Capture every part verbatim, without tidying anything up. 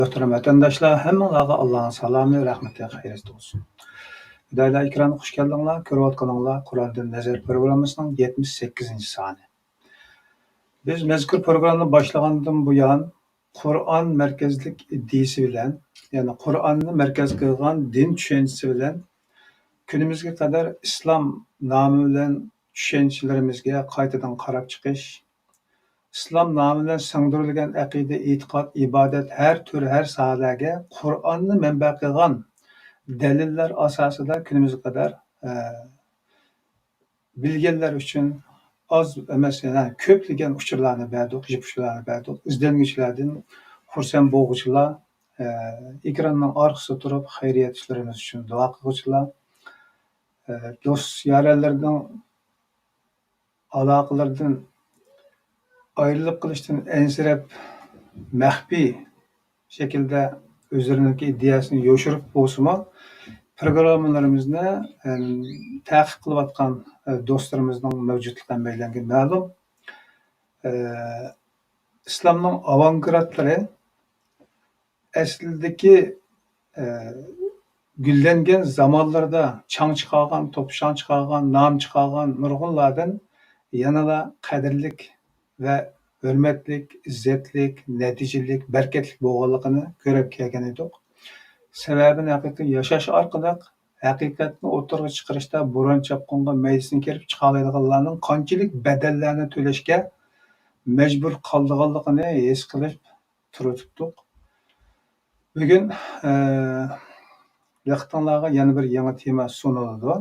مۆھتەرەم ۋەتەنداشلار، ھەممىڭلارغا ئاللانىڭ سالامى، رەھمىتى، خەيرى بولسۇن. ھىدايەتلەر ئېكرانىغا خۇش كەلدىڭلار. كۆرۈۋاتقىنىڭلار قۇرئاندىن نەزەر پروگراممىسىنىڭ يەتمىش سەككىزىنچى سانى. بىز مەزكۇر پروگراممىنى باشلىغاندىن بۇيان، قۇرئان مەركەزلىك ئىدىيىسى بىلەن، يەنى قۇرئاننى مەركەز قىلغان دىن چۈشەنچىسى بىلەن كۈنىمىزگە قەدەر ئىسلام نامى بىلەن چۈشەنچىلىرىمىزگە قايتىدىن قاراپ چىقىش، ئىسلام نامى بىلەن سىڭدۈرۈلگەن ئەقىدە، ئېتىقاد، ئىبادەت، ھەر تۈر، ھەر ساھەلەرگە قۇرئاننى مەنبە قىلغان دەلىللەر ئاساسىدا كۈنىمىزگە قەدەر، ئە، بىلگەنلەر ئۈچۈن ئاز ئەمەس، يەنە كۆپلىگەن ئۇچۇرلارنى بەردۇق، جىق ئۇچۇرلارنى بەردۇق. ئىزدەنگۈچىلەردىن خۇرسەن بولغۇچىلار، ئە، ئېكراننىڭ ئارقىسىدا تۇرۇپ خەيرىيەت ئىشلىرىمىز ئۈچۈن دۇئا قىلغۇچىلار، ئە، دوست يارەنلەرنىڭ ئالاقىلىرىدىن ئايرىلىپ قېلىشتىن ئەنسىرەپ، مەخپىي شەكىلدە ئۆزلىرىنىڭكى ئىدىيەسىنى يوشۇرۇپ بولسىمۇ، پروگراممىلىرىمىزنى، ئەم، تەقىب قىلىۋاتقان، ئە، دوستلىرىمىزنىڭ مەۋجۇتلۇقى ھەممەيلەنگە مەلۇم. ئە، ئىسلامنىڭ ئاۋانگارتلىرى ئەسلىدىكى، ئە، گۈللەنگەن زامانلىرىدا چاڭ چىقارغان، توپا-چاڭ چىقارغان، نام چىقارغان نۇرغۇنلاردىن يەنىلا قەدىرلىك ۋە ھۆرمەتلىك، ئىززەتلىك، نەتىجىلىك، بەرىكەتلىك بولغانلىقىنى كۆرۈپ كەلگەن ئىدۇق. سەۋەبىنى ھەقىقىي ياشاش ئارقىلىق ھەقىقەتنى ئوتتۇرىغا چىقىرىشتا بوران-چاپقۇنغا مەيدىسىنى كېرىپ چىقالايدىغانلارنىڭ قانچىلىك بەدەللەرنى تۆلەشكە مەجبۇر قالىدىغانلىقىنى ھېس قىلىپ تۇرۇۋېتىپتۇق. بۈگۈن، ئە، دىققىتىڭلارغا يەنە بىر يېڭى تېما سۇنۇلىدۇ.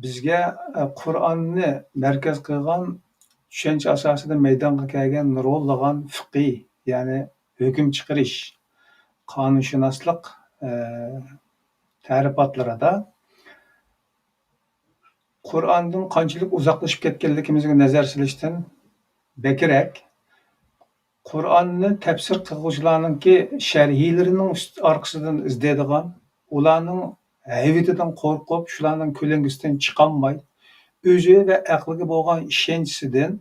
بىزگە، ئە، قۇرئاننى مەركەز قىلغان چۈشەنچە ئاساسىدا مەيدانغا كەلگەن نۇرغۇنلىغان فىقھىي، يەنى ھۆكۈم چىقىرىش، قانۇنشۇناسلىق، ئە، تەرىپاتلىرىدا قۇرئاندىن قانچىلىك ئۇزاقلىشىپ كەتكەنلىكىمىزگە نەزەر سېلىشتىن بەكرەك، قۇرئاننى تەپسىر قىلغۇچىلارنىڭكى شەرھىيلىرىنىڭ ئۈست ئارقىسىدىن ئىزدەيدىغان، ئۇلارنىڭ ھەيۋىتىدىن قورقۇپ، شۇلارنىڭ كۆلەڭگىسىدىن چىقالماي، ئۆزى ۋە ئەقلىگە بولغان ئىشەنچىسىدىن،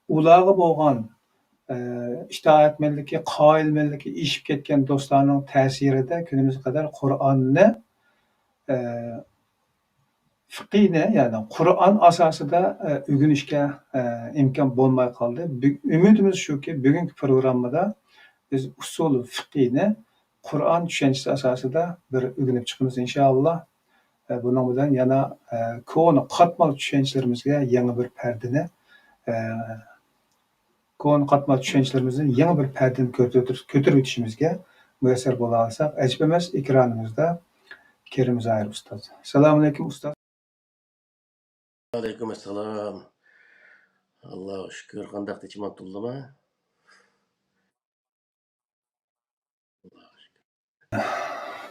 ئۇلارغا بولغان، ئە، ئىتائەتمەنلىكى، قايىلمەنلىكى ئېشىپ كەتكەن دوستلارنىڭ تەسىرىدە كۈنىمىزگە قەدەر قۇرئاننى، ئە، فىقھىنى، يەنى قۇرئان ئاساسىدا، ئە، ئۆگىنىشكە، ئە، ئىمكان بولماي قالدى. بۈ-، ئۈمىدىمىز شۇكى، بۈگۈنكى پروگراممىدا بىز ئۇسۇل فىقھىنى قۇرئان چۈشەنچىسى ئاساسىدا بىر ئۆگىنىپ چىقىمىز، ئىنشائاللا. ئە، بۇنىڭ بىلەن يەنە، ئە، كونا قاتمال چۈشەنچىلىرىمىزگە يېڭى بىر پەردىنى، ئە، كونا قاتمال چۈشەنچىلىرىمىزدىن يېڭى بىر پەردىنى كۆتۈر-، كۆتۈرۈۋېتىشىمىزگە مۇيەسسەر بولالىساق ئەجەب ئەمەس. ئېكرانىمىزدا كېرىم زاھىر ئۇستاز. سالامۇئەلەيكۇم ئۇستاز. ۋەئەلەيكۇم ئەسسالام. ئاللاغا شۈكۈر. قانداق، تىنچمۇ تۇردۇما؟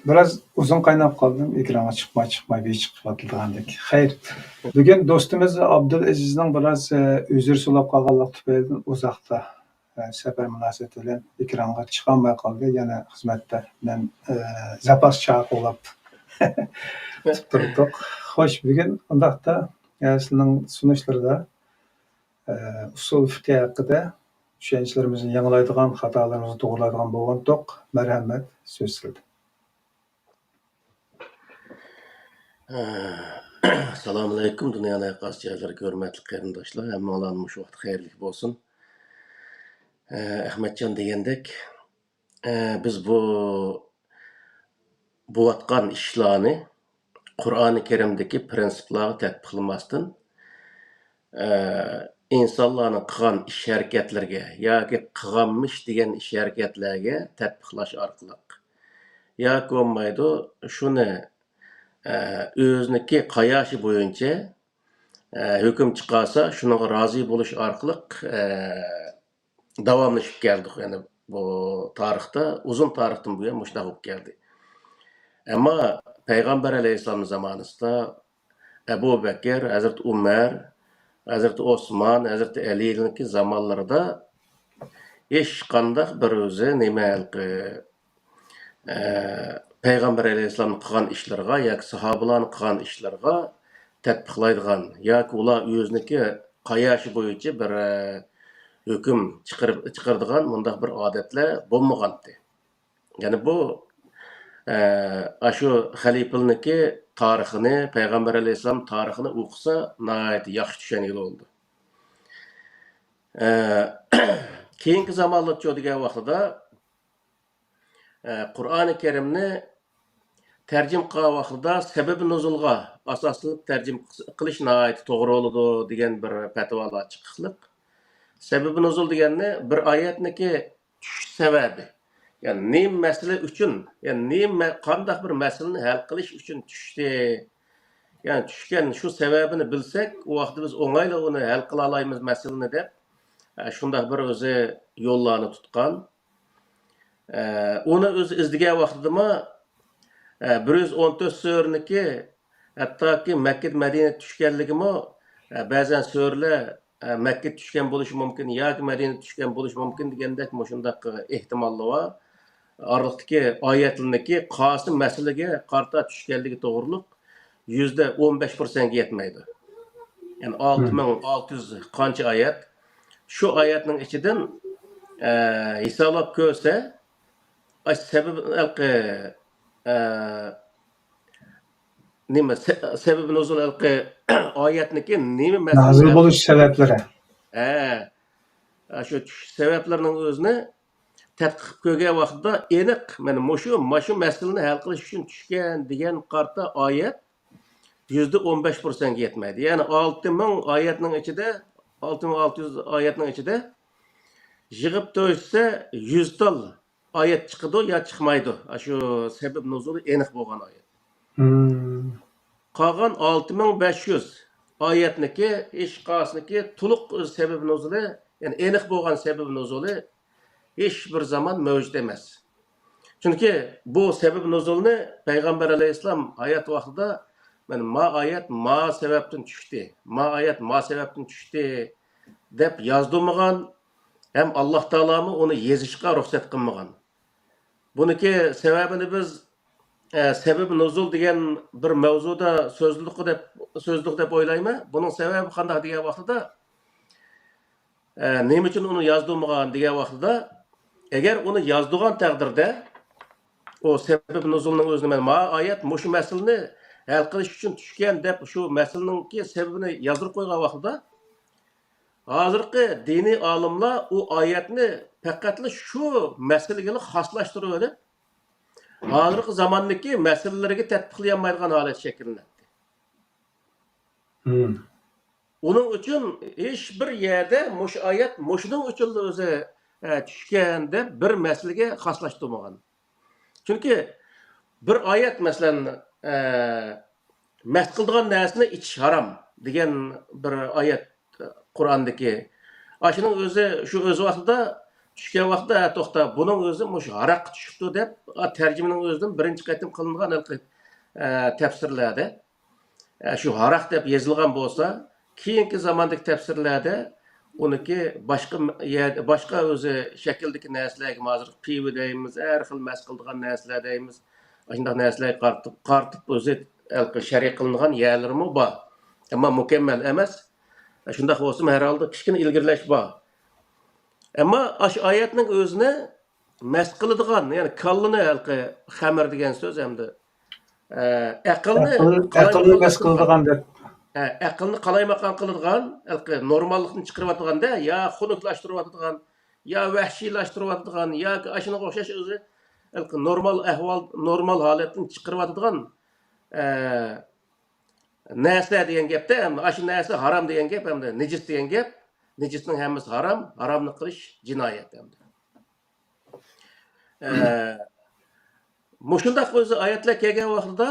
بىراز ئۇزۇن قايناپ قالدىم. ئېكرانغا چىقماي، چىقماي، بىر چىقىپ كېتىدىغاندەك. خەير. بۈگۈن دوستىمىز ئابدۇلئەزىزنىڭ بىراز، ئە، ئۆزرە سوراپ قالغانلىق تۈپەيلىدىن ئۇزاقتا، ئە، سەپەر مۇناسىۋىتى بىلەن ئېكرانغا چىقالماي قالدى. يەنە خىزمەتتە مەن، ئە، زاپاس چاقىرىپ تۇتۇپ تۇردۇق. خوش، بۈگۈن ئۇنداقتا، ئە، سىلىنىڭ سۇنۇشلىرىدا ئە، ئۇسۇل فىقھى ھەققىدە چۈشەنچىلىرىمىزنى يېڭىلايدىغان، خاتالىرىمىزنى توغرىلايدىغان بولغانتۇق. مەرھەمەت، سۆز سىزدە. ئە، ئەسسالامۇئەلەيكۇم، دۇنيانىڭ ھەر قايسى جايلىرىدىكى ھۆرمەتلىك قېرىنداشلار، ھەممىڭلارنىڭ مۇشۇ ۋاقتى خەيرلىك بولسۇن. ئە، ئەخمەتجان دېگەندەك، ئە، بىز بۇ بوۋاتقان ئىشلارنى قۇرئانى كەرىمدىكى پىرىنسىپلارغا تەتبىقلىماستىن، ئە، ئىنسانلارنىڭ قىلغان ئىش ھەرىكەتلىرىگە ياكى قىلغانمىش دېگەن ئىش ھەرىكەتلەرگە تەتبىقلاش ئارقىلىق ياكى بولمايدۇ، شۇنى، ئە، ئۆزىنىڭكى قاياشى بويىچە، ئە، ھۆكۈم چىقارسا، شۇنىڭغا رازى بولۇش ئارقىلىق، ئە، داۋاملىشىپ كەلدۇق. يەنى بۇ تارىختا، ئۇزۇن تارىختىن بۇيان مۇشۇنداق بولۇپ كەلدى. ئەمما پەيغەمبەر ئەلەيھىسسالام زامانىسىدا ئەبۇ بەكىر، ھەزرىتى ئۇمەر، ھەزرىتى ئوسمان، ھەزرىتى ئەلىنىڭكى زامانلىرىدا ھېچقانداق بىر ئۆزى نېمە ھېلىقى، ئە، پەيغەمبەر ئەلەيھىسسالامنىڭ قىلغان ئىشلىرىغا ياكى ساھابىلارنىڭ قىلغان ئىشلىرىغا تەتبىقلايدىغان ياكى ئۇلار ئۆزىنىڭكى قاياشى بويىچە بىر، ئە، ھۆكۈم چىقىرىپ، چىقىرىدىغان مۇنداق بىر ئادەتلەر بولمىغانتى. يەنى بۇ، ئە، ئاشۇ خەلىپىلىنىڭكى تارىخىنى، پەيغەمبەر ئەلەيھىسسالام تارىخىنى ئوقۇسا، ناھايىتى ياخشى چۈشەنگىلى بولىدۇ. ئە، كېيىنكى زامانلارچۇ دېگەن ۋاقتىدا، ئە، قۇرئانى كەرىمنى تەرجىمە قىلغان ۋاقتىدا سەبەبى نۇزۇلغا ئاساسلىنىپ تەرجىمە قىلىش ناھايىتى توغرا بولىدۇ دېگەن بىر پەتىۋالار چىقىقلىق. سەبەبى نۇزۇل دېگەننى بىر ئايەتنىكى چۈشۈش سەۋەبى. يەنى نېمە مەسىلە ئۈچۈن، يەنى نېمە، قانداق بىر مەسىلىنى ھەل قىلىش ئۈچۈن چۈشتى. يەنى چۈشكەن شۇ سەۋەبىنى بىلسەك، ئۇ ۋاقىتتا بىز ئوڭايلا ئۇنى ھەل قىلالايمىز مەسىلىنى دەپ، ئە، شۇنداق بىر ئۆزى يوللارنى تۇتقان. ئە، ئۇنى ئۆزى ئىزدىگەن ۋاقتىدىمۇ، ئە، بىر يۈز ئون تۆت سۈرىنىڭكى، ھەتتاكى مەككە، مەدىنە چۈشكەنلىكىمۇ، ئە، بەزەن سۈرىلەر، ئە، مەككە چۈشكەن بولۇشى مۇمكىن ياكى مەدىنە چۈشكەن بولۇشى مۇمكىن دېگەندەك مۇشۇنداق ئېھتىماللار بار. ئارىلىقتىكى ئايەتلەرنىڭكى قايسى مەسىلىگە قارىتا چۈشكەنلىكى توغرۇلۇق يۈزدە ئون بەش پىرسەنتكە يەتمەيدۇ. يەنى ئالتە مىڭ ئالتە يۈز قانچە ئايەت. شۇ ئايەتنىڭ ئىچىدىن، ئە، ھېسابلاپ كۆرسە، ئاشۇ سەبەب، ھېلىقى، ئە، نېمە، سە-، سەبەبى نۇزۇل ھېلىقى ئايەتنىڭكى نېمە مەسىلە نازىل بولۇش سەۋەبلىرى. ھە، شۇ چۈشۈش سەۋەبلىرىنىڭ ئۆزىنى تەتقىق قىلىپ كۆرگەن ۋاقتىدا ئېنىق، مانا مۇشۇ، مانا شۇ مەسىلىنى ھەل قىلىش ئۈچۈن چۈشكەن دېگەن قارىتا ئايەت يۈزدە ئون بەش پىرسەنتكە يەتمەيدۇ. يەنى ئالتە مىڭ ئايەتنىڭ ئىچىدە، ئالتە مىڭ ئالتە يۈز ئايەتنىڭ ئىچىدە يىغىپ تۆشسە يۈز تال ئايەت چىقىدۇ يا چىقمايدۇ. ئاشۇ سەبەب نۇزۇلى ئېنىق بولغان ئايەت. مم. قالغان ئالتە مىڭ بەش يۈز ئايەتنىكى، ھېچقايسىنىڭكى تولۇق سەبەب نۇزۇلى، يەنى ئېنىق بولغان سەبەب نۇزۇلى ھېچ بىر زامان مەۋجۇت ئەمەس. چۈنكى بۇ سەبەب نۇزۇلنى پەيغەمبەر ئەلەيھىسسالام ھايات ۋاقتىدا، مانا، ما ئايەت ما سەۋەبتىن چۈشتى، ما ئايەت ما سەۋەبتىن چۈشتى دەپ يازدۇرمىغان ھەم ئاللاھ تائالامۇ ئۇنى يېزىشقا رۇخسەت قىلمىغان. بۇنىڭكى سەۋەبىنى بىز، ئە، سەبەب نۇزۇل دېگەن بىر مەۋزۇدا سۆزلىدۇق دەپ، سۆزلىدۇق دەپ ئويلايمەن. بۇنىڭ سەۋەبى قانداق دېگەن ۋاقتىدا، ئە، نېمە ئۈچۈن ئۇنى يازدۇرمىغان دېگەن ۋاقتىدا، ئەگەر ئۇنى يازدۇرغان تەقدىردە، ئۇ سەبەب نۇزۇلنىڭ ئۆزىنى، مەن ما ئايەت مۇشۇ مەسىلىنى ھەل قىلىش ئۈچۈن چۈشكەن دەپ شۇ مەسىلىنىڭكى سەۋەبىنى يازدۇرۇپ قويغان ۋاقتىدا، ھازىرقى دىنىي ئالىملار ئۇ ئايەتنى پەقەتلا شۇ مەسىلىگىلا خاسلاشتۇرۇۋېلىپ، ھازىرقى زاماندىكى مەسىلىلەرگە تەتبىقلىيالمايدىغان ھالەت شەكىللەندى. مم. ئۇنىڭ ئۈچۈن ھېچ بىر يەردە مۇشۇ ئايەت مۇشۇنىڭ ئۈچۈنلا ئۆزى، ئە، چۈشكەن دەپ بىر مەسىلىگە خاسلاشتۇرمىغان. چۈنكى بىر ئايەت، مەسىلەن، ئە، مەست قىلىدىغان نەرسىنى ئىچىش ھارام دېگەن بىر ئايەت قۇرئاندىكى. ئاشۇنىڭ ئۆزى، شۇ ئۆز ۋاقتىدا، چۈشكەن ۋاقتىدا، ھە، توختا، بۇنىڭ ئۆزى مۇشۇ ھاراققا چۈشۈپتۇ دەپ، ئا، تەرجىمىنىڭ ئۆزىدىن بىرىنچى قېتىم قىلىنغان ھېلىقى، ئە، تەپسىرلەردە، ئە، شۇ ھاراق دەپ يېزىلغان بولسا، كېيىنكى زاماندىكى تەپسىرلەردە ئۇنىڭكى باشقا م-، يەر، باشقا ئۆزى شەكىلدىكى نەرسىلەرگە، ھازىر پىۋا دەيمىز، ھەر خىل مەست قىلىدىغان نەرسىلەر دەيمىز. ئاشۇنداق نەرسىلەرگە قارىتىپ، قارىتىپ ئۆزى ھېلىقى شەرھ قىلىنغان يەرلىرىمۇ بار. ئەمما مۇكەممەل ئەمەس. شۇنداق بولسىمۇ، ھەر ھالدا كىچىككىنە ئىلگىرىلەش بار. ئەمما ئاشۇ ئايەتنىڭ ئۆزىنى مەست قىلىدىغان، يەنى كاللىنى، ھېلىقى خەمىر دېگەن سۆز ئەمدى، ئە، ئەقىلنى ئەقىل، قالايمىقان ئەقىلنى مەست قىلىدىغان، قىلىدىغان دەپ. ئە، ئەقىلنى قالايمىقان قىلىدىغان، ھېلىقى نورماللىقتىن چىقىرىۋاتىدىغان-دە، يا خۇنۈكلاشتۇرۇۋاتىدىغان، يا ۋەھشىيلاشتۇرۇۋاتىدىغان، ياكى ئاشۇنىڭغا ئوخشاش ئۆزى، ھېلىقى نورمال ئەھۋال، نورمال ھالەتتىن چىقىرىۋاتىدىغان، ئە، نەرسە دېگەن گەپتە، ئەمدى ئاشۇ نەرسە ھارام دېگەن گەپ، ئەمدى نىجىس دېگەن گەپ، نىجىسنىڭ ھەممىسى ھارام، ھارامنى قىلىش جىنايەت ئەمدى. ئە، مۇشۇنداق ئۆزى ئايەتلەر كەلگەن ۋاقتىدا،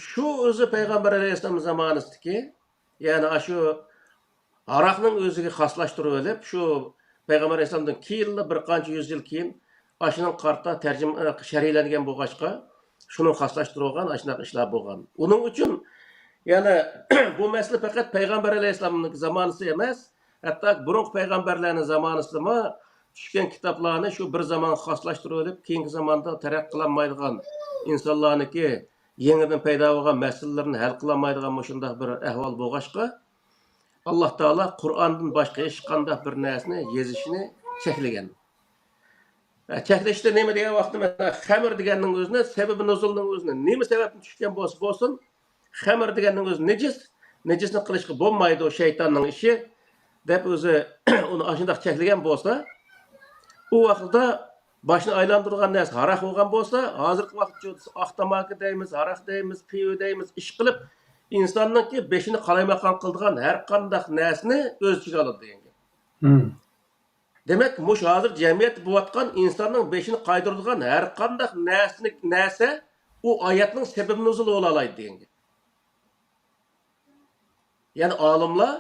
شۇ ئۆزى پەيغەمبەر ئەلەيھىسسالام زامانىسىدىكى، يەنى ئاشۇ ھاراقنىڭ ئۆزىگە خاسلاشتۇرۇۋېلىپ، شۇ پەيغەمبەر ئەلەيھىسسالامدىن كېيىنلا بىر قانچە يۈز يىل كېيىن ئاشۇنىڭ قارىتا تەرجىمە، شەرھلەنگەن بولغاچقا، شۇنىڭ خاسلاشتۇرۇلغان ئاشۇنداق ئىشلار بولغان. ئۇنىڭ ئۈچۈن يەنى بۇ مەسىلە پەقەت پەيغەمبەر ئەلەيھىسسالامنىڭ زامانىسى ئەمەس، ھەتتا بۇرۇنقى پەيغەمبەرلەرنىڭ زامانىسىدىمۇ چۈشكەن كىتابلارنى شۇ بىر زامانغا خاسلاشتۇرۇۋېلىپ، كېيىنكى زاماندا تەرەققىي قىلالمايدىغان، ئىنسانلارنىڭكى يېڭىدىن پەيدا بولغان مەسىلىلىرىنى ھەل قىلالمايدىغان مۇشۇنداق بىر ئەھۋال بولغاچقا، ئاللاھ تائالا قۇرئاندىن باشقا ھېچقانداق بىر نەرسىنى يېزىشنى چەكلىگەن. چەكلىشتە نېمە دېگەن ۋاقىتتا، مەسىلەن، خەمر دېگەننىڭ ئۆزىنى، سەۋەبى نۇزۇلنىڭ ئۆزىنى، نېمە سەۋەبتىن چۈشكەن بولسا بولسۇن، خەمر دېگەننىڭ ئۆزى نىجىس، نىجىسنى قىلىشقا بولمايدۇ، شەيتاننىڭ ئىشى، دەپ ئۆزى ئۇنى ئاشۇنداق چەكلىگەن بولسا، ئۇ ۋاقىتتا باشنى ئايلاندۇرغان نەرسە ھاراق بولغان بولسا، ھازىرقى ۋاقىتتا ئاق تاماكا دەيمىز، ھاراق دەيمىز، پىۋا دەيمىز، ئىش قىلىپ، ئىنساننىڭكى بېشىنى قالايمىقان قىلىدىغان ھەر قانداق نەرسىنى ئۆز ئىچىگە ئالىدۇ دېگەن گەپ. دېمەك، مۇشۇ ھازىر جەمئىيەتتە بولۇۋاتقان ئىنساننىڭ بېشىنى قايدۇرىدىغان ھەر قانداق نەرسىنى، نەرسە ئۇ ئايەتنىڭ سەۋەب نۇزۇلى بولالايدۇ دېگەن گەپ. يەنى ئالىملار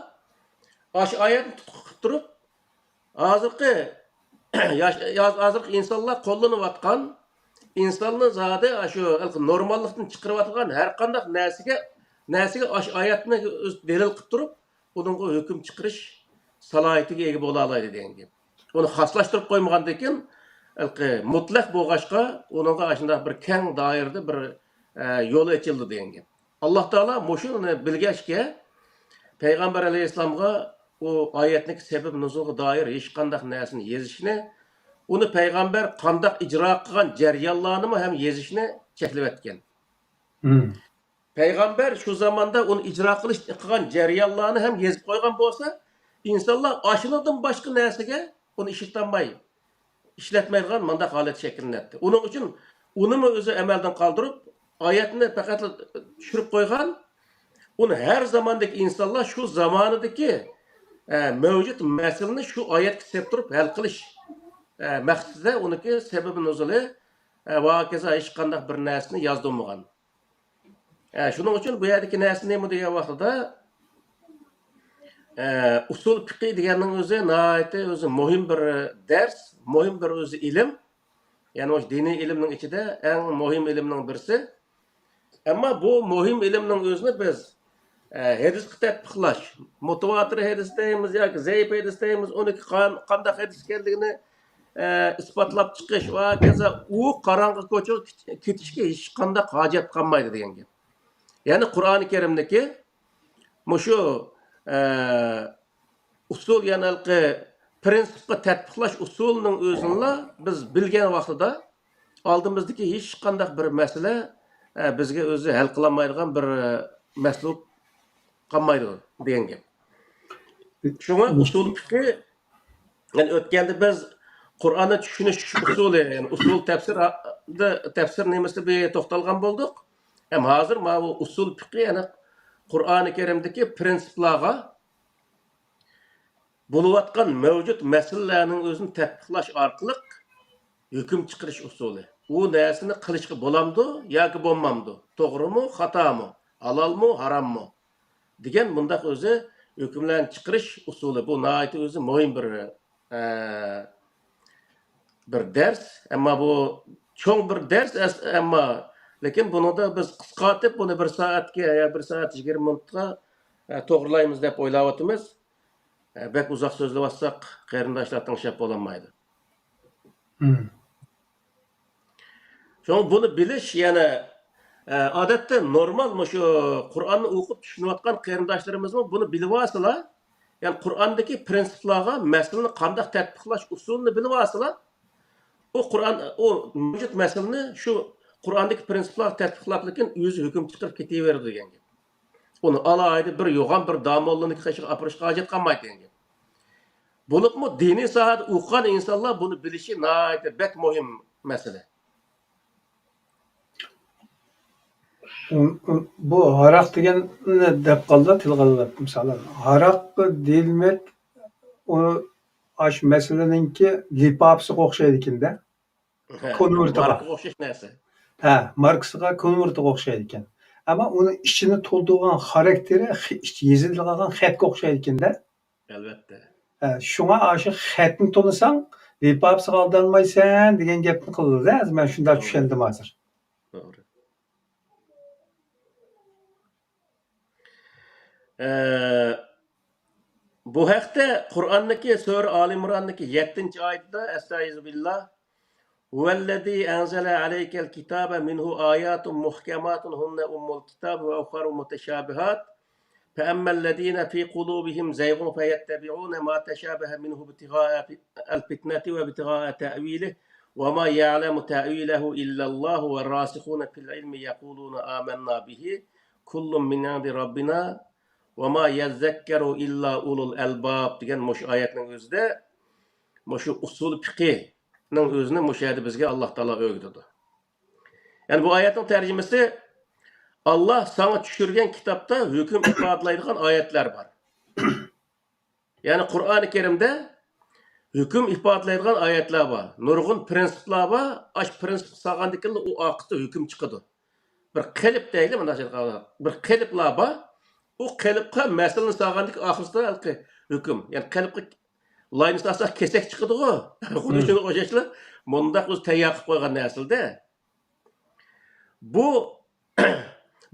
ئاشۇ ئايەتنى تۇتقا قىلىپ تۇرۇپ، ھازىرقى ياش، ياز-، ھازىرقى ئىنسانلار قوللىنىۋاتقان، ئىنساننى زادى ئاشۇ نورماللىقتىن چىقىرىۋاتىدىغان ھەر قانداق نەرسىگە، نەرسىگە ئاشۇ ئايەتنى ئۆز دەلىل قىلىپ تۇرۇپ، ئۇنىڭغا ھۆكۈم چىقىرىش سالاھىيىتىگە ئىگە بولالايدۇ دېگەن گەپ. ئۇنى خاسلاشتۇرۇپ قويمىغاندىن كېيىن، ھېلىقى مۇتلەق بولغاچقا، ئۇنىڭغا ئاشۇنداق بىر كەڭ دائىرىدە بىر، ئە، يول ئېچىلدى دېگەن گەپ. ئاللا تائالا مۇشۇنى بىلگەچكە، پەيغەمبەر ئەلەيھىسسالامغا ئۇ ئايەتنىڭ سەۋەب نۇزۇلىغا دائىر ھېچقانداق نەرسىنى يېزىشنى، ئۇنى پەيغەمبەر قانداق ئىجرا قىلغان جەريانلارنىمۇ ھەم يېزىشنى چەكلىۋەتكەن. پەيغەمبەر شۇ زاماندا ئۇنى ئىجرا قىلىش، قىلغان جەريانلارنى ھەم يېزىپ قويغان بولسا، ئىنسانلار ئاشۇنىڭدىن باشقا نەرسىگە ئۇنى ئىشلىتەلمەي، ئىشلەتمەيدىغان مۇنداق ھالەت شەكىللىنەتتى. ئۇنىڭ ئۈچۈن ئۇنىمۇ ئۆزى ئەمەلدىن قالدۇرۇپ، ئايەتنى پەقەتلا چۈشۈرۈپ قويغان، ئۇنى ھەر زاماندىكى ئىنسانلار شۇ زامانىدىكى، ئە، مەۋجۇت مەسىلىنى شۇ ئايەتكە سېلىپ تۇرۇپ ھەل قىلىش، ئە، مەقسىتىدە ئۇنىڭكى سەۋەبى نۇزۇلى، ئە، ۋە ھاكازا ھېچقانداق بىر نەرسىنى يازدۇرمىغان. ئە، شۇنىڭ ئۈچۈن بۇ يەردىكى نەرسە نېمە دېگەن ۋاقتىدا، ئە، ئۇسۇل پىقى دېگەننىڭ ئۆزى ناھايىتى ئۆزى مۇھىم بىر دەرس، مۇھىم بىر ئۆزى ئىلىم. يەنى مۇشۇ دىنىي ئىلىمنىڭ ئىچىدە ئەڭ مۇھىم ئىلىمنىڭ بىرسى. ئەمما بۇ مۇھىم ئىلىمنىڭ ئۆزىنى بىز، ئە، ھەدىسكە تەتبىقلاش، مۇتەۋاتىر ھەدىس دەيمىز ياكى زەئىپ ھەدىس دەيمىز، ئۇنىڭكى قان-، قانداق ھەدىس ئىكەنلىكىنى، ئە، ئىسپاتلاپ چىقىش ۋە ھاكازا ئۇ قاراڭغۇ كوچىغا كېت-، كېتىشكە ھېچقانداق ھاجەت قالمايدۇ دېگەن گەپ. يەنى قۇرئانى كەرىمدىكى مۇشۇ، ئە، ئۇسۇل، يەنى ھېلىقى پرىنسىپقا تەتبىقلاش ئۇسۇلىنىڭ ئۆزىنىلا بىز بىلگەن ۋاقتىدا ئالدىمىزدىكى ھېچقانداق بىر مەسىلە، ئە، بىزگە ئۆزى ھەل قىلالمايدىغان بىر، ئە، مەسىلە بولۇپ قالمايدۇ دېگەن گەپ. شۇڭا ئۇسۇل پىقى، يەنى ئۆتكەندە بىز قۇرئاننى چۈشىنىش ئۇسۇلى، يەنى ئۇسۇل تەپسىر، تەپسىر نېمىسىدە بىر توختالغان بولدۇق. ھەم ھازىر ماۋۇ ئۇسۇل پىقى، يەنى قۇرئانى كەرىمدىكى پرىنسىپلارغا بولۇۋاتقان مەۋجۇت مەسىلىلەرنىڭ ئۆزىنى تەتبىقلاش ئارقىلىق ھۆكۈم چىقىرىش ئۇسۇلى. ئۇ نەرسىنى قىلىشقا بولامدۇ ياكى بولمامدۇ؟ توغرىمۇ، خاتامۇ؟ ھالالمۇ، ھاراممۇ؟ دېگەن مۇنداق ئۆزى ھۆكۈملەرنى چىقىرىش ئۇسۇلى. بۇ ناھايىتى ئۆزى مۇھىم بىر، ئە، بىر دەرس. ئەمما بۇ چوڭ بىر دەرس، ئەس-، ئەمما لېكىن بۇنىڭدا بىز قىسقارتىپ بۇنى بىر سائەتكە يا بىر سائەت يىگىرمە مىنۇتقا، ئە، توغرىلايمىز دەپ ئويلاۋاتىمىز. ئە، بەك ئۇزاق سۆزلىۋاتساق، قېرىنداشلار تىڭشاپ بولالمايدۇ. مم. شۇڭا بۇنى بىلىش يەنە، ئە، ئادەتتە نورمال مۇشۇ قۇرئاننى ئوقۇپ چۈشىنىۋاتقان قېرىنداشلىرىمىزمۇ بۇنى بىلىۋالسىلا، يەنى قۇرئاندىكى پرىنسىپلارغا مەسىلىنى قانداق تەتبىقلاش ئۇسۇلىنى بىلىۋالسىلا، ئۇ قۇرئان، ئۇ مەۋجۇت مەسىلىنى شۇ قۇرئاندىكى پرىنسىپلارغا تەتبىقلاپ، لېكىن ئۆزى ھۆكۈم چىقىرىپ كېتىۋېرىدۇ دېگەن گەپ. ئۇنى ئالاھىدە بىر يوغان بىر داموللىنىڭ قېشىغا ئاپىرىشقا ھاجەت قالمايدۇ دېگەن گەپ. بولۇپمۇ دىنىي ساھەدە ئوقۇغان ئىنسانلار بۇنى بىلىشى ناھايىتى بەك مۇھىم مەسىلە. بۇ ھاراق دېگەننى دەپ قالدى، تىلغا ئېلىپ، مىسالەن، ھاراق دېمەك، ئۇ ئاشۇ مەسىلىنىڭكى لىپاپىسىغا ئوخشايدىكەن-دە. كونۋېرتىغا. ماركىغا ئوخشاش نەرسە. ھە، ماركىسىغا، كونۋېرتىغا ئوخشايدىكەن. ئەمما ئۇنىڭ ئىچىنى تولدۇرغان خاراكتېرى خ-، ئىچ-، يېزىلغان خەتكە ئوخشايدىكەن-دە. ئەلۋەتتە. ھە، شۇڭا ئاشۇ خەتنى تونۇساڭ، لىپاپىسىغا ئالدانمايسەن دېگەن گەپنى قىلىدۇ-دە. ھازىر مەن شۇنداق توغرا. چۈشەندىم ھازىر. توغرا. ئە، بۇ ھەقتە قۇرئاندىكى سۈرە ئالى ئىمراندىكى يەتتىنچى ئايىتىدە، ئەستەئىزۇبىللا، هو الذي أنزل عليك الكتاب منه آيات محكمات هن أم الكتاب وأخر متشابهات فأما الذين في قلوبهم زيغ فيتبعون ما تشابه منه ابتغاء الفتنة وابتغاء تأويله وما يعلم تأويله إلا الله والراسخون في العلم يقولون آمنا به كل من عند ربنا وما يذكر إلا أولو الألباب دېگەن مۇشۇ ئايەتنىڭ ئۆزىدە مۇشۇ ئۇسۇل پىقىنىڭ ئۆزىنى مۇشۇ يەردە بىزگە ئاللا تائالا ئۆگىتىدۇ. يەنى بۇ ئايەتنىڭ تەرجىمىسى، ئاللا ساڭا چۈشۈرگەن كىتابتا ھۆكۈم ئىپادىلەيدىغان ئايەتلەر بار. يەنى قۇرئانى كەرىمدە ھۆكۈم ئىپادىلەيدىغان ئايەتلەر بار. نۇرغۇن پرىنسىپلار بار. ئاشۇ پرىنسىپقا سالغاندىكىن ئۇ ئارقىسىدا ھۆكۈم چىقىدۇ. بىر قېلىپ دەيلى، مۇنداق بىر قېلىپلار بار. ئۇ قېلىپقا مەسىلىنى سالغاندىكىن ئاخىرسىدا ھەقىقىي ھۆكۈم. يەنى قېلىپقا لاينى سالساق كېسەك چىقىدىغۇ. خۇددى شۇنىڭغا ئوخشاشلا مۇنداق ئۆزى تەييار قىلىپ قويغان نەرسىلەردە. بۇ،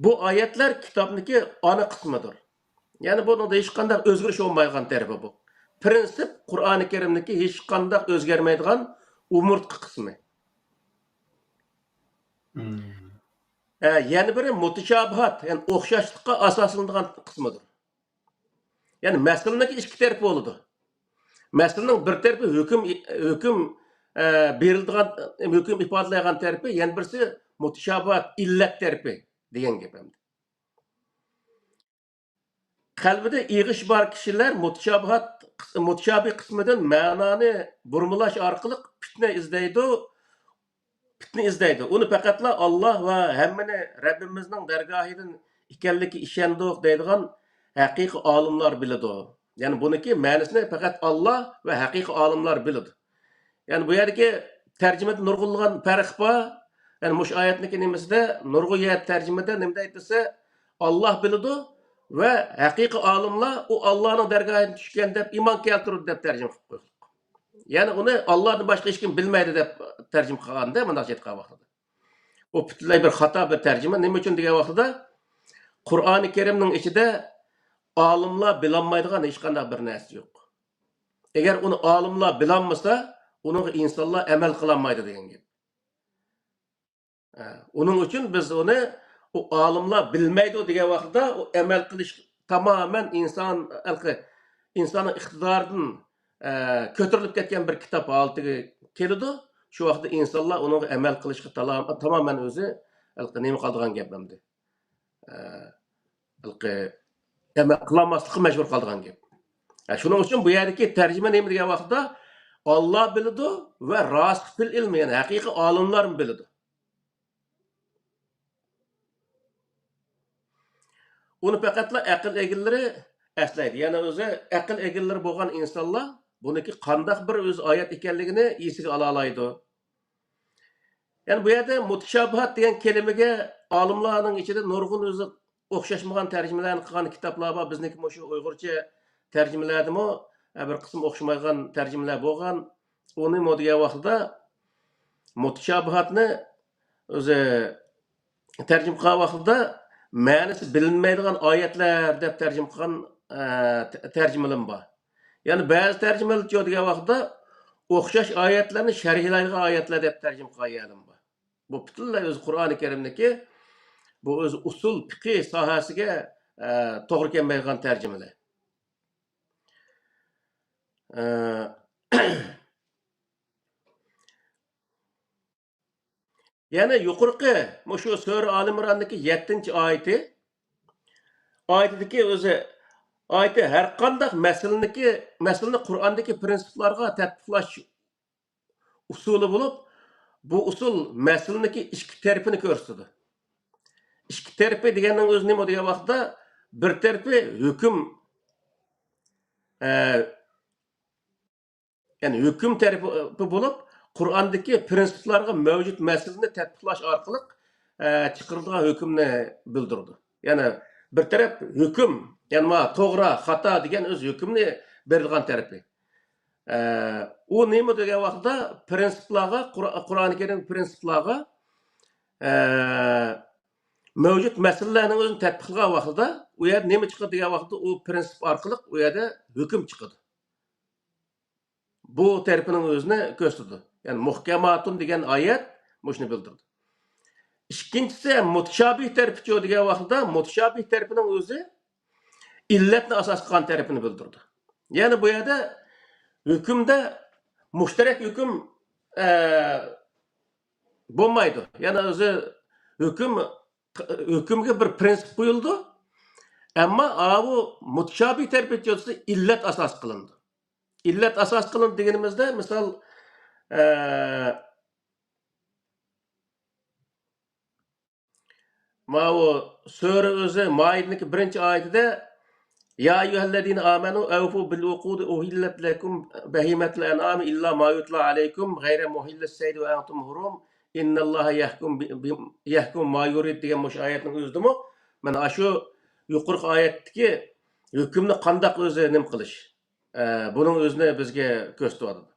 بۇ ئايەتلەر كىتابنىڭكى ئانا قىسمىدۇر. يەنى بۇنىڭدا ھېچقانداق ئۆزگىرىش بولمايدىغان تەرىپى بۇ. پرىنسىپ قۇرئانى كەرىمنىڭكى ھېچقانداق ئۆزگەرمەيدىغان ئومۇرتقا قىسمى. مم. ھە، يەنە بىرى مۇتىشابىھات، يەنى ئوخشاشلىققا ئاساسلىنىدىغان قىسمىدۇر. يەنى مەسىلىنىڭكى ئىككى تەرىپى بولىدۇ. مەسىلىنىڭ بىر تەرىپى ھۆكۈم، ھۆكۈم، ئە، بېرىلىدىغان، ھۆكۈم ئىپادىلەيدىغان تەرىپى، يەنە بىرسى مۇتىشابىھات، ئىللەت تەرىپى دېگەن گەپ ئەمدى. قەلبىدە ئېغىش بار كىشىلەر مۇتىشابىھات، مۇتىشابىھ قىسمىدىن مەنانى بۇرمىلاش ئارقىلىق پىتنە ئىزدەيدۇ، پىتنە ئىزدەيدۇ. ئۇنى پەقەتلا ئاللا ۋە ھەممىنى رەببىمىزنىڭ دەرگاھىدىن ئىكەنلىكىگە ئىشەندۇق دەيدىغان ھەقىقىي ئالىملار بىلىدۇ. يەنى بۇنىڭكى مەنىسىنى پەقەت ئاللا ۋە ھەقىقىي ئالىملار بىلىدۇ. يەنى بۇ يەردىكى تەرجىمىدە نۇرغۇنلىغان پەرق بار. يەنى مۇشۇ ئايەتنىڭكى نېمىسىدە، نۇرغۇن يەر تەرجىمىدە نېمە دەيدۇ دېسە، ئاللا بىلىدۇ ۋە ھەقىقىي ئالىملار ئۇ ئاللانىڭ دەرگاھىدىن چۈشكەن دەپ ئىمان كەلتۈرىدۇ دەپ تەرجىمە قىلىپ قويغان. يەنى ئۇنى ئاللادىن باشقا ھېچكىم بىلمەيدۇ دەپ تەرجىمە قىلغاندا، مۇنداق ئېيتقان ۋاقتىدا. ئۇ پۈتۈنلەي بىر خاتا بىر تەرجىمە. نېمە ئۈچۈن دېگەن ۋاقتىدا، قۇرئانى كەرىمنىڭ ئىچىدە ئالىملار بىلالمايدىغان ھېچقانداق بىر نەرسە يوق. ئەگەر ئۇنى ئالىملار بىلالمىسا، ئۇنىڭغا ئىنسانلار ئەمەل قىلالمايدۇ دېگەن گەپ. ئە، ئۇنىڭ ئۈچۈن بىز ئۇنى، ئۇ ئالىملار بىلمەيدۇ دېگەن ۋاقتىدا، ئۇ ئەمەل قىلىش تامامەن ئىنسان، ھېلىقى ئىنساننىڭ ئىقتىدارىدىن، ئە، كۆتۈرۈلۈپ كەتكەن بىر كىتاب ھالىتىگە كېلىدۇ. شۇ ۋاقىتتا ئىنسانلار ئۇنىڭغا ئەمەل قىلىشقا تالا-، تامامەن ئۆزى ھېلىقى نېمە قالىدىغان گەپ ئەمدى. ئە، ھېلىقى ئەمەل قىلالماسلىققا مەجبۇر قالىدىغان گەپ. ئە، شۇنىڭ ئۈچۈن بۇ يەردىكى تەرجىمە نېمە دېگەن ۋاقىتتا، ئاللا بىلىدۇ ۋە راسىخ فىل ئىلمى، يەنى ھەقىقىي ئالىملارمۇ بىلىدۇ. ئۇنى پەقەتلا ئەقىل ئىگىلىرى ئەسلەيدۇ. يەنى ئۆزى ئەقىل ئىگىلىرى بولغان ئىنسانلار بۇنىڭكى قانداق بىر ئۆزى ئايەت ئىكەنلىكىنى ئېسىگە ئالالايدۇ. يەنى بۇ يەردە مۇتىشابىھات دېگەن كەلىمىگە ئالىملارنىڭ ئىچىدە نۇرغۇن ئۆزى ئوخشاشمىغان تەرجىمىلەرنى قىلغان كىتابلار بار. بىزنىڭكى مۇشۇ ئۇيغۇرچە تەرجىمىلەردىمۇ، ئە، بىر قىسىم ئوخشىمايدىغان تەرجىمىلەر بولغان. ئۇنى مۇ دېگەن ۋاقتىدا مۇتىشابىھاتنى ئۆزى تەرجىمە قىلغان ۋاقتىدا مەنىسى بىلىنمەيدىغان ئايەتلەر دەپ تەرجىمە قىلغان، ئە، تە-، تەرجىمىلىرىمۇ بار. يەنى بەزى تەرجىمىلەر چۇ دېگەن ۋاقتىدا ئوخشاش ئايەتلەرنى شەرھلەيدىغان ئايەتلەر دەپ تەرجىمە قىلغان يەرلىرىمۇ بار. بۇ پۈتۈنلەي ئۆزى قۇرئانى كەرىمدىكى بۇ ئۆزى ئۇسۇل پىقى ساھەسىگە، ئە، توغرا كەلمەيدىغان تەرجىمىلەر. ئە، يەنە يۇقىرىقى مۇشۇ سۈرە ئالى ئىمراندىكى يەتتىنچى ئايىتى، ئايىتىدىكى ئۆزى، ئايىتى ھەر قانداق مەسىلىنىكى، مەسىلىنى قۇرئاندىكى پرىنسىپلارغا تەتبىقلاش ئۇسۇلى بولۇپ، بۇ ئۇسۇل مەسىلىنىڭكى ئىككى تەرىپىنى كۆرسىتىدۇ. ئىككى تەرىپى دېگەننىڭ ئۆزى نېمە دېگەن ۋاقىتتا، بىر تەرىپى ھۆكۈم، ئە، يەنى ھۆكۈم تەرىپى بولۇپ، قۇرئاندىكى پرىنسىپلارغا مەۋجۇت مەسىلىنى تەتبىقلاش ئارقىلىق، ئە، چىقىرىلىدىغان ھۆكۈمنى بىلدۈرىدۇ. يەنى بىر تەرەپ ھۆكۈم، يەنى ما توغرا، خاتا دېگەن ئۆز ھۆكۈمنى بېرىدىغان تەرىپى. ئە، ئۇ نېمە دېگەن ۋاقتىدا پرىنسىپلارغا، قۇر-، قۇرئانى كەرىم پرىنسىپلارغا، ئە، مەۋجۇت مەسىلىلەرنىڭ ئۆزىنى تەتبىقلىغان ۋاقتىدا ئۇ يەردە نېمە چىقىدۇ دېگەن ۋاقىتتا ئۇ پرىنسىپ ئارقىلىق ئۇ يەردە ھۆكۈم چىقىدۇ. بۇ تەرىپىنىڭ ئۆزىنى كۆرسىتىدۇ. يەنى مۇھكەماتۇن دېگەن ئايەت مۇشۇنى بىلدۈرىدۇ. ئىككىنچىسى مۇتىشابىھ تەرىپىچۇ دېگەن ۋاقتىدا مۇتىشابىھ تەرىپىنىڭ ئۆزى ئىللەتنى ئاساس قىلغان تەرىپىنى بىلدۈرىدۇ. يەنى بۇ يەردە ھۆكۈمدە مۇشتەرەك ھۆكۈم، ئە، بولمايدۇ. يەنى ئۆزى ھۆكۈم، ھۆكۈمگە بىر پرىنسىپ قويۇلىدۇ. ئەمما ئاۋۇ مۇتشابىھ تەرىپى چۆتىسى ئىللەت ئاساس قىلىنىدۇ. ئىللەت ئاساس قىلىنىدۇ دېگىنىمىزدە، مىسال، ئە، ماۋۇ سۈرە ئۆزى مائىدىنىڭكى بىرىنچى ئايىتىدە، يا أيها الذين آمنوا أوفوا بالعقود أحلت لكم بهيمة الأنعام إلا ما يتلى عليكم غير محلي الصيد وأنتم حرم إن الله يحكم ب-، ب-، يحكم ما يريد دېگەن مۇشۇ ئايەتنىڭ ئۆزىدىمۇ مانا شۇ يۇقىرىقى ئايەتتىكى ھۆكۈمنى قانداق ئۆزى نېمە قىلىش، ئە، بۇنىڭ ئۆزىنى بىزگە كۆرسىتىۋاتىدۇ.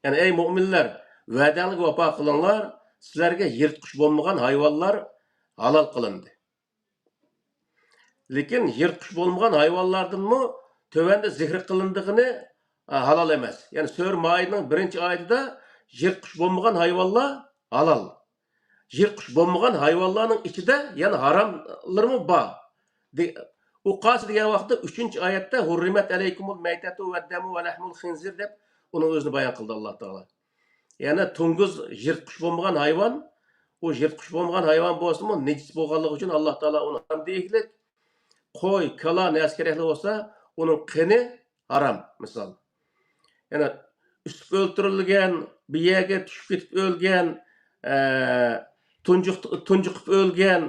يەنى، ئەي مۆمىنلەر، ۋەدەڭلارگە ۋاپا قىلىڭلار، سىلەرگە يىرتقۇچ بولمىغان ھايۋانلار ھالال قىلىندى. لېكىن يىرتقۇچ بولمىغان ھايۋانلاردىنمۇ تۆۋەندە زىكىر قىلىنىدىغىنى، ئا، ھالال ئەمەس. يەنى سۈرە مائىدىنىڭ بىرىنچى ئايىتىدا يىرتقۇچ بولمىغان ھايۋانلار ھالال. يىرتقۇچ بولمىغان ھايۋانلارنىڭ ئىچىدە يەنە ھاراملىرىمۇ بار. دې-، ئۇ قايسى دېگەن ۋاقىتتا، ئۈچىنچى ئايەتتە، ھۇررىمەت ئەلەيكۇمۇل مەيتەتۇ ۋەددەمۇ ۋەلەھمۇل خىنزىر دەپ ئۇنىڭ ئۆزىنى بايان قىلدى ئاللا تائالا. يەنى توڭگۇز يىرتقۇچ بولمىغان ھايۋان، ئۇ يىرتقۇچ بولمىغان ھايۋان بولسىمۇ، نىجىس بولغانلىقى ئۈچۈن ئاللا تائالا ئۇنى ھارام دېيىكلىك. قوي، كالا، نەرسە كېرەكلىك بولسا، ئۇنىڭ قېنى ھارام، مىسال. يەنى ئۈسۈپ ئۆلتۈرۈلگەن، بىر يەرگە چۈشۈپ كېتىپ ئۆلگەن، ئە، تۇنجۇق-، تۇنجۇقۇپ ئۆلگەن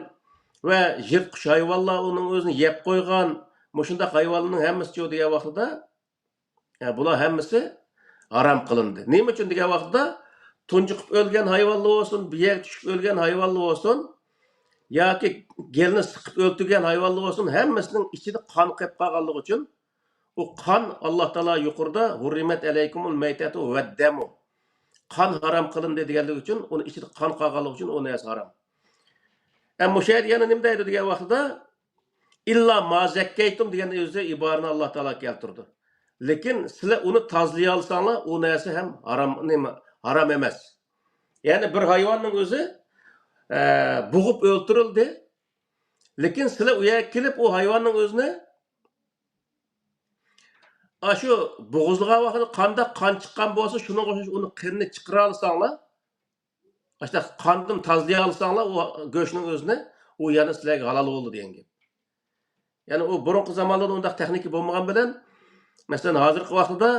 ۋە يىرتقۇچ ھايۋانلار ئۇنىڭ ئۆزىنى يەپ قويغان، مۇشۇنداق ھايۋانلارنىڭ ھەممىسىچۇ دېگەن ۋاقتىدا، ئە، بۇلار ھەممىسى ھارام قىلىندى. نېمە ئۈچۈن دېگەن ۋاقتىدا، تۇنجۇقۇپ ئۆلگەن ھايۋانلار بولسۇن، بىر يەرگە چۈشۈپ ئۆلگەن ھايۋانلار بولسۇن، ياكى گېلىنى سىقىپ ئۆلتۈرگەن ھايۋانلار بولسۇن، ھەممىسىنىڭ ئىچىدە قان قېلىپ قالغانلىقى ئۈچۈن، ئۇ قان، ئاللا تائالا يۇقىرىدا، ھۇررىمەت ئەلەيكۇمۇل مەيتەتۇ ۋەددەمۇ، قان ھارام قىلىندى دېگەنلىكى ئۈچۈن، ئۇنىڭ ئىچىدە قان قالغانلىقى ئۈچۈن ئۇ نەرسە ھارام. ئە، مۇشۇ يەردە يەنە نېمە دەيدۇ دېگەن ۋاقتىدا، ئىللا ما زەككەيتۇم دېگەن ئۆزى ئىبارىنى ئاللا تائالا كەلتۈردى. لېكىن سىلەر ئۇنى تازىلىيالىساڭلار، ئۇ نەرسە ھەم ھارام، نېمە، ھارام ئەمەس. يەنى بىر ھايۋاننىڭ ئۆزى، ئە، بوغۇپ ئۆلتۈرۈلدى. لېكىن سىلەر ئۇ يەرگە كېلىپ، ئۇ ھايۋاننىڭ ئۆزىنى ئاشۇ بوغۇزلىغان ۋاقتىدا قانداق قان چىققان بولسا، شۇنىڭغا ئوخشاش ئۇنىڭ قېنىنى چىقىرالىساڭلار، ئاشۇنداق قاندىن تازىلىيالىساڭلار، ئۇ گۆشنىڭ ئۆزىنى، ئۇ يەنە سىلەرگە ھالال بولىدۇ دېگەن گەپ. يەنى ئۇ بۇرۇنقى زامانلاردا ئۇنداق تېخنىكا بولمىغان بىلەن، مەسىلەن، ھازىرقى ۋاقىتتا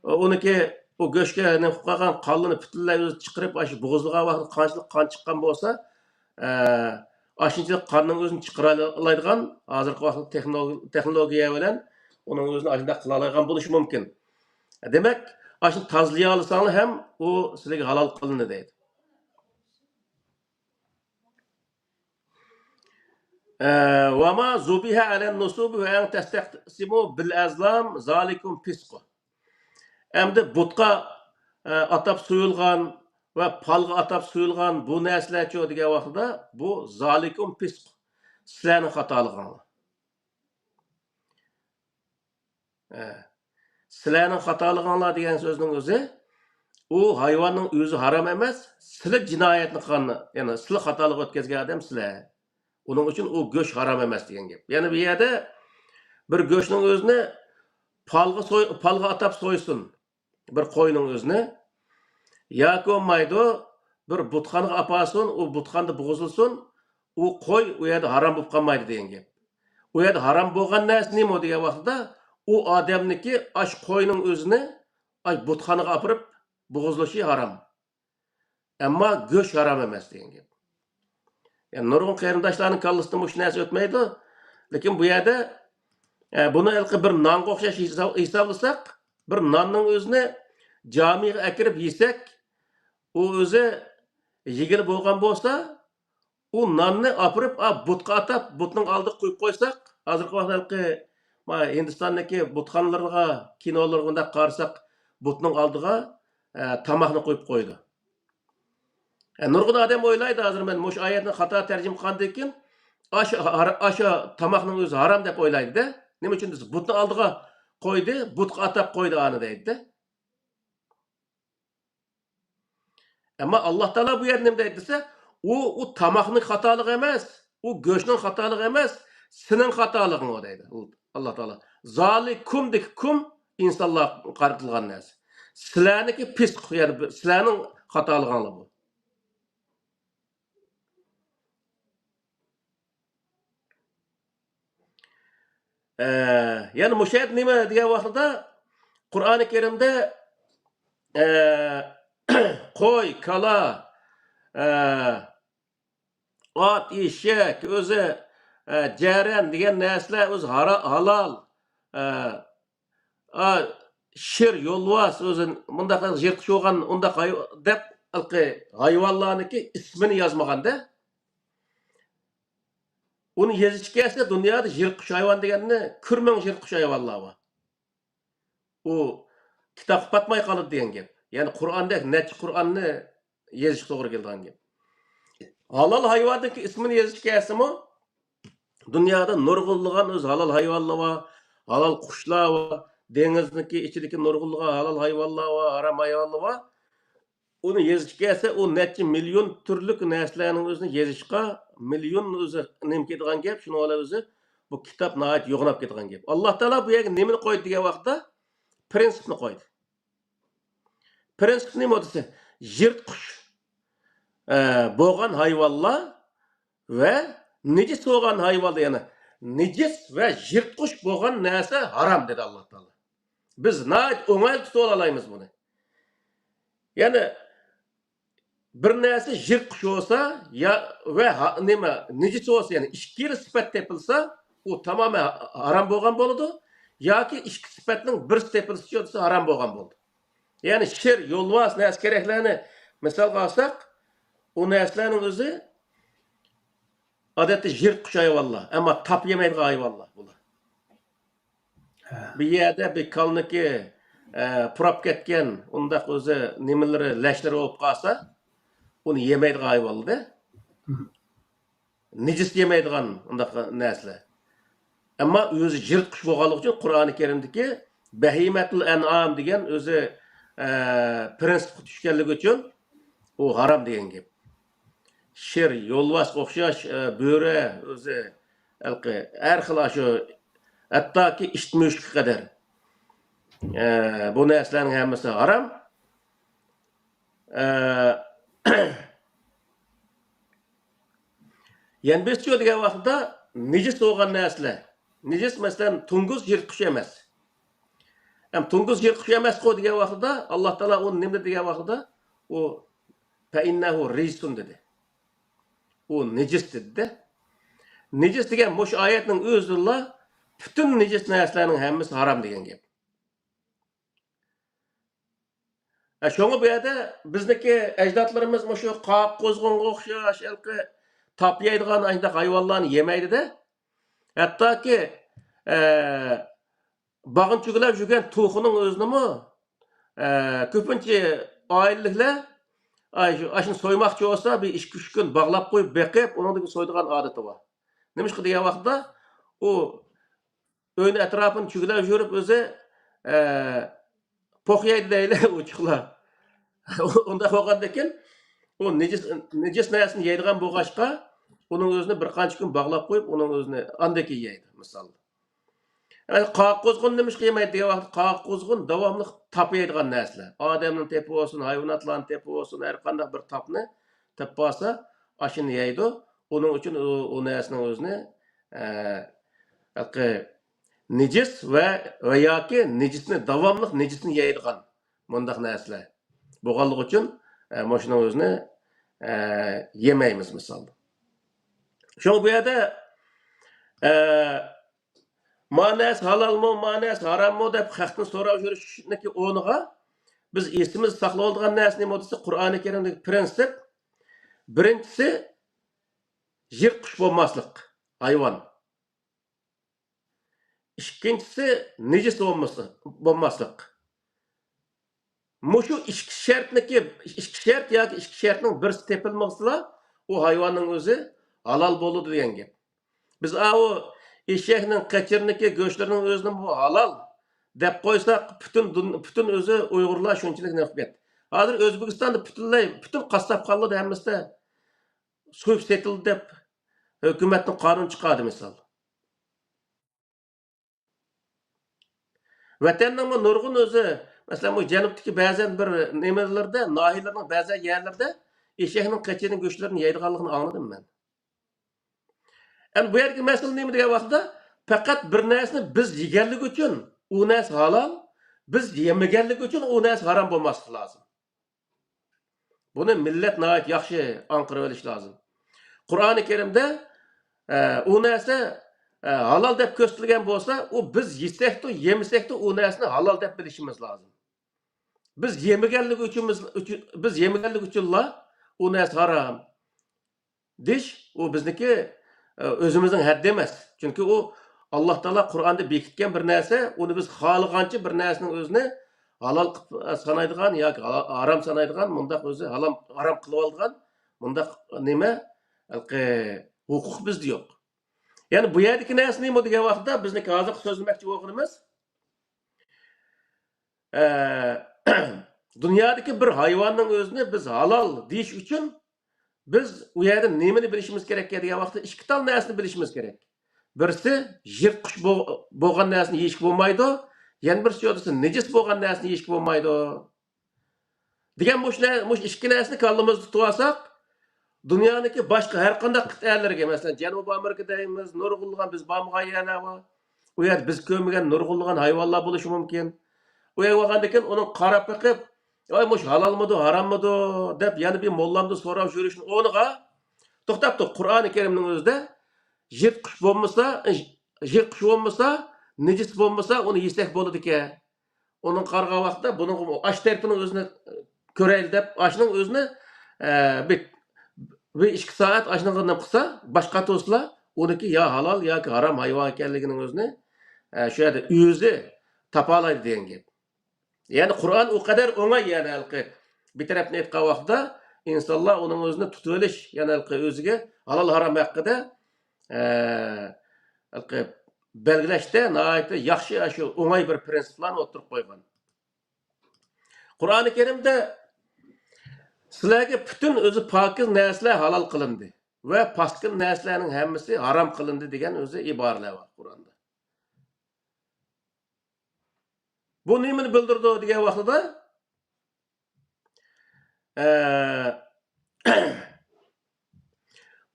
ئۇنىڭكى ئۇ گۆشكە نېمە قىلىپ قالغان قانلىرىنى پۈتۈنلەي ئۆزى چىقىرىپ، ئاشۇ بوغۇزلىغان ۋاقتىدا قانچىلىك قان چىققان بولسا، ئە، ئاشۇنچىلىك قاننىڭ ئۆزىنى چىقىرالايدىغان ھازىرقى ۋاقىتتا تېخنولوگىيە بىلەن ئۇنىڭ ئۆزىنى ئاشۇنداق قىلالايدىغان بولۇشى مۇمكىن. دېمەك، ئاشۇنى تازىلىيالىساڭلار ھەم ئۇ سىلەرگە ھالال قىلىندى دەيدۇ. ئە، ۋەما زۇبىھە ئەلەن نۇسۇبى ۋە ئەن تەستەقسىمۇ بىل ئەزلام زالىكۇم فىسقۇ. ئەمدى بۇتقا، ئە، ئاتاپ سويۇلغان ۋە پالغا ئاتاپ سويۇلغان بۇ نەرسىلەرچۇ دېگەن ۋاقتىدا، بۇ زالىكۇم فىسق، سىلەرنىڭ خاتالىقىڭلار. ئە، سىلەرنىڭ خاتالىقىڭلار دېگەن سۆزنىڭ ئۆزى، ئۇ ھايۋاننىڭ ئۆزى ھارام ئەمەس، سىلى جىنايەتنى قىلغان، يەنى سىلى خاتالىق ئۆتكۈزگەن ئادەم سىلەر. ئۇنىڭ ئۈچۈن ئۇ گۆش ھارام ئەمەس دېگەن گەپ. يەنى بۇ يەردە بىر گۆشنىڭ ئۆزىنى پالغا سوي-، پالغا ئاتاپ سويسۇن، بىر قوينىڭ ئۆزىنى. ياكى بولمايدۇ، بىر بۇتخانىغا ئاپارسۇن، ئۇ بۇتخانىدا بوغۇزلىسۇن، ئۇ قوي ئۇ يەردە ھارام بولۇپ قالمايدۇ دېگەن گەپ. ئۇ يەردە ھارام بولغان نەرسە نېمە دېگەن ۋاقتىدا، ئۇ ئادەمنىڭكى ئاش قوينىڭ ئۆزىنى ئاش بۇتخانىغا ئاپىرىپ بوغۇزلىشى ھارام. ئەمما گۆش ھارام ئەمەس دېگەن گەپ. يەنى نۇرغۇن قېرىنداشلارنىڭ كاللىسىدىن مۇشۇ نەرسە ئۆتمەيدۇ. لېكىن بۇ يەردە، ئە، بۇنى ھېلىقى بىر نانغا ئوخشاش ھېساب-، ھېسابلىساق، بىر ناننىڭ ئۆزىنى جامىغا ئەكىرىپ يېسەك، ئۇ ئۆزى يېگىلى بولغان بولسا، ئۇ ناننى ئاپىرىپ، ئا، بۇتقا ئاتاپ، بۇتنىڭ ئالدىغا قويۇپ قويساق، ھازىرقى ۋاقىتتا ھېلىقى، ما، ھىندىستاندىكى بۇتخانىلارغا، كىنولارغا مۇنداق قارىساق، بۇتنىڭ ئالدىغا، ئە، تاماقنى قويۇپ قويىدۇ. ئە، نۇرغۇن ئادەم ئويلايدۇ، ھازىر مەن مۇشۇ ئايەتنى خاتا تەرجىمە قىلغاندىن كېيىن، ئاش، ھار-، ئاش، تاماقنىڭ ئۆزى ھارام دەپ ئويلايدۇ-دە. نېمە ئۈچۈن دېسە، بۇتنىڭ ئالدىغا قويدى، بۇتقا ئاتاپ قويدى ئانى دەيدۇ-دە. ئەمما ئاللا تائالا بۇ يەردە نېمە دەيدۇ دېسە، ئۇ، ئۇ تاماقنىڭ خاتالىقى ئەمەس، ئۇ گۆشنىڭ خاتالىقى ئەمەس، سېنىڭ خاتالىقىڭ ئۇ دەيدۇ ئاللا تائالا. زالىكۇمدىكى كۇم ئىنسانلارغا قارىتىلغان نەرسە. سىلەرنىڭكى پىسق، يەنى بۇ سىلەرنىڭ خاتالىقىڭلار بۇ. ئە، يەنى مۇشۇ يەردە نېمە دېگەن ۋاقتىدا، قۇرئانى كەرىمدە، ئە، قوي، كالا، ئە، ئات، ئېشەك، ئۆزى، ئە، جەرەن دېگەن نەرسىلەر ئۆزى ھارا-، ھالال، ئە، ئا، شىر، يولۋاس، ئۆزى مۇنداق يىرتقۇچ بولغان ئۇنداق ھاي-، دەپ ھېلىقى ھايۋانلارنىڭكى ئىسمىنى يازمىغاندا، ئۇنى يېزىشكە كەلسە، دۇنيادا يىرتقۇچ ھايۋان دېگەننى كۆرمەڭ، يىرتقۇچ ھايۋانلار بار. ئۇ كىتابقا پاتماي قالىدۇ دېگەن گەپ. يەنى قۇرئاندەك نەچچە قۇرئاننى يېزىشقا توغرا كېلىدىغان گەپ. ھالال ھايۋاندىكى ئىسمىنى يېزىشكە كەلسىمۇ، دۇنيادا نۇرغۇنلىغان ئۆزى ھالال ھايۋانلار بار، ھالال قۇشلار بار، دېڭىزنىڭكى ئىچىدىكى نۇرغۇنلىغان ھالال ھايۋانلار بار، ھارام ھايۋانلار بار. ئۇنى يېزىشقا كەلسە، ئۇ نەچچە مىليون تۈرلۈك نەرسىلەرنىڭ ئۆزىنى يېزىشقا، مىليون ئۆزى نېمە كېتىدىغان گەپ، شۇنىڭ بىلەن ئۆزى بۇ كىتاب ناھايىتى يوغىناپ كېتىدىغان گەپ. ئاللا تائالا بۇ يەرگە نېمىنى قويدى دېگەن ۋاقىتتا، پرىنسىپنى قويدى. پرىنسىپ نېمە دېسە، يىرتقۇچ، ئە، بولغان ھايۋانلار ۋە نىجىس بولغان ھايۋانلار، يەنى نىجىس ۋە يىرتقۇچ بولغان نەرسە ھارام، دېدى ئاللا تائالا. بىز ناھايىتى ئوڭايلا تۇتۇۋالالايمىز بۇنى. يەنى بىر نەرسە يىرتقۇچ بولسا يا، ۋە ھا-، نېمە، نىجىس بولسا، يەنى ئىككىلا سۈپەت تېپىلسا، ئۇ تامامەن ھا-، ھارام بولغان بولىدۇ. ياكى ئىككى سۈپەتنىڭ بىرسى تېپىلسا، ھارام بولغان بولىدۇ. يەنى شىر، يولۋاس نەرسە كېرەكلەرنى مىسالغا ئالساق، ئۇ نەرسىلەرنىڭ ئۆزى ئادەتتە يىرتقۇچ ھايۋانلار، ئەمما تاپ يېمەيدىغان ھايۋانلار بۇلار. ھە. بىر يەردە بىر كالىنىڭكى، ئە، پۇراپ كەتكەن ئۇنداق ئۆزى نېمىلىرى، لەشلىرى بولۇپ قالسا، ئۇنى يېمەيدىغان ھايۋانلار-دە. مم. نىجىس يېمەيدىغان ئۇنداق نەرسىلەر. ئەمما ئۆزى يىرتقۇچ بولغانلىقى ئۈچۈن قۇرئانى كەرىمدىكى بەھىمەتۇل ئەنئام دېگەن ئۆزى، ئە، پرىنسىپقا چۈشكەنلىكى ئۈچۈن ئۇ ھارام دېگەن گەپ. شىر، يولۋاسقا ئوخشاش، ئە، بۆرە، ئۆزى ھېلىقى ھەر خىل ئاشۇ، ھەتتاكى ئىت مۈشۈككە قەدەر. ئە، بۇ نەرسىلەرنىڭ ھەممىسى ھارام. ئە، يەنبېسچۇ دېگەن ۋاقتىدا نىجىس بولغان نەرسىلەر. نىجىس، مەسىلەن، توڭگۇز يىرتقۇچ ئەمەس. ھەم توڭگۇز يىرتقۇچ ئەمەسقۇ دېگەن ۋاقتىدا، ئاللا تائالا ئۇنى نېمە دېگەن ۋاقتىدا، ئۇ فەئىننەھۇ رىجسۇن دېدى. ئۇ نىجىس دېدى-دە. نىجىس دېگەن مۇشۇ ئايەتنىڭ ئۆزىدىلا پۈتۈن نىجىس نەرسىلەرنىڭ ھەممىسى ھارام دېگەن گەپ. ھە، شۇڭا بۇ يەردە بىزنىڭكى ئەجدادلىرىمىز مۇشۇ قاقا قۇزغۇنغا ئوخشاش ھېلىقى تاپ يەيدىغان ئاشۇنداق ھايۋانلارنى يېمەيدۇ-دە. ھەتتاكى، ئە، باغنى چۈگىلەپ يۈرگەن توخۇنىڭ ئۆزىنىمۇ، ئە، كۆپىنچە ئائىلىلىكلەر، ئاي، شۇ، ئاشۇنى سويماقچى بولسا، بىر ئىككى، ئۈچ كۈن باغلاپ قويۇپ، بېقىپ، ئۇنىڭدىن كېيىن سويىدىغان ئادىتى بار. نېمىشقا دېگەن ۋاقىتتا، ئۇ ئۆينىڭ ئەتراپىنى چۈگىلەپ يۈرۈپ ئۆزى، ئە، پوق يەيدۇ دەيلى، ئوچۇقلار. ئۇنداق بولغاندىكىن، ئۇ نىجىس، نىجىس نەرسىنى يەيدىغان بولغاچقا، ئۇنىڭ ئۆزىنى بىر قانچە كۈن باغلاپ قويۇپ، ئۇنىڭ ئۆزىنى ئاندىن كېيىن يەيدۇ، مىسال. ئە، قاقا قۇزغۇن نېمىشقا يېمەيدۇ دېگەن ۋاقىتتا، قاقا قۇزغۇن داۋاملىق تاپ يەيدىغان نەرسىلەر. ئادەمنى تېپىۋالسۇن، ھايۋاناتلارنى تېپىۋالسۇن، ھەر قانداق بىر تاپنى تېپىۋالسا، ئاشۇنى يەيدۇ. ئۇنىڭ ئۈچۈن ئۇ، ئۇ نەرسىنىڭ ئۆزىنى، ئە، ھېلىقى نىجىس ۋە، ۋە ياكى نىجىسنى، داۋاملىق نىجىسنى يەيدىغان مۇنداق نەرسىلەر بولغانلىقى ئۈچۈن، ئە، مۇشۇنىڭ ئۆزىنى، ئە، يېمەيمىز، مىسال. شۇڭا بۇ يەردە، ئە، ما نەرسە ھالالمۇ، ما نەرسە ھاراممۇ دەپ خەقتىن سوراپ يۈرۈشنىڭكى ئورنىغا، بىز ئېسىمىزدە ساقلىۋالىدىغان نەرسە نېمە دېسە، قۇرئانى كەرىمدىكى پرىنسىپ، بىرىنچىسى، يىرتقۇچ بولماسلىق، ھايۋان. ئىككىنچىسى، نىجىس بولمىسا-، بولماسلىق. مۇشۇ ئىككى شەرتنىكى، ئىككى شەرت ياكى ئىككى شەرتنىڭ بىرسى تېپىلمىسىلا، ئۇ ھايۋاننىڭ ئۆزى ھالال بولىدۇ دېگەن گەپ. بىز ئاۋۇ ئېشەكنىڭ، قېچىرنىڭكى گۆشلىرىنىڭ ئۆزىنى بۇ ھالال دەپ قويساق، پۈتۈن دۇن-، پۈتۈن ئۆزى ئۇيغۇرلار شۇنچىلىك نېمە قىلىپ كەتتى. ھازىر ئۆزبېكىستاندا پۈتۈنلەي، پۈتۈن قاسساپخانىلاردا ھەممىسىدە سويۇپ سېتىلدى دەپ ھۆكۈمەتنىڭ قانۇن چىقاردى، مىسال. ۋەتەننىڭمۇ نۇرغۇن ئۆزى مەسىلەن، بۇ جەنۇبتىكى بەزەن بىر نېمىلەردە، ناھىيەلەرنىڭ بەزى يەرلىرىدە ئېشەكنىڭ قېچىنىڭ گۆشلىرىنى يەيدىغانلىقىنى ئاڭلىدىم مەن. ئەمدى بۇ يەردىكى مەسىلە نېمە دېگەن ۋاقىتتا، پەقەت بىر نەرسىنى بىز يېگەنلىكى ئۈچۈن ئۇ نەرسە ھالال، بىز يېمىگەنلىكى ئۈچۈن ئۇ نەرسە ھارام بولماسلىقى لازىم. بۇنى مىللەت ناھايىتى ياخشى ئاڭقىرىۋېلىشى لازىم. قۇرئانى كەرىمدە، ئە، ئۇ نەرسە، ئە، ھالال دەپ كۆرسىتىلگەن بولسا، ئۇ بىز يېسەكتۇ، يېمىسەكتۇ، ئۇ نەرسىنى ھالال دەپ بىلىشىمىز لازىم. بىز يېمىگەنلىكى ئۈچۈن، ئۈچۈن، بىز يېمىگەنلىكى ئۈچۈنلا ئۇ نەرسە ھارام دېيىش، ئۇ بىزنىڭكى، ئە، ئۆزىمىزنىڭ ھەددى ئەمەس. چۈنكى ئۇ ئاللا تائالا قۇرئاندا بېكىتكەن بىر نەرسە، ئۇنى بىز خالىغانچە بىر نەرسىنىڭ ئۆزىنى ھالال قىلىپ سانايدىغان ياكى ھا-، ھارام سانايدىغان، مۇنداق ئۆزى ھالام-، ھارام قىلىۋالىدىغان مۇنداق نېمە، ھېلىقى ھوقۇق بىزدە يوق. يەنى بۇ يەردىكى نەرسە نېمە دېگەن ۋاقىتتا، بىزنىڭكى ھازىرقى سۆزلىمەكچى بولغىنىمىز، ئە، دۇنيادىكى بىر ھايۋاننىڭ ئۆزىنى بىز ھالال دېيىش ئۈچۈن بىز ئۇ يەردە نېمىنى بىلىشىمىز كېرەككە دېگەن ۋاقىتتا ئىككى تال نەرسىنى بىلىشىمىز كېرەك. بىرسى يىرتقۇچ بو-، بولغان نەرسىنى يېيىشكە بولمايدۇ، يەنە بىرسى يولدىسى نىجىس بولغان نەرسىنى يېيىشكە بولمايدۇ دېگەن مۇشۇ نە-، مۇشۇ ئىككى نەرسىنى كاللىمىزدا تۇتۇۋالساق، دۇنيانىڭكى باشقا ھەر قانداق قىتئەلىرىگە، مەسىلەن، جەنۇبىي ئامېرىكا دەيمىز، نۇرغۇنلىغان بىز بارمىغان يەرلەر بار. ئۇ يەردە بىز كۆرمىگەن نۇرغۇنلىغان ھايۋانلار بولۇشى مۇمكىن. ئۇ يەرگە بارغاندىن كېيىن ئۇنىڭ قاراپ بېقىپ، ۋاي، مۇشۇ ھالالمىدۇ، ھاراممىدۇ دەپ يەنە بىر موللامدىن سوراپ يۈرۈشنىڭ ئورنىغا، توختاپ تۇر، قۇرئانى كەرىمنىڭ ئۆزىدە يىرتقۇچ بولمىسا، يىرتقۇچ بولمىسا، نىجىس بولمىسا، ئۇنى يېسەك بولىدىكەن. ئۇنىڭغا قارىغان ۋاقىتتا بۇنىڭغا ئاش تەرىپىنىڭ ئۆزىنى كۆرەيلى دەپ، ئاشنىڭ ئۆزىنى، ئە، بىر، بىر ئىككى سائەت ئاشنىڭغا نېمە قىلسا، باشقا تۇرسىلا، ئۇنىڭكى يا ھالال ياكى ھارام ھايۋان ئىكەنلىكىنىڭ ئۆزىنى، ئە، شۇ يەردە ئۆزى تاپالايدۇ دېگەن گەپ. يەنى قۇرئان ئۇ قەدەر ئوڭاي، يەنى ھېلىقى بىر تەرەپنى ئېيتقان ۋاقتىدا ئىنسانلار ئۇنىڭ ئۆزىنى تۇتۇۋېلىش، يەنى ھېلىقى ئۆزىگە ھالال ھارام ھەققىدە، ئە، ھېلىقى بەلگىلەشتە ناھايىتى ياخشى، شۇ ئوڭاي بىر پىرىنسىپلارنى ئوتتۇرىغا قويغان. قۇرئانى كەرىمدە سىلەرگە پۈتۈن ئۆزى پاكىز نەرسىلەر ھالال قىلىندى ۋە پاسكىنا نەرسىلەرنىڭ ھەممىسى ھارام قىلىندى دېگەن ئۆزى ئىبارىلەر بار قۇرئاندا. بۇ نېمىنى بىلدۈرىدۇ دېگەن ۋاقتىدا، ئە،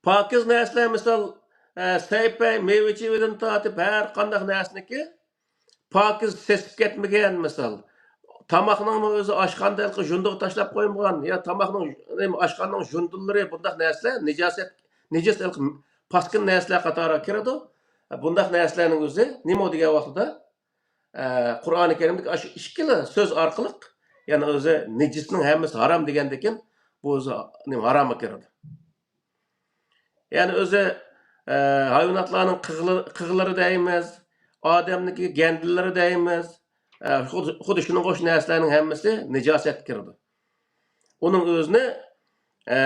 پاكىز نەرسىلەر، مىسال، ئە، سەي-پەي، مېۋە چېۋىدىن تارتىپ ھەر قانداق نەرسىنىڭكى پاكىز سېسىپ كەتمىگەن، مىسال، تاماقنىڭمۇ ئۆزى ئاشخانىدا ھېلىقى ژۇندىغا تاشلاپ قويمىغان يا تاماقنىڭ، نېمە، ئاشخانىنىڭ ژۇندىلىرى، بۇنداق نەرسىلەر نىجاسەت، نىجىس ھېلىقى پاسكىنا نەرسىلەر قاتارىغا كىرىدۇ. بۇنداق نەرسىلەرنىڭ ئۆزى نېمە دېگەن ۋاقتىدا، ئە، قۇرئانى كەرىمدىكى ئاشۇ ئىككىلا سۆز ئارقىلىق، يەنى ئۆزى نىجىسنىڭ ھەممىسى ھارام دېگەندىكىن، بۇ ئۆزى نېمە، ھارامغا كىرىدۇ. يەنى ئۆزى، ئە، ھايۋاناتلارنىڭ قىغىلى-، قىغلىرى دەيمىز، ئادەمنىڭكى گەندىلىرى دەيمىز، ئە، خۇددى، خۇددى شۇنىڭغا ئوخشاش نەرسىلەرنىڭ ھەممىسى نىجاسەتكە كىرىدۇ. ئۇنىڭ ئۆزىنى، ئە،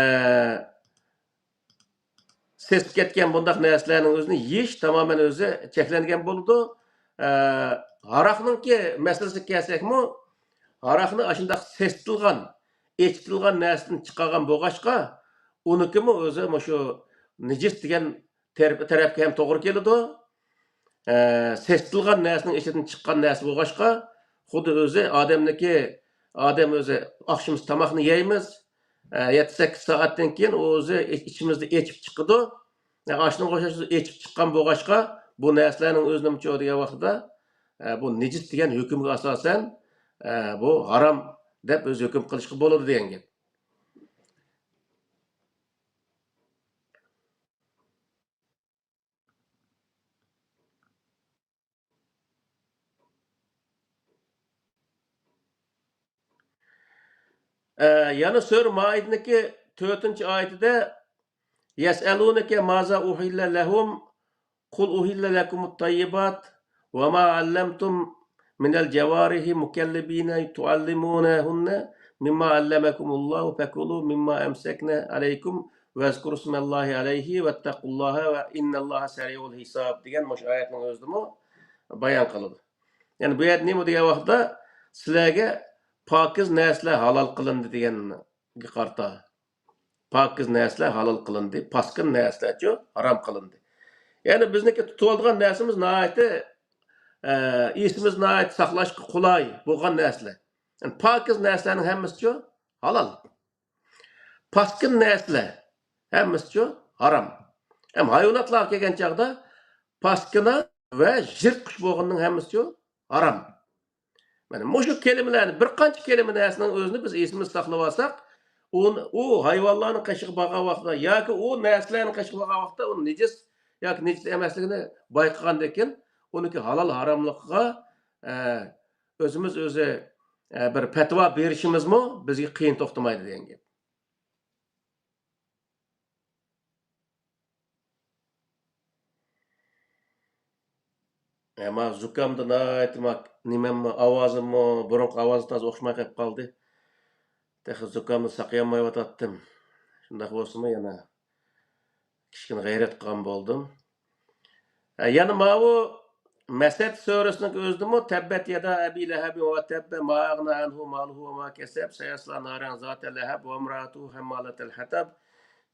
سېسىپ كەتكەن بۇنداق نەرسىلەرنىڭ ئۆزىنى يېيىش تامامەن ئۆزى چەكلەنگەن بولىدۇ. ئە، ھاراقنىڭكى مەسىلىسىگە كەلسەكمۇ، ھاراقنى ئاشۇنداق سېسىتىلغان، ئېچىتىلغان نەرسىدىن چىقارغان بولغاچقا، ئۇنىڭكىمۇ ئۆزى مۇشۇ نىجىس دېگەن تەرەپ-، تەرەپكە ھەم توغرا كېلىدۇ. ئە، سېسىتىلغان نەرسىنىڭ ئىچىدىن چىققان نەرسە بولغاچقا، خۇددى ئۆزى ئادەمنىڭكى، ئادەم ئۆزى ئاخشىمىسى تاماقنى يەيمىز، ئە، يەتتە سەككىز سائەتتىن كېيىن ئۇ ئۆزى ئىچ-، ئىچىمىزدە ئېچىپ چىقىدۇ. ئە، ئاشنىڭغا ئوخشاش ئېچىپ چىققان بولغاچقا، بۇ نەرسىلەرنىڭ ئۆزىنىمۇ دېگەن ۋاقتىدا، ئە، بۇ نىجىس دېگەن ھۆكۈمگە ئاساسەن، ئە، بۇ ھارام دەپ ئۆزى ھۆكۈم قىلىشقا بولىدۇ دېگەن گەپ. ئە، يەنە سۈرە مائىدىنىڭكى تۆتىنچى ئايىتىدە، يەسئەلۇنەكە مازا ئۇھىللە لەھۇم، قۇل ئۇھىللە لەكۇمۇت تەييىبات، ۋەما ئەللەمتۇم مىنەل جەۋارىھى مۇكەللىبىنە تۇئەللىمۇنەھۇننە مىمما ئەللەمەكۇمۇللاھۇ فەكۇلۇ مىمما ئەمسەكنە ئەلەيكۇم ۋەزكۇرۇسمەللاھى ئەلەيھى ۋەتتەقۇللاھە ۋە ئىننەللاھە سەرىئۇل ھىساب دېگەن مۇشۇ ئايەتنىڭ ئۆزىدىمۇ بايان قىلىدۇ. يەنى بۇ يەردە نېمە دېگەن ۋاقىتتا، سىلەرگە پاكىز نەرسىلەر ھالال قىلىندى دېگەنگە قارىتا. پاكىز نەرسىلەر ھالال قىلىندى، پاسكىنا نەرسىلەرچۇ ھارام قىلىندى. يەنى بىزنىڭكى تۇتۇۋالىدىغان نەرسىمىز ناھايىتى، ئە، ئېسىمىز ناھايىتى ساقلاشقا قولاي بولغان نەرسىلەر. پاكىز نەرسىلەرنىڭ ھەممىسىچۇ ھالال. پاسكىنا نەرسىلەر ھەممىسىچۇ ھارام. ھەم ھايۋاناتلارغا كەلگەن چاغدا پاسكىنا ۋە يىرتقۇچ بولغىنىنىڭ ھەممىسىچۇ ھارام. مانا مۇشۇ كەلىمىلەرنى، بىر قانچە كەلىمە نەرسىنىڭ ئۆزىنى بىز ئېسىمىزدە ساقلىۋالساق، ئۇ، ئۇ ھايۋانلارنىڭ قېشىغا بارغان ۋاقتىدا ياكى ئۇ نەرسىلەرنىڭ قېشىغا بارغان ۋاقتىدا ئۇنىڭ نىجىس ياكى نىجىس ئەمەسلىكىنى بايقىغاندىن كېيىن، ئۇنىڭكى ھالال ھاراملىقىغا، ئە، ئۆزىمىز ئۆزى، ئە، بىر پەتىۋا بېرىشىمىزمۇ بىزگە قىيىن توختىمايدۇ دېگەن گەپ. ئەمما زۇكامدا ناھايىتى ما-، نېمەممۇ، ئاۋازىممۇ بۇرۇنقى ئاۋازغا تازا ئوخشىماي قېلىپ قالدى. تېخى زۇكامنى ساقىيالمايۋاتاتتىم. شۇنداق بولسىمۇ يەنە كىچىككىنە غەيرەت قىلغان بولدۇم. ھە، يەنە ماۋۇ مەسەد سۈرىسىنىڭ ئۆزىدىمۇ تەببەت يەدا ئەبى لەھەبىن ۋە تەببە ما ئەغنا ئەنھۇ مالۇھۇ ۋە ما كەسەب سەيەسلا نارەن زاتە لەھەب ۋە ئىمرائەتۇھۇ ھەممالەتەل ھەتەب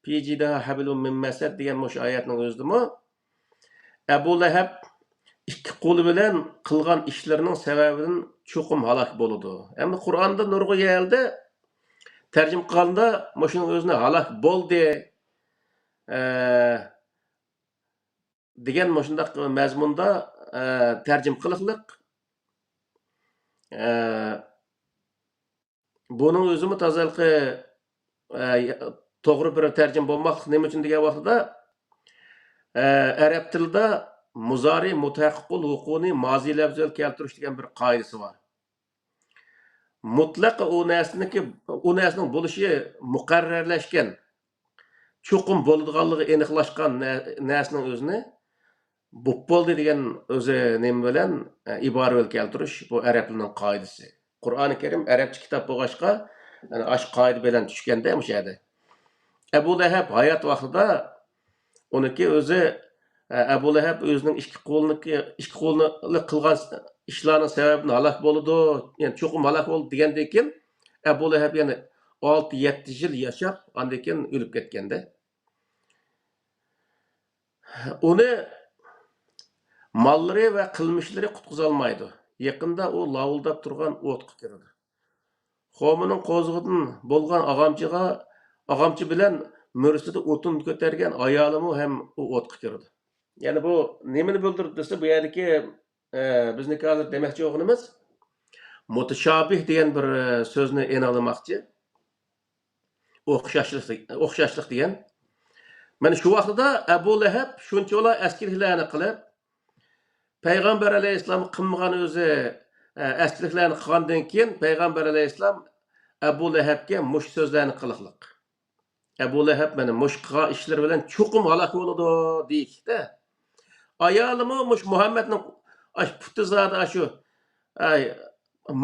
پى جىدىھا ھەبلۇم مىن مەسەد دېگەن مۇشۇ ئايەتنىڭ ئۆزىدىمۇ ئەبۇ لەھەب ئىككى قولى بىلەن قىلغان ئىشلىرىنىڭ سەۋەبىدىن چوقۇم ھالاك بولىدۇ. ئەمدى قۇرئاندا نۇرغۇن يەردە تەرجىمە قىلغاندا مۇشۇنىڭ ئۆزىنى ھالاك بولدى، ئە، دېگەن مۇشۇنداق مەزمۇندا، ئە، تەرجىمە قىلىقلىق. ئە، بۇنىڭ ئۆزىمۇ تازا ھېلىقى، ئە، توغرا بىر تەرجىمە بولماسلىق. نېمە ئۈچۈن دېگەن ۋاقتىدا، ئە، ئەرەب تىلىدا مۇزارى مۇتەھەققىقۇل ھۇقۇنى مازى لەۋزى بىلەن كەلتۈرۈش دېگەن بىر قائىدىسى بار. مۇتلەق ئۇ نەرسىنىڭكى، ئۇ نەرسىنىڭ بولۇشى مۇقەررەرلەشكەن، چوقۇم بولىدىغانلىقى ئېنىقلاشقان نە-، نەرسىنىڭ ئۆزىنى بوپ بولدى دېگەن ئۆزى نېمە بىلەن، ئە، ئىبارە بىلەن كەلتۈرۈش، بۇ ئەرەبلەرنىڭ قائىدىسى. قۇرئانى كەرىم ئەرەبچە كىتاب بولغاچقا، يەنى ئاشۇ قائىدە بىلەن چۈشكەندە مۇشۇ يەردە. ئەبۇ لەھەب ھايات ۋاقتىدا ئۇنىڭكى ئۆزى، ئە، ئەبۇ لەھەب ئۆزىنىڭ ئىككى قولىنىڭكى، ئىككى قولىنى قىلغان ئىشلارنىڭ سەۋەبىدىن ھالاك بولىدۇ، يەنى چوقۇم ھالاك بولدى دېگەندىن كېيىن، ئەبۇ لەھەب يەنە ئالتە، يەتتە يىل ياشاپ، ئاندىن كېيىن ئۆلۈپ كەتكەندە. ئۇنى ماللىرى ۋە قىلمىشلىرى قۇتقۇزالمايدۇ. يېقىندا ئۇ لاۋۇلداپ تۇرغان ئوتقا كىرىدۇ. خومىنىڭ قوزىقىدىن بولغان ئاغامچىغا، ئاغامچى بىلەن مۈرىسىدە ئوتۇن كۆتەرگەن ئايالىمۇ ھەم ئۇ ئوتقا كىرىدۇ. يەنى بۇ نېمىنى بىلدۈرىدۇ دېسە، بۇ يەردىكى، ئە، بىزنىڭكى ھازىر دېمەكچى بولغىنىمىز مۇتىشابىھ دېگەن بىر، ئە، سۆزنى ئېنىقلىماقچى. ئوخشاشلىق، ئوخشاشلىق دېگەن. مانا شۇ ۋاقتىدا ئەبۇ لەھەب شۇنچىۋالا ئەسكىلىكلەرنى قىلىپ، پەيغەمبەر ئەلەيھىسسالام قىلمىغان ئۆزى، ئە، ئەسكىلىكلەرنى قىلغاندىن كېيىن، پەيغەمبەر ئەلەيھىسسالام ئەبۇ لەھەبكە مۇشۇ سۆزلەرنى قىلىقلىق. ئەبۇ لەھەب مانا مۇشۇ قىلغان ئىشلىرى بىلەن چوقۇم ھالاك بولىدۇ دېيىشلىكتە. ئايالىمۇ مۇشۇ مۇھەممەدنىڭ ئاشۇ پۇتى زادى ئاشۇ، ئاي،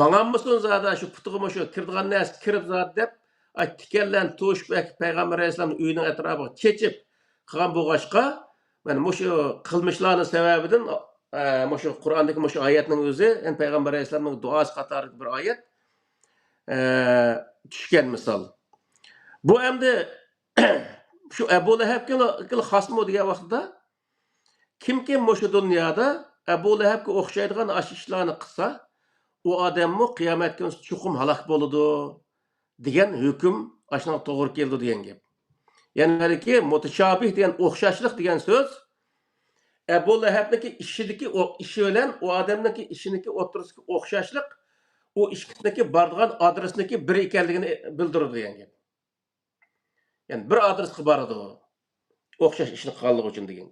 ماڭالمىسۇن زادى، شۇ پۇتىغا مۇشۇ كىرىدىغان نەرسە كىرىپ زادى دەپ، ئاي، تىكەنلەرنى توشۇپ ئەكىپ پەيغەمبەر ئەلەيھىسسالامنىڭ ئۆيىنىڭ ئەتراپىغا چېچىپ قىلغان بولغاچقا، مانا مۇشۇ قىلمىشلارنىڭ سەۋەبىدىن، ئە، مۇشۇ قۇرئاندىكى مۇشۇ ئايەتنىڭ ئۆزى، يەنى پەيغەمبەر ئەلەيھىسسالامنىڭ دۇئاسى قاتارىدىكى بىر ئايەت، ئە، چۈشكەن مىسال. بۇ ئەمدى شۇ ئەبۇ لەھەبكىلا خاسمۇ دېگەن ۋاقتىدا، كىمكى مۇشۇ دۇنيادا ئەبۇ لەھەبكە ئوخشايدىغان ئاشۇ ئىشلارنى قىلسا، ئۇ ئادەممۇ قىيامەت كۈنى چوقۇم ھالاك بولىدۇ دېگەن ھۆكۈم ئاشۇنىڭغا توغرا كېلىدۇ دېگەن گەپ. يەنى بۇ يەردىكى مۇتىشابىھ دېگەن ئوخشاشلىق دېگەن سۆز ئەبۇ لەھەبنىڭكى ئىشىدىكى ئو-، ئىشى بىلەن ئۇ ئادەمنىڭكى ئىشىنىڭكى ئوتتۇرىسىدىكى ئوخشاشلىق، ئۇ ئىككىسىنىڭكى بارىدىغان ئادرېسىنىڭكى بىر ئىكەنلىكىنى بىلدۈرىدۇ دېگەن گەپ. يەنى بىر ئادرېسقا بارىدۇ. ئوخشاش ئىشنى قىلغانلىقى ئۈچۈن دېگەن.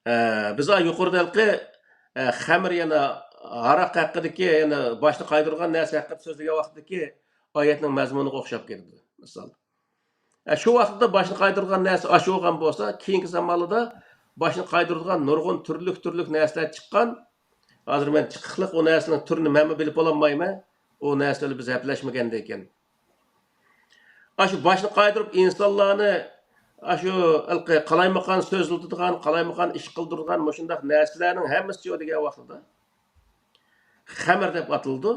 ئە، بىز يۇقىرىدا ھېلىقى، ئە، خەمر يەنە ھاراق ھەققىدىكى، يەنە باشنى قايدۇرغان نەرسە ھەققىدە سۆزلىگەن ۋاقىتتىكى ئايەتنىڭ مەزمۇنىغا ئوخشاپ كېتىدۇ، مىسال. ئە، شۇ ۋاقىتتا باشنى قايدۇرغان نەرسە ئاشۇ بولغان بولسا، كېيىنكى زامانلاردا باشنى قايدۇرىدىغان نۇرغۇن تۈرلۈك-تۈرلۈك نەرسىلەر چىققان. ھازىر مەن چىقىقلىق ئۇ نەرسىنىڭ تۈرىنى مەنمۇ بىلىپ بولالمايمەن. ئۇ نەرسە بىلەن بىز ھەپىلەشمىگەندىكىن. ئاشۇ باشنى قايدۇرۇپ ئىنسانلارنى، ئاشۇ ھېلىقى قالايمىقان سۆزلىتىدىغان، قالايمىقان ئىش قىلدۇرىدىغان مۇشۇنداق نەرسىلەرنىڭ ھەممىسى دېگەن ۋاقتىدا خەمر دەپ ئاتىلىدۇ.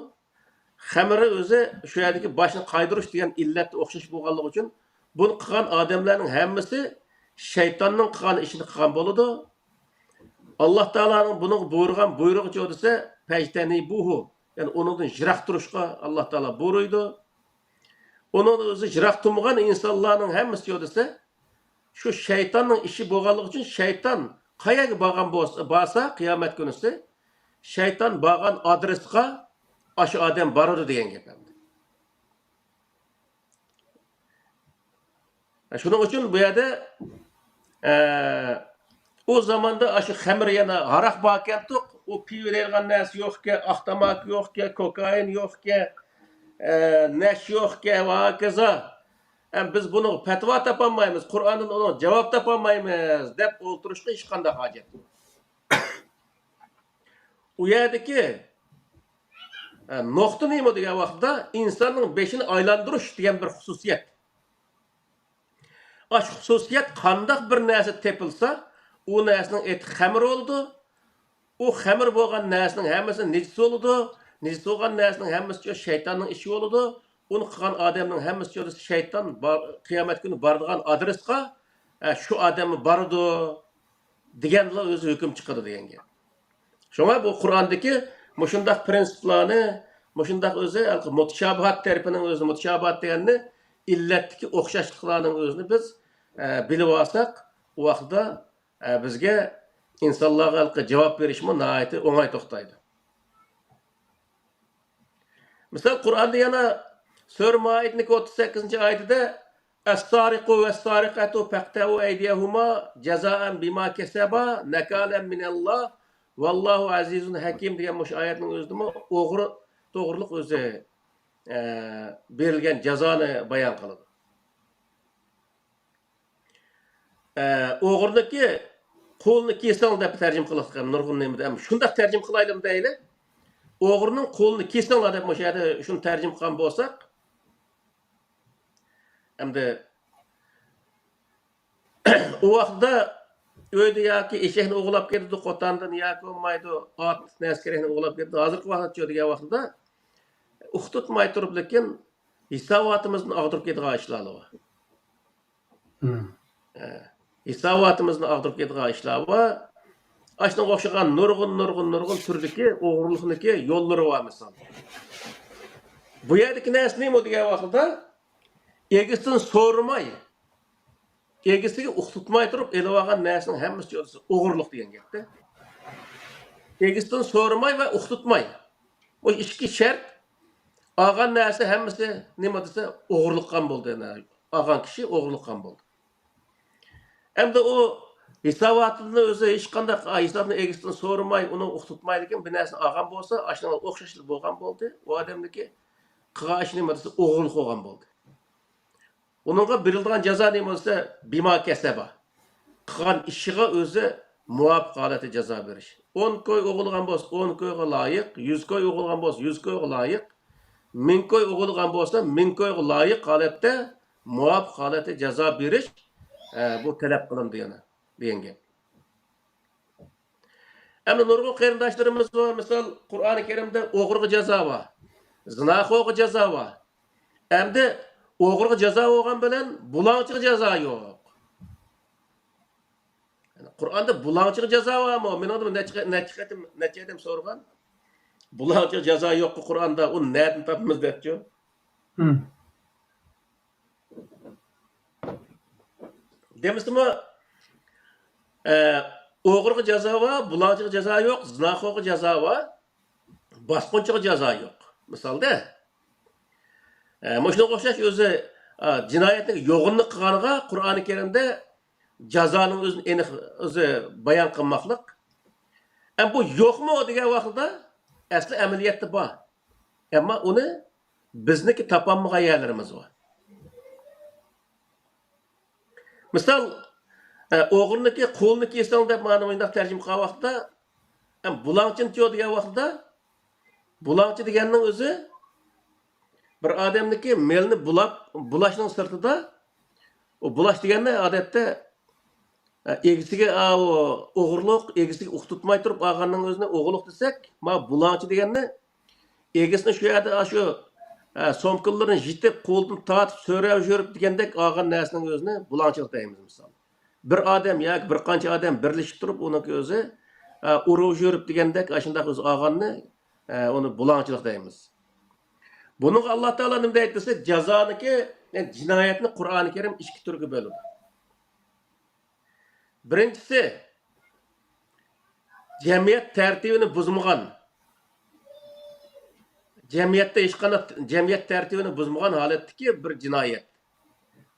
خەمرى ئۆزى شۇ يەردىكى باشنى قايدۇرۇش دېگەن ئىللەتتە ئوخشاش بولغانلىقى ئۈچۈن، بۇنى قىلغان ئادەملەرنىڭ ھەممىسى شەيتاننىڭ قىلغان ئىشىنى قىلغان بولىدۇ. ئاللا تائالانىڭ بۇنىڭغا بۇيرۇغان بۇيرۇقىچۇ دېسە، فاجتنبوه، يەنى ئۇنىڭدىن يىراق تۇرۇشقا ئاللا تائالا بۇيرۇيدۇ. ئۇنىڭدىن ئۆزى يىراق تۇرمىغان ئىنسانلارنىڭ ھەممىسى يو دېسە، شۇ شەيتاننىڭ ئىشى بولغانلىقى ئۈچۈن شەيتان قەيەرگە بارغان بولسا، بارسا قىيامەت كۈنىسى، شەيتان بارغان ئادرېسقا ئاشۇ ئادەم بارىدۇ دېگەن گەپ ئەمدى. شۇنىڭ ئۈچۈن بۇ يەردە، ئە، ئۇ زاماندا ئاشۇ خەمىر يەنە ھاراق باركەنتۇق، ئۇ پىۋا دەيدىغان نەرسە يوقكەن، ئاق تاماكا يوقكەن، كوكائىن يوقكەن، ئە، نەش يوقكەن ۋە ھاكازا. ئەم، بىز بۇنىڭغا پەتىۋا تاپالمايمىز، قۇرئاندىن ئۇنىڭغا جاۋاب تاپالمايمىز دەپ ئولتۇرۇشقا ھېچقانداق ھاجەت يوق. ئۇ يەردىكى، ئە، نۇقتا نېمە دېگەن ۋاقىتتا، ئىنساننىڭ بېشىنى ئايلاندۇرۇش دېگەن بىر خۇسۇسىيەت. ئاشۇ خۇسۇسىيەت قانداق بىر نەرسە تېپىلسا، ئۇ نەرسىنىڭ ئېتى خەمىر بولىدۇ. ئۇ خەمىر بولغان نەرسىنىڭ ھەممىسى نىجىس بولىدۇ. نىجىس بولغان نەرسىنىڭ ھەممىسى شەيتاننىڭ ئىشى بولىدۇ. ئۇنى قىلغان ئادەمنىڭ ھەممىسى شەيتان بار-، قىيامەت كۈنى بارىدىغان ئادرېسقا، ئە، شۇ ئادەممۇ بارىدۇ دېگەنلا ئۆزى ھۆكۈم چىقىدۇ دېگەن گەپ. شۇڭا بۇ قۇرئاندىكى مۇشۇنداق پىرىنسىپلارنى، مۇشۇنداق ئۆزى ھېلىقى مۇتىشابىھات تەرىپىنىڭ ئۆزى، مۇتىشابىھات دېگەننى ئىللەتتىكى ئوخشاشلىقلارنىڭ ئۆزىنى بىز، ئە، بىلىۋالساق، ئۇ ۋاقىتتا، ئە، بىزگە ئىنسانلارغا ھېلىقى جاۋاب بېرىشمۇ ناھايىتى ئوڭاي توختايدۇ. مىسال، قۇرئاندا يەنە سۈرە مائىدىنىڭ ئوتتۇز سەككىزىنچى ئايىتىدە، السارق والسارقة فاقطعوا أيديهما جزاء بما كسبا نكالا من الله والله عزيز حكيم دېگەن مۇشۇ ئايەتنىڭ ئۆزىدىمۇ ئوغرى توغرىلىق ئۆزى، ئە، بېرىلگەن جازانى بايان قىلىدۇ. ئە، ئوغرىنىڭكى قولىنى كېسىڭ دەپ تەرجىمە قىلىۋاتقان نۇرغۇن نېمىدە. ئەمما شۇنداق تەرجىمە قىلايلىمۇ دەيلى؟ ئوغرىنىڭ قولىنى كېسىڭلار دەپ مۇشۇ يەردە شۇنى تەرجىمە قىلغان بولساق، ئەمدى ئۇ ۋاقىتتا ئۆيدە ياكى ئېشەكنى ئوغرىلاپ كېتىدۇ، قوتاندىن ياكى بولمايدۇ، ئات، نەرسە كېرەكنى ئوغرىلاپ كېتىدۇ. ھازىرقى ۋاقىتچە دېگەن ۋاقتىدا ئۇقتۇرتماي تۇرۇپ، لېكىن ھېساباتىمىزدىن ئاغدۇرۇپ كېتىدىغان ئىشلار بار. مم. ئە، ھېساباتىمىزنى ئاغدۇرۇپ كېتىدىغان ئىشلار بار. ئاشۇنىڭغا ئوخشىغان نۇرغۇن، نۇرغۇن، نۇرغۇن تۈردىكى ئوغرىلىقنىڭكى يوللىرى بار مىسال. بۇ يەردىكى نەرسە نېمە دېگەن ۋاقتىدا، ئىگىسىدىن سورىماي، ئىگىسىگە ئۇقتۇرتماي تۇرۇپ ئېلىۋالغان نەرسىنىڭ ھەممىسى ئوغرىلىق دېگەن گەپتە. ئىگىسىدىن سورىماي ۋە ئۇقتۇرتماي. بۇ ئىككى شەرت، ئالغان نەرسە ھەممىسى نېمە دېسە، ئوغرىلىق قىلغان بولدى. يەنى ئالغان كىشى ئوغرىلىق قىلغان بولدى. ئەمدى ئۇ ھېساباتىدىن ئۆزى ھېچقانداق، ئا، ھېسابنى ئېگىزدىن سورىماي، ئۇنى ئۇقتۇرتمايدىكەن، بىر نەرسىنى ئالغان بولسا، ئاشۇنىڭغا ئوخشاشلا بولغان بولدى. ئۇ ئادەمنىڭكى قىلغان ئىشى نېمە دېسە، ئوغرىلىق بولغان بولدى. ئۇنىڭغا بېرىلىدىغان جازا نېمە بولسا، بىما كەسەبا. قىلغان ئىشىغا ئۆزى مۇۋاپىق ھالەتتە جازا بېرىش. ئون كوي ئوغرىلىغان بولسا، ئون كويغا لايىق، يۈز كوي ئوغرىلىغان بولسا، يۈز كويغا لايىق، مىڭ كوي ئوغرىلىغان بولسا، مىڭ كويغا لايىق ھالەتتە، مۇۋاپىق ھالەتتە جازا بېرىش، ئە، بۇ تەلەپ قىلىنىدۇ يەنە دېگەن گەپ. ئەمدى نۇرغۇن قېرىنداشلىرىمىز بار، مىسال، قۇرئانى كەرىمدە ئوغرىغا جازا بار، زىناخورغا جازا بار. ئەمدى ئوغرىغا جازا بولغان بىلەن بۇلاڭچىغا جازا يوق. قۇرئاندا بۇلاڭچىغا جازا بارمۇ؟ مېنىڭدىن نەچچە، نەچچە قېتىم، نەچچە ئادەم سورىغان. بۇلاڭچىغا جازا يوققۇ قۇرئاندا، ئۇنى نەدىن تاپىمىز دەپچۇ. مم. دېمىسىمۇ، ئە، ئوغرىغا جازا بار، بۇلاڭچىغا جازا يوق، زىناخورغا جازا بار، باسقۇنچىغا جازا يوق. مىسالدا، ئە، مۇشۇنىڭغا ئوخشاش ئۆزى، ئە، جىنايەتنىڭ يوغىنىنى قىلغانغا قۇرئانى كەرىمدە جازانىڭ ئۆزىنى ئېنىق ئۆزى بايان قىلماقلىق. ئەمما بۇ يوقمۇ دېگەن ۋاقتىدا ئەسلى ئەمەلىيەتتە بار. ئەمما ئۇنى بىزنىڭكى تاپالمىغان يەرلىرىمىز بار. مىسال، ئە، ئوغرىنىڭكى قولىنى كېسىڭ دەپ مانا مۇنداق تەرجىمە قىلغان ۋاقتىدا، ئە، بۇلاڭچىنى چۇ دېگەن ۋاقتىدا، بۇلاڭچى دېگەننىڭ ئۆزى بىر ئادەمنىڭكى مېلىنى بۇلاپ، بۇلاشنىڭ سىرتىدا، ئۇ بۇلاش دېگەندە ئادەتتە، ئە، ئىگىسىگە، ئا، ئۇ ئوغرىلىق، ئىگىسىگە ئۇقتۇرتماي تۇرۇپ ئالغاننىڭ ئۆزىنى ئوغرىلىق دېسەك، ما بۇلاڭچى دېگەننى ئىگىسىنى شۇ يەردە ئاشۇ، ئە، سومكىلىرىنى يېتىپ، قولىدىن تارتىپ، سۆرەپ يۈرۈپ دېگەندەك ئالغان نەرسىنىڭ ئۆزىنى بۇلاڭچىلىق دەيمىز، مىسال. بىر ئادەم ياكى بىر قانچە ئادەم بىرلىشىپ تۇرۇپ، ئۇنىڭكى ئۆزى، ئە، ئۇرۇپ يۈرۈپ دېگەندەك ئاشۇنداق ئۆزى ئالغاننى ئە، ئۇنى بۇلاڭچىلىق دەيمىز. بۇنىڭغا ئاللا تائالا نېمە دەيدۇ دېسە، جازانىڭكى، يەنى جىنايەتنى قۇرئانى كەرىم ئىككى تۈرگە بۆلىدۇ. بىرىنچىسى، جەمئىيەت تەرتىپىنى بۇزمىغان، جەمئىيەتتە ھېچقانداق جەمئىيەت تەرتىپىنى بۇزمىغان ھالەتتىكى بىر جىنايەت.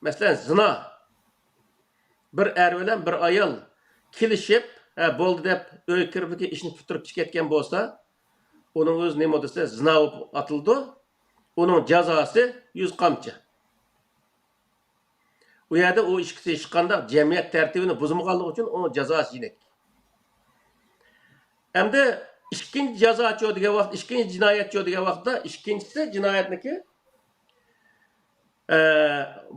مەسىلەن، زىنا. بىر ئەر بىلەن بىر ئايال كېلىشىپ، ھە، بولدى دەپ ئۆيگە كىرىپلا ئىشنى پۈتتۈرۈپ چىقىپ كەتكەن بولسا، ئۇنىڭ ئۆزى نېمە دېسە، زىنا بولۇپ ئاتىلىدۇ. ئۇنىڭ جازاسى يۈز قامچا. ئۇ يەردە ئۇ ئىككىسى ھېچقانداق جەمئىيەت تەرتىپىنى بۇزمىغانلىقى ئۈچۈن ئۇنىڭ جازاسى يېنىك. ئەمدى ئىككىنچى جازاچۇ دېگەن ۋاقىت، ئىككىنچى جىنايەتچۇ دېگەن ۋاقىتتا، ئىككىنچىسى جىنايەتنىكى، ئە،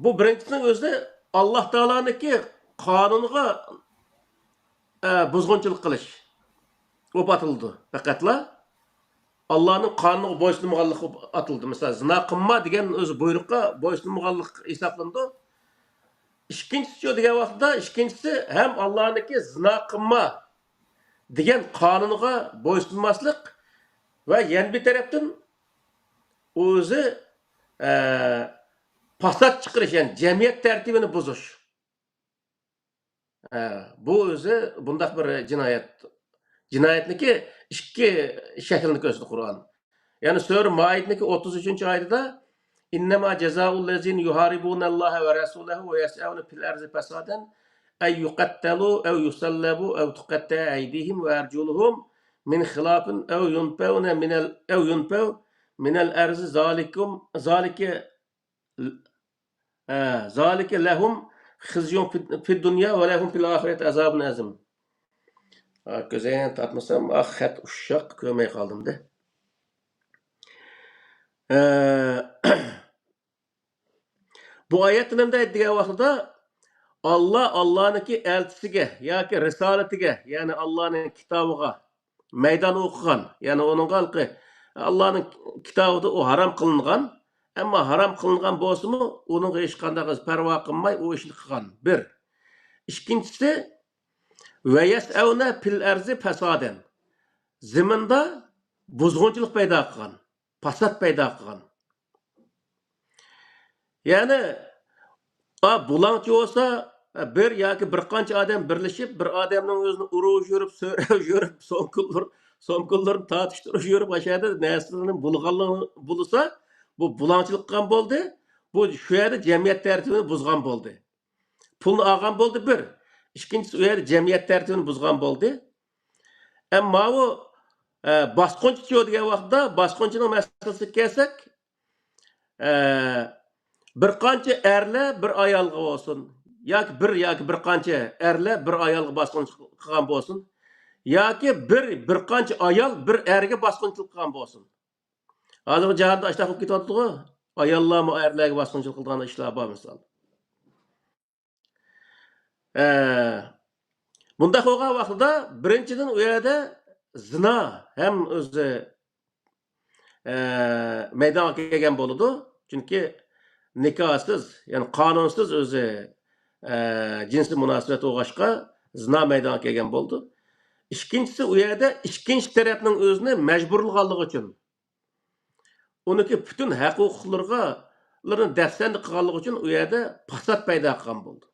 بۇ بىرىنچىسىنىڭ ئۆزى ئاللا تائالانىڭكى قانۇنىغا، ئە، بۇزغۇنچىلىق قىلىش بولۇپ ئاتىلىدۇ. پەقەتلا ئاللانىڭ قانۇنىغا بويسۇنمىغانلىق بولۇپ ئاتىلىدۇ. مىسال، زىنا قىلما دېگەن ئۆزى بۇيرۇققا بويسۇنمىغانلىق ھېسابلىنىدۇ. ئىككىنچىسىچۇ دېگەن ۋاقىتتا، ئىككىنچىسى ھەم ئاللانىڭكى زىنا قىلما دېگەن قانۇنىغا بويسۇنماسلىق ۋە يەنە بىر تەرەپتىن ئۆزى، ئە، پاسات چىقىرىش، يەنى جەمئىيەت تەرتىپىنى بۇزۇش. ئە، بۇ ئۆزى بۇنداق بىر جىنايەت. جىنايەتنىكى ئىككى شەكلىنى كۆرسىتىدۇ قۇرئان. يەنى سۈرە مائىدىنىڭكى ئوتتۇز ئۈچىنچى ئايىتىدا، إنما جزاء الذين يحاربون الله ورسوله ويسعون في الأرض فسادا أن يقتلوا أو يصلبوا أو تقطع أيديهم وأرجلهم من خلاف أو ينفوا من ال-، أو ينفوا من الأرض ذلكم، ذلك ھە، ذلك لهم خزي في، في الدنيا ولهم في الآخرة عذاب عظيم. ھە، كۆزۈمنى تارتمىسام، ئاھ، خەت ئۇششاق، كۆرمەي قالدىم-دە. ھە، بۇ ئايەتتە نېمە دەيدۇ دېگەن ۋاقتىدا، ئاللا، ئاللانىڭكى ئەلچىسىگە ياكى رىسالىتىگە، يەنى ئاللانىڭ كىتابىغا مەيدان ئوقۇغان، يەنى ئۇنىڭغا ھېلىقى ئاللانىڭ كىتابىدا ئۇ ھارام قىلىنغان، ئەمما ھارام قىلىنغان بولسىمۇ، ئۇنىڭغا ھېچقانداق پەرۋا قىلماي ئۇ ئىشنى قىلغان، بىر. ئىككىنچىسى، ويسعون في الأرض فسادا، زېمىندا بۇزغۇنچىلىق پەيدا قىلغان، پاسات پەيدا قىلغان. يەنى، ئا، بۇلاڭچى بولسا، بىر ياكى بىر قانچە ئادەم بىرلىشىپ، بىر ئادەمنىڭ ئۆزىنى ئۇرۇپ يۈرۈپ، سۆرەپ يۈرۈپ، سومكىلىرى، سومكىلىرىنى تارتىشتۇرۇپ يۈرۈپ، ئاشۇ يەردە نەرسىلىرىنى بۇلىغانلىقى بولسا، بۇ بۇلاڭچىلىق قىلغان بولدى. بۇ شۇ يەردە جەمئىيەت تەرتىپىنى بۇزغان بولدى. پۇلنى ئالغان بولدى، بىر. ئىككىنچىسى، ئۇ يەردە جەمئىيەت تەرتىپىنى بۇزغان بولدى. ئەمما بۇ، ئە، باسقۇنچىچۇ دېگەن ۋاقىتتا، باسقۇنچىنىڭ مەسىلىسىگە كەلسەك، ئە، بىر قانچە ئەرلەر بىر ئايالغا بولسۇن، ياكى بىر، ياكى بىر قانچە ئەرلەر بىر ئايالغا باسقۇنچىلىق قىلغان بولسۇن، ياكى بىر، بىر قانچە ئايال بىر ئەرگە باسقۇنچىلىق قىلغان بولسۇن. ھازىرقى جاھاندا ئاشۇنداق بولۇپ كېتىۋاتىدىغۇ، ئاياللارمۇ ئەرلەرگە باسقۇنچىلىق قىلىدىغان ئىشلار بار، مىسال. ئە، بۇنداق بولغان ۋاقتىدا، بىرىنچىدىن، ئۇ يەردە زىنا ھەم ئۆزى، ئە، مەيدانغا كەلگەن بولىدۇ. چۈنكى نىكاھسىز، يەنى قانۇنسىز ئۆزى، ئە، جىنسىي مۇناسىۋەت بولغاچقا، زىنا مەيدانغا كەلگەن بولىدۇ. ئىككىنچىسى، ئۇ يەردە ئىككىنچى تەرەپنىڭ ئۆزىنى مەجبۇرلىغانلىقى ئۈچۈن، ئۇنىڭكى پۈتۈن ھەق-ھوقۇقلىرىغا، لىرىنى دەپسەندە قىلغانلىقى ئۈچۈن ئۇ يەردە پاسات پەيدا قىلغان بولىدۇ.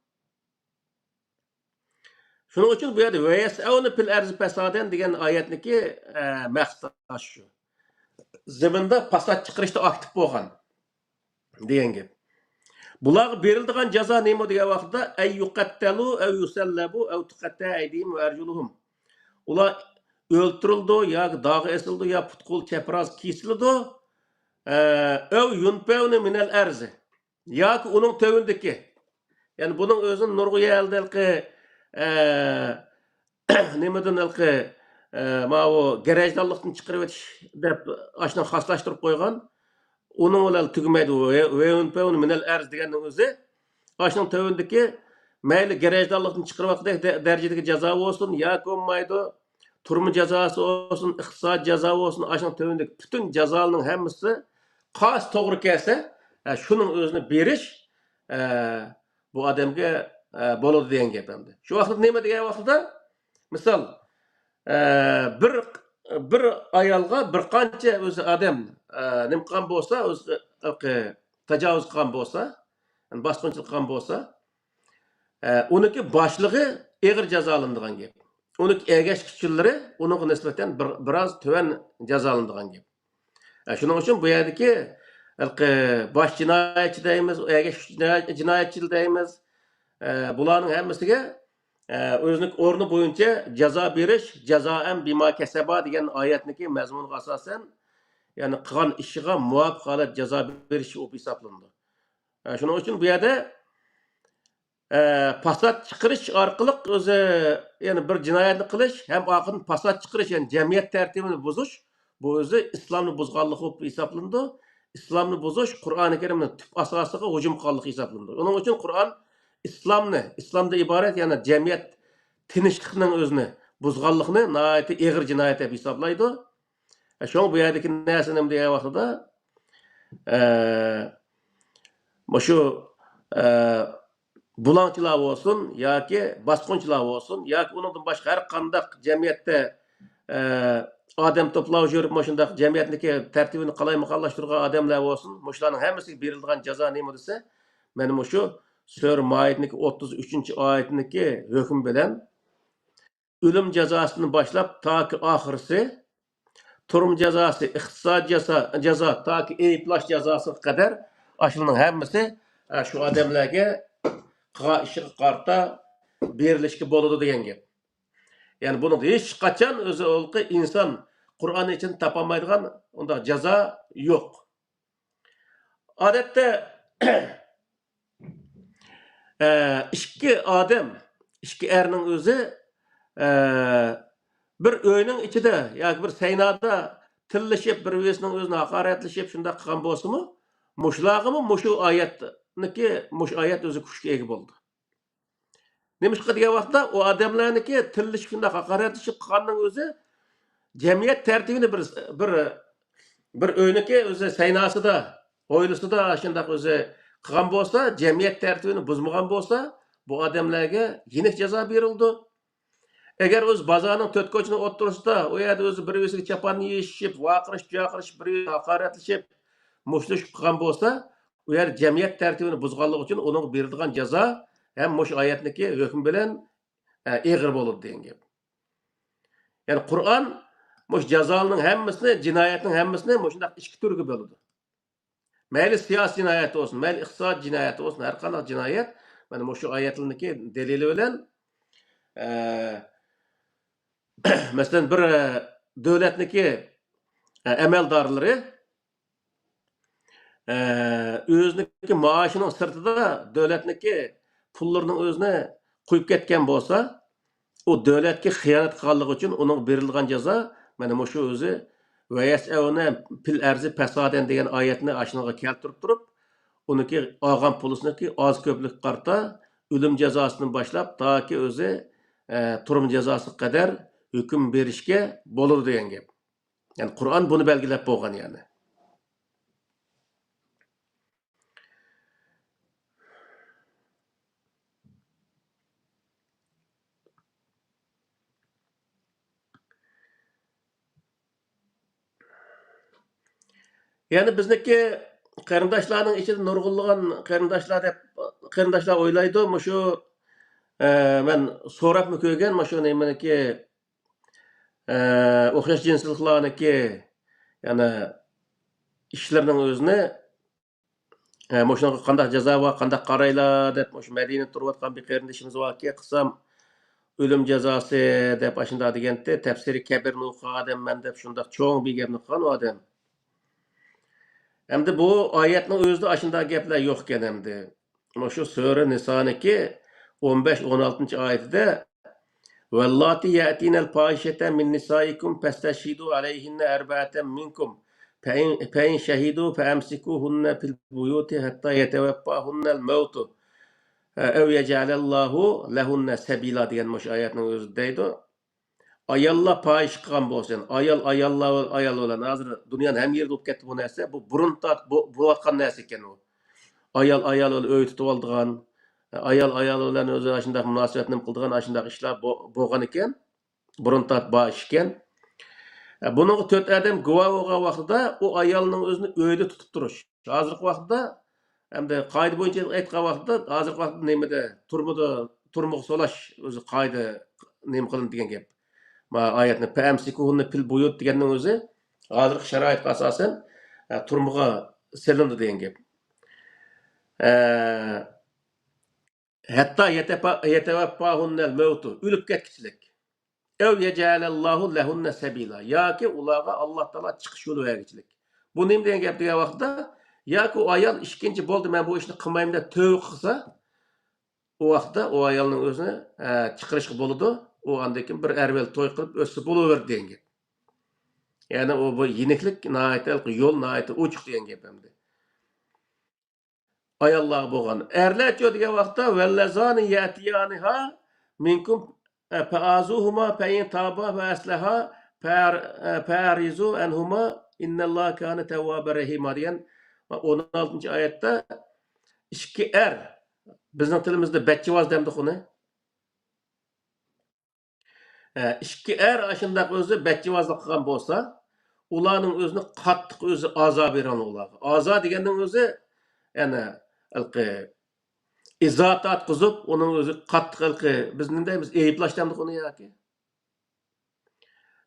شۇنىڭ ئۈچۈن بۇ يەردە «ويسعون في الأرض فسادا» دېگەن ئايەتنىكى، ئە، مەقسىتى شۇ. زېمىندا پاسات چىقىرىشتا ئاكتىپ بولغان دېگەن گەپ. بۇلارغا بېرىلىدىغان جازا نېمە دېگەن ۋاقىتتا، «أن يقتلوا أو يصلبوا أو تقطع أيديهم وأرجلهم». ئۇلار ئۆلتۈرۈلىدۇ، ياكى داغا ئېسىلىدۇ، يا پۇت-قول چەپرەس كېسىلىدۇ. ئە، «أو ينفوا من الأرض». ياكى ئۇنىڭ تۆۋىنىدىكى، يەنى بۇنىڭ ئۆزىنى نۇرغۇن يەرلەردە ھېلىقى، ئە، نېمىدىن ھېلىقى، ئە، ماۋۇ گەرەجدانلىقتىن چىقىرىۋېتىش دەپ ئاشۇنداق خاسلاشتۇرۇپ قويغان. ئۇنىڭ بىلەن تۈگىمەيدۇ. «وينفون من الأرض» دېگەننىڭ ئۆزى ئاشۇنىڭ تۆۋىنىدىكى مەيلى گەرەجدانلىقتىن چىقىرىۋاتقۇدەك دە-، دەرىجىدىكى جازا بولسۇن، ياكى بولمايدۇ، تۈرمە جازاسى بولسۇن، ئىقتىسادىي جازا بولسۇن، ئاشۇنىڭ تۆۋىنىدىكى پۈتۈن جازالارنىڭ ھەممىسى قايسى توغرا كەلسە، ھە، شۇنىڭ ئۆزىنى بېرىش، ئە، بۇ ئادەمگە، ئە، بولىدۇ دېگەن گەپ ئەمدى. شۇ ۋاقىتتا نېمە دېگەن ۋاقتىدا، مىسال، ئە، بىر، بىر ئايالغا بىر قانچە ئۆزى ئادەم، ئە، نېمە قىلغان بولسا، ئۆزى، ئە، تاجاۋۇز قىلغان بولسا، يەنى باسقۇنچىلىق قىلغان بولسا، ئە، ئۇنىڭكى باشلىقى ئېغىر جازالىنىدىغان گەپ. ئۇنىڭكى ئەگەشكۈچىلىرى ئۇنىڭغا نىسبەتەن بىر، بىراز تۆۋەن جازالىنىدىغان گەپ. ئە، شۇنىڭ ئۈچۈن بۇ يەردىكى ھېلىقى باش جىنايەتچى دەيمىز، ئەگەشكۈچى جىنايەت-، جىنايەتچى دەيمىز. ئە، بۇلارنىڭ ھەممىسىگە، ئە، ئۆزىنىڭ ئورنى بويىچە جازا بېرىش، جازائەن بىما كەسەبا دېگەن ئايەتنىڭكى مەزمۇنىغا ئاساسەن، يەنى قىلغان ئىشىغا مۇۋاپىق ھالەت جازا بېرىش بولۇپ ھېسابلىنىدۇ. ئە، شۇنىڭ ئۈچۈن بۇ يەردە، ئە، پاسات چىقىرىش ئارقىلىق ئۆزى، يەنى بىر جىنايەتنى قىلىش ھەم ئارقىدىن پاسات چىقىرىش، يەنى جەمئىيەت تەرتىپىنى بۇزۇش، بۇ ئۆزى ئىسلامنى بۇزغانلىق بولۇپ ھېسابلىنىدۇ. ئىسلامنى بۇزۇش قۇرئانى كەرىمنىڭ تۈپ ئاساسىغا ھۇجۇم قىلغانلىق ھېسابلىنىدۇ. ئۇنىڭ ئۈچۈن قۇرئان ئىسلامنى، ئىسلامدا ئىبارەت، يەنى جەمئىيەت تىنچلىقنىڭ ئۆزىنى بۇزغانلىقنى ناھايىتى ئېغىر جىنايەت دەپ ھېسابلايدۇ. شۇڭا بۇ يەردىكى نەرسە نېمە دېگەن ۋاقتىدا، ئە، مۇشۇ، ئە، بۇلاڭچىلار بولسۇن ياكى باسقۇنچىلار بولسۇن ياكى ئۇنىڭدىن باشقا ھەر قانداق جەمئىيەتتە، ئە، ئادەم توپلاپ يۈرۈپ، مۇشۇنداق جەمئىيەتنىڭكى تەرتىپىنى قالايمىقانلاشتۇرغان ئادەملەر بولسۇن، مۇشۇلارنىڭ ھەممىسىگە بېرىلىدىغان جازا نېمە دېسە، مانا مۇشۇ سۈرە مائىدىنىڭكى ئوتتۇز ئۈچىنچى ئايىتىنىڭكى ھۆكمى بىلەن ئۆلۈم جازاسىدىن باشلاپ تاكى ئاخىرسى، تۈرمە جازاسى، ئىقتىسادىي جازا، جازا تاكى ئەيىبلەش جازاسىغا قەدەر ئاشۇلارنىڭ ھەممىسى، ئە، شۇ ئادەملەرگە قىلغان ئىشىغا قارىتا بېرىلىشكە بولىدۇ دېگەن گەپ. يەنى بۇنىڭدا ھېچقاچان ئۆزى ھېلىقى ئىنسان قۇرئان ئىچىدە تاپالمايدىغان ئۇنداق جازا يوق. ئادەتتە، ئە، ئىككى ئادەم، ئىككى ئەرنىڭ ئۆزى، ئە، بىر ئۆينىڭ ئىچىدە ياكى بىر سەينادا تىللىشىپ، بىر بىرسىنىڭ ئۆزىنى ھاقارەتلىشىپ، شۇنداق قىلغان بولسىمۇ، مۇشۇلارغىمۇ مۇشۇ ئايەتنىكى، مۇشۇ ئايەت ئۆزى كۈچكە ئىگە بولىدۇ. نېمىشقا دېگەن ۋاقىتتا، ئۇ ئادەملەرنىڭكى تىللىشىپ، شۇنداق ھاقارەتلىشىپ قىلغاننىڭ ئۆزى جەمئىيەت تەرتىپىنى بىر، بىر، بىر ئۆينىڭكى ئۆزى سەيناسىدا، ھويلىسىدا شۇنداق ئۆزى قىلغان بولسا، جەمئىيەت تەرتىپىنى بۇزمىغان بولسا، بۇ ئادەملەرگە يېنىك جازا بېرىلىدۇ. ئەگەر ئۆزى بازارنىڭ تۆت كوچىنىڭ ئوتتۇرىسىدا، ئۇ يەردە ئۆزى بىر بىرسىگە چاپان يېيىشىپ، ۋارقىرىشىپ، جارقىرىشىپ، بىر بىرىگە ھاقارەتلىشىپ، مۇشتلىشىپ قىلغان بولسا، ئۇ يەردە جەمئىيەت تەرتىپىنى بۇزغانلىقى ئۈچۈن ئۇنىڭغا بېرىلىدىغان جازا ھەم مۇشۇ ئايەتنىڭكى ھۆكمى بىلەن، ئە، ئېغىر بولىدۇ دېگەن گەپ. يەنى قۇرئان مۇشۇ جازالارنىڭ ھەممىسىنى، جىنايەتنىڭ ھەممىسىنى مۇشۇنداق ئىككى تۈرگە بۆلىدۇ. مەيلى سىياسىي جىنايەت بولسۇن، مەيلى ئىقتىساد جىنايەت بولسۇن، ھەر قانداق جىنايەت، مانا مۇشۇ ئايەتلەرنىڭكى دەلىلى بىلەن، ئە، مەسىلەن، بىر، ئە، دۆلەتنىڭكى، ئە، ئەمەلدارلىرى، ئە، ئۆزىنىڭكى مائاشىنىڭ سىرتىدا دۆلەتنىڭكى پۇللىرىنىڭ ئۆزىنى قۇيۇپ كەتكەن بولسا، ئۇ دۆلەتكە خىيانەت قىلغانلىقى ئۈچۈن ئۇنىڭغا بېرىلىدىغان جازا، مانا مۇشۇ ئۆزى، «ۋەيەسئەۋنە پىل ئەرزى پەسادەن» دېگەن ئايەتنى ئاشۇنىڭغا كەلتۈرۈپ تۇرۇپ، ئۇنىڭكى ئالغان پۇلىسىنىڭكى ئاز كۆپلۈككە قارىتا ئۆلۈم جازاسىدىن باشلاپ تاكى ئۆزى، ئە، تۈرمە جازاسىغا قەدەر ھۆكۈم بېرىشكە بولىدۇ دېگەن گەپ. يەنى قۇرئان بۇنى بەلگىلەپ بولغان يەنى. يەنى بىزنىڭكى قېرىنداشلارنىڭ ئىچىدە نۇرغۇنلىغان قېرىنداشلار دەپ، قېرىنداشلار ئويلايدۇ، مۇشۇ، ئە، مەن سوراپمۇ كۆرگەن، مۇشۇ نېمىنىڭكى، ئە، ئوخشاش جىنسلىقلارنىڭكى، يەنى ئىشلىرىنىڭ ئۆزىنى، ئە، مۇشۇنىڭغا قانداق جازا بار، قانداق قارايلا دەپ، مۇشۇ مەدىنىدە تۇرۇۋاتقان بىر قېرىندىشىمىز باركى، قىلسام، ئۆلۈم جازاسى دەپ ئاشۇنداق دېگەنتى، تەپسىرى كەبىرنى ئوقۇغان ئادەممەن دەپ، شۇنداق چوڭ بىر گەپنى قىلغان ئۇ ئادەم. ئەمدى بۇ ئايەتنىڭ ئۆزىدە ئاشۇنداق گەپلەر يوقكەن ئەمدى. مۇشۇ سۈرە نىسانىڭكى ئون بەش، ئون ئالتىنچى ئايىتىدە، «واللاتي يأتين الفاحشة من نسائكم فاستشهدوا عليهن أربعة منكم فإن، فإن شهدوا فأمسكوهن في البيوت حتى يتوفاهن الموت أو يجعل الله لهن سبيلا» دېگەن مۇشۇ ئايەتنىڭ ئۆزى دەيدۇ. ئاياللار پاھىشە قىلغان بولسۇن. ئايال، ئاياللار، ئايال بىلەن ھازىر دۇنيانىڭ ھەممە يېرىدە بولۇپ كەتتى بۇ نەرسە. بۇ بۇرۇن تارت-، بۇ، بولۇۋاتقان نەرسە ئىكەن ئۇ. ئايال، ئايال بىلەن ئۆي تۇتۇۋالىدىغان، ئايال، ئايال بىلەن ئۆزى ئاشۇنداق مۇناسىۋەت نېمە قىلىدىغان ئاشۇنداق ئىشلار بو-، بولغان ئىكەن. بۇرۇن تارت بار ئىش ئىكەن. بۇنىڭغا تۆت ئادەم گۇۋاھ بولغان ۋاقتىدا ئۇ ئايالنىڭ ئۆزىنى ئۆيدە تۇتۇپ تۇرۇش. ھازىرقى ۋاقىتتا، ئەمدى قائىدە بويىچە ئېيتقان ۋاقتىدا، ھازىرقى ۋاقىتتا نېمىدە، تۈرمىدە، تۈرمىگە سولاش ئۆزى قائىدە نېمە قىلىندى دېگەن گەپ. ما ئايەتنى، فَأَمْسِكُوهُنَّ فِي الْبُيُوتِ دېگەننىڭ ئۆزى ھازىرقى شارائىتقا ئاساسەن، ئە، تۈرمىگە سېلىندى دېگەن گەپ. ئە، ھەتتا يَتَفَ-، يَتَوَفَّاهُنَّ الْمَوْتُ، ئۆلۈپ كەتكۈچىلىك. أَوْ يَجْعَلَ اللَّهُ لَهُنَّ سَبِيلًا، ياكى ئۇلارغا ئاللا تائالا چىقىش يولى بەرگۈچىلىك. بۇ نېمە دېگەن گەپ دېگەن ۋاقىتتا، ياكى ئۇ ئايال ئىككىنچى بولدى، مەن بۇ ئىشنى قىلمايمەن دەپ تۆۋە قىلسا، ئۇ ۋاقىتتا ئۇ ئايالنىڭ ئۆزىنى، ئە، چىقىرىشقا بولىدۇ. ئۇ ئاندىن كېيىن بىر ئەر بىلەن توي قىلىپ ئۆتسە بولۇۋېرىدۇ دېگەن گەپ. يەنى ئۇ، بۇ يېنىكلىك ناھايىتى، يول ناھايىتى ئوچۇق دېگەن گەپ ئەمدى. ئاياللارغا بولغان. ئەرلەرچۇ دېگەن ۋاقىتتا، وَاللَّذَانِ يَأْتِيَانِهَا مِنْكُمْ، ئە، فَآذُوهُمَا فَإِنْ تَابَا وَأَصْلَحَا فَأَعْ-، ئە، فَأَعْرِضُوا عَنْهُمَا إِنَّ اللَّهَ كَانَ تَوَّابًا رَحِيمًا دېگەن ئون ئالتىنچى ئايەتتە ئىككى ئەر، بىزنىڭ تىلىمىزدا بەچچىۋاز دەمدۇق ئۇنى. ئە، ئىككى ئەر ئاشۇنداق ئۆزى بەچچىۋازلىق قىلغان بولسا، ئۇلارنىڭ ئۆزىنى قاتتىق ئۆزى ئازا بېرىڭلار ئۇلارغا. ئازا دېگەننىڭ ئۆزى، يەنى، ھېلىقى ئىزا تارتقۇزۇپ، ئۇنىڭ ئۆزى قاتتىق ھېلىقى، بىز نېمە دەيمىز، ئەيىبلەش دەمدۇق ئۇنى ياكى؟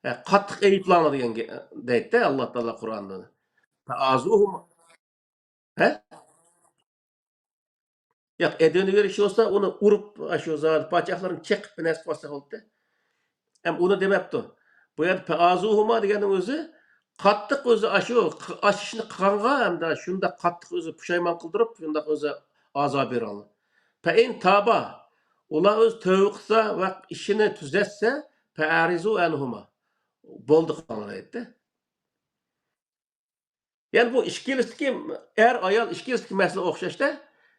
ئە، قاتتىق ئەيىبلەڭلار دېگەن گە-، دەيدىدە ئاللا تائالا قۇرئاندا. فَآذُوهُمَا. ھە؟ ياق، ئەدىنى بېرىش بولسا، ئۇنى ئۇرۇپ، ئاشۇ زادى پاچاقلىرىنى چېقىپ، بىر نەرسە قىلسا بولدى. ھەم ئۇنى دېمەپتۇ. بۇ يەردە فَآذُوهُمَا دېگەننىڭ ئۆزى، قاتتىق ئۆزى ئاشۇ، ئاشۇ ئىشنى قىلغانغا ھەمدە شۇنداق قاتتىق ئۆزى پۇشايمان قىلدۇرۇپ، شۇنداق ئۆزى ئازا بېرىڭلار. فَإِنْ تَابَا، ئۇلار ئۆزى تەۋبە قىلسا ۋە ئىشىنى تۈزەتسە، فَأَعْرِضُوا عَنْهُمَا، بولدى قىلىڭلار دەيدۇ. يەنى بۇ ئىككىلىسىدىكى، ئەر، ئايال ئىككىلىسىدىكى مەسىلە ئوخشاشتا.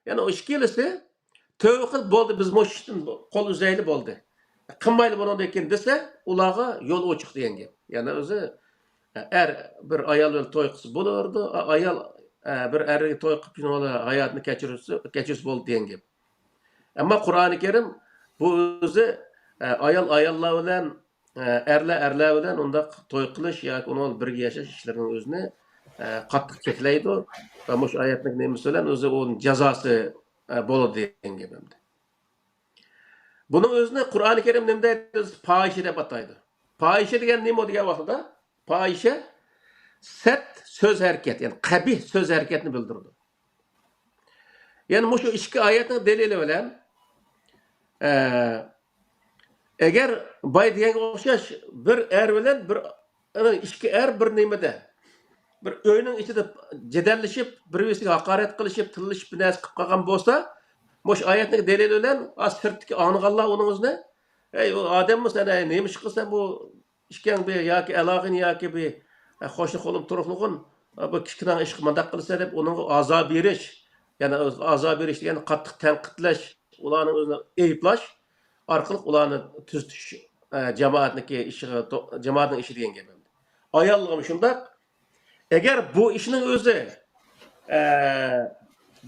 يەنى ئۇ ئىككىلىسى تەۋبە قىلىپ، بولدى، بىز مۇشۇ ئىشتىن قول ئۈزەيلى، بولدى، قىلمايلى بۇنىڭدىن كېيىن دېسە، ئۇلارغا يول ئوچۇق دېگەن گەپ. يەنى ئۆزى، ئەر بىر ئايال بىلەن توي قىلسا بولىدۇ، ئايال، ئە، بىر ئەرگە توي قىلىپ، شۇنىڭ بىلەن ھاياتىنى كەچۈرسە، كەچۈرسە بولدى دېگەن گەپ. ئەمما قۇرئانى كەرىم بۇ ئۆزى، ئە، ئايال ئاياللار بىلەن، ئە، ئەرلەر ئەرلەر بىلەن ئۇنداق توي قىلىش ياكى ئۇنىڭ بىلەن بىرگە ياشاش ئىشلىرىنىڭ ئۆزىنى، ئە، قاتتىق چەكلەيدۇ. ۋە مۇشۇ ئايەتنىڭ نېمىسى بىلەن ئۆزى ئۇنىڭ جازاسى، ئە، بولىدۇ دېگەن گەپ ئەمدى. بۇنىڭ ئۆزىنى قۇرئانى كەرىم نېمە دەيدۇ؟ پاھىشە دەپ ئاتايدۇ. پاھىشە دېگەن نېمە دېگەن ۋاقتىدا؟ پاھىشە سەت سۆز ھەرىكەت، يەنى قەبىھ سۆز ھەرىكەتنى بىلدۈرىدۇ. يەنى مۇشۇ ئىككى ئايەتنىڭ دەلىلى بىلەن، ئە، ئەگەر بايا دېگەنگە ئوخشاش بىر ئەر بىلەن بىر، ئىككى ئەر بىر نېمىدە، بىر ئۆينىڭ ئىچىدە جېدەللىشىپ، بىر-بىرسىگە ھاقارەت قىلىشىپ، تىللىشىپ، بىر نەرسە قىلىپ قالغان بولسا، مۇشۇ ئايەتنىڭ دەلىلى بىلەن، ئا، سىرتتىكى ئاڭلىغانلار ئۇنىڭ ئۆزىنى، ئەي، ئۇ ئادەممۇ سەن، ئەي، نېمە ئىش قىلسەن بۇ ئىككىڭ بىر ياكى ئالاغىن ياكى بىر، ئە، قوشنا قولۇم تۇرۇقلۇغۇن، ئە، بۇ كىشىنىڭ ئىشقا مۇنداق قىلسا دەپ ئۇنىڭغا ئازا بېرىش، يەنى ئازا بېرىش دېگەن قاتتىق تەنقىدلەش، ئۇلارنى ئۆزىنى ئەيىبلەش ئارقىلىق ئۇلارنى تۈزىتىش، ئە، جامائەتنىڭكى ئىشىغا، تو-، جامائەتنىڭ ئىشى دېگەن گەپ ئەمدى. ئاياللىقىمۇ شۇنداق. ئەگەر بۇ ئىشنىڭ ئۆزى، ئە،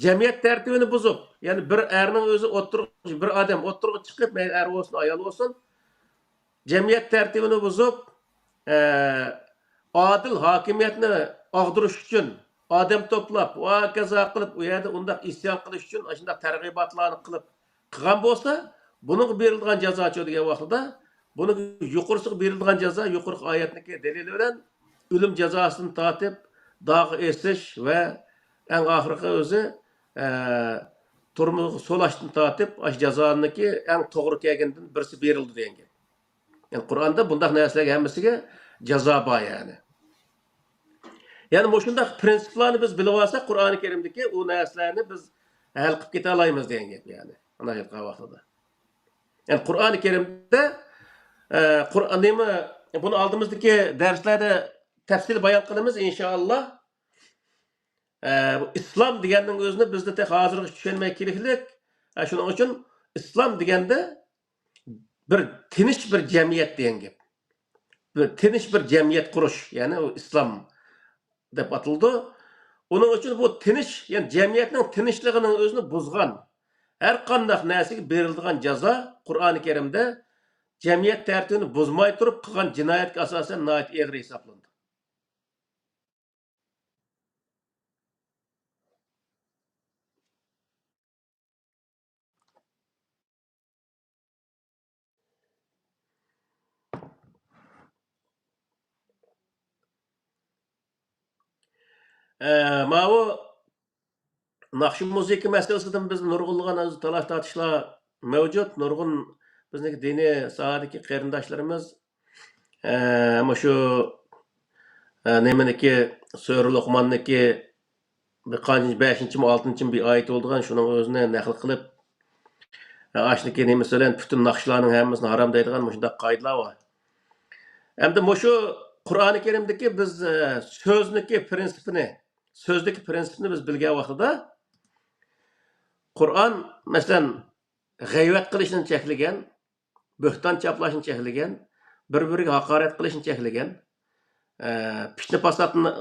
جەمئىيەت تەرتىپىنى بۇزۇپ، يەنى بىر ئەرنىڭ ئۆزى ئوتتۇرىغا، بىر ئادەم ئوتتۇرىغا چىقىپ، مەيلى ئەر بولسۇن، ئايال بولسۇن، جەمئىيەت تەرتىپىنى بۇزۇپ، ئە، ئادىل ھاكىمىيەتنى ئاغدۇرۇش ئۈچۈن ئادەم توپلاپ، ۋە ھاكازا قىلىپ، ئۇ يەردە ئۇنداق ئىسيان قىلىش ئۈچۈن ئاشۇنداق تەرغىباتلارنى قىلىپ قىلغان بولسا، بۇنىڭغا بېرىلىدىغان جازاچۇ دېگەن ۋاقتىدا، بۇنىڭ يۇقىرىسىغا بېرىلىدىغان جازا يۇقىرىقى ئايەتنىڭكى دەلىلى بىلەن ئۆلۈم جازاسىدىن تارتىپ داغ ئېسىش ۋە ئەڭ ئاخىرقى ئۆزى، ئە، تۈرمىگە سولاشتىن تارتىپ ئاشۇ جازانىڭكى ئەڭ توغرا كەلگىنىدىن بىرسى بېرىلىدۇ دېگەن گەپ. يەنى قۇرئاندا بۇنداق نەرسىلەرگە ھەممىسىگە جازا بار يەنى. يەنى مۇشۇنداق پرىنسىپلارنى بىز بىلىۋالساق، قۇرئانى كەرىمدىكى ئۇ نەرسىلەرنى بىز ھەل قىلىپ كېتەلايمىز دېگەن گەپ يەنى. ئانا ئېيتقان ۋاقتىدا. يەنى قۇرئانى كەرىمدە، ئە، قۇرئان نېمە، بۇنى ئالدىمىزدىكى دەرسلەردە تەپسىلىي بايان قىلىمىز، ئىنشائاللا. ئە، بۇ ئىسلام دېگەننىڭ ئۆزىنى بىزدە تېخى ھازىرغىچە چۈشەنمەي كېلىشلىك. ئە، شۇنىڭ ئۈچۈن ئىسلام دېگەندە بىر تىنچ بىر جەمئىيەت دېگەن گەپ. بىر تىنچ بىر جەمئىيەت قۇرۇش، يەنى ئۇ ئىسلام دەپ ئاتىلىدۇ. ئۇنىڭ ئۈچۈن بۇ تىنچ، يەنى جەمئىيەتنىڭ تىنچلىقىنىڭ ئۆزىنى بۇزغان ھەر قانداق نەرسىگە بېرىلىدىغان جازا قۇرئانى كەرىمدە جەمئىيەت تەرتىپىنى بۇزماي تۇرۇپ قىلغان جىنايەتكە ئاساسەن ناھايىتى ئېغىر ھېسابلىنىدۇ. ئە، ماۋۇ ناخشا مۇزىكا مەسىلىسىدىن بىز نۇرغۇنلىغان ھازىر تالاش-تارتىشلار مەۋجۇت. نۇرغۇن بىزنىڭكى دىنىي ساھەدىكى قېرىنداشلىرىمىز، ئە، مۇشۇ، ئە، نېمىنىكى، سۈرە لوقماننىكى بىر قانچىنچى، بەشىنچىمۇ، ئالتىنچىمۇ بىر ئايىتى بولىدىغان، شۇنىڭ ئۆزىنى نەقىل قىلىپ، ئاشۇنىڭكى نېمىسى بىلەن پۈتۈن ناخشىلارنىڭ ھەممىسىنى ھارام دەيدىغان مۇشۇنداق قائىدىلار بار. ئەمدى مۇشۇ قۇرئانى كەرىمدىكى بىز، ئە، سۆزنىكى پىرىنسىپىنى، سۆزدىكى پىرىنسىپنى بىز بىلگەن ۋاقتىدا، قۇرئان، مەسىلەن، غەيۋەت قىلىشنى چەكلىگەن، بۆھتان چاپلاشنى چەكلىگەن، بىر-بىرىگە ھاقارەت قىلىشنى چەكلىگەن، ئە، پىتنە-پاساتنى،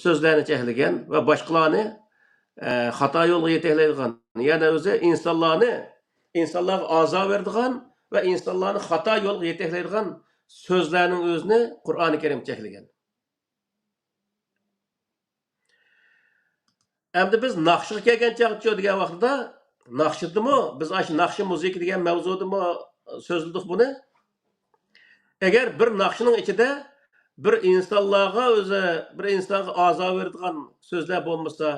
سۆزلەرنى چەكلىگەن ۋە باشقىلارنى، ئە، خاتا يولغا يېتەكلەيدىغان، يەنە ئۆزى ئىنسانلارنى، ئىنسانلارغا ئازار بېرىدىغان ۋە ئىنسانلارنى خاتا يولغا يېتەكلەيدىغان سۆزلەرنىڭ ئۆزىنى قۇرئانى كەرىم چەكلىگەن. ئەمدى بىز ناخشىغا كەلگەن چاغچۇ دېگەن ۋاقتىدا، ناخشىدىمۇ، بىز ئاشۇ ناخشا مۇزىكا دېگەن مەۋزۇدىمۇ سۆزلىدۇق بۇنى. ئەگەر بىر ناخشىنىڭ ئىچىدە بىر ئىنسانلارغا ئۆزى، بىر ئىنسانغا ئازار بېرىدىغان سۆزلەر بولمىسا،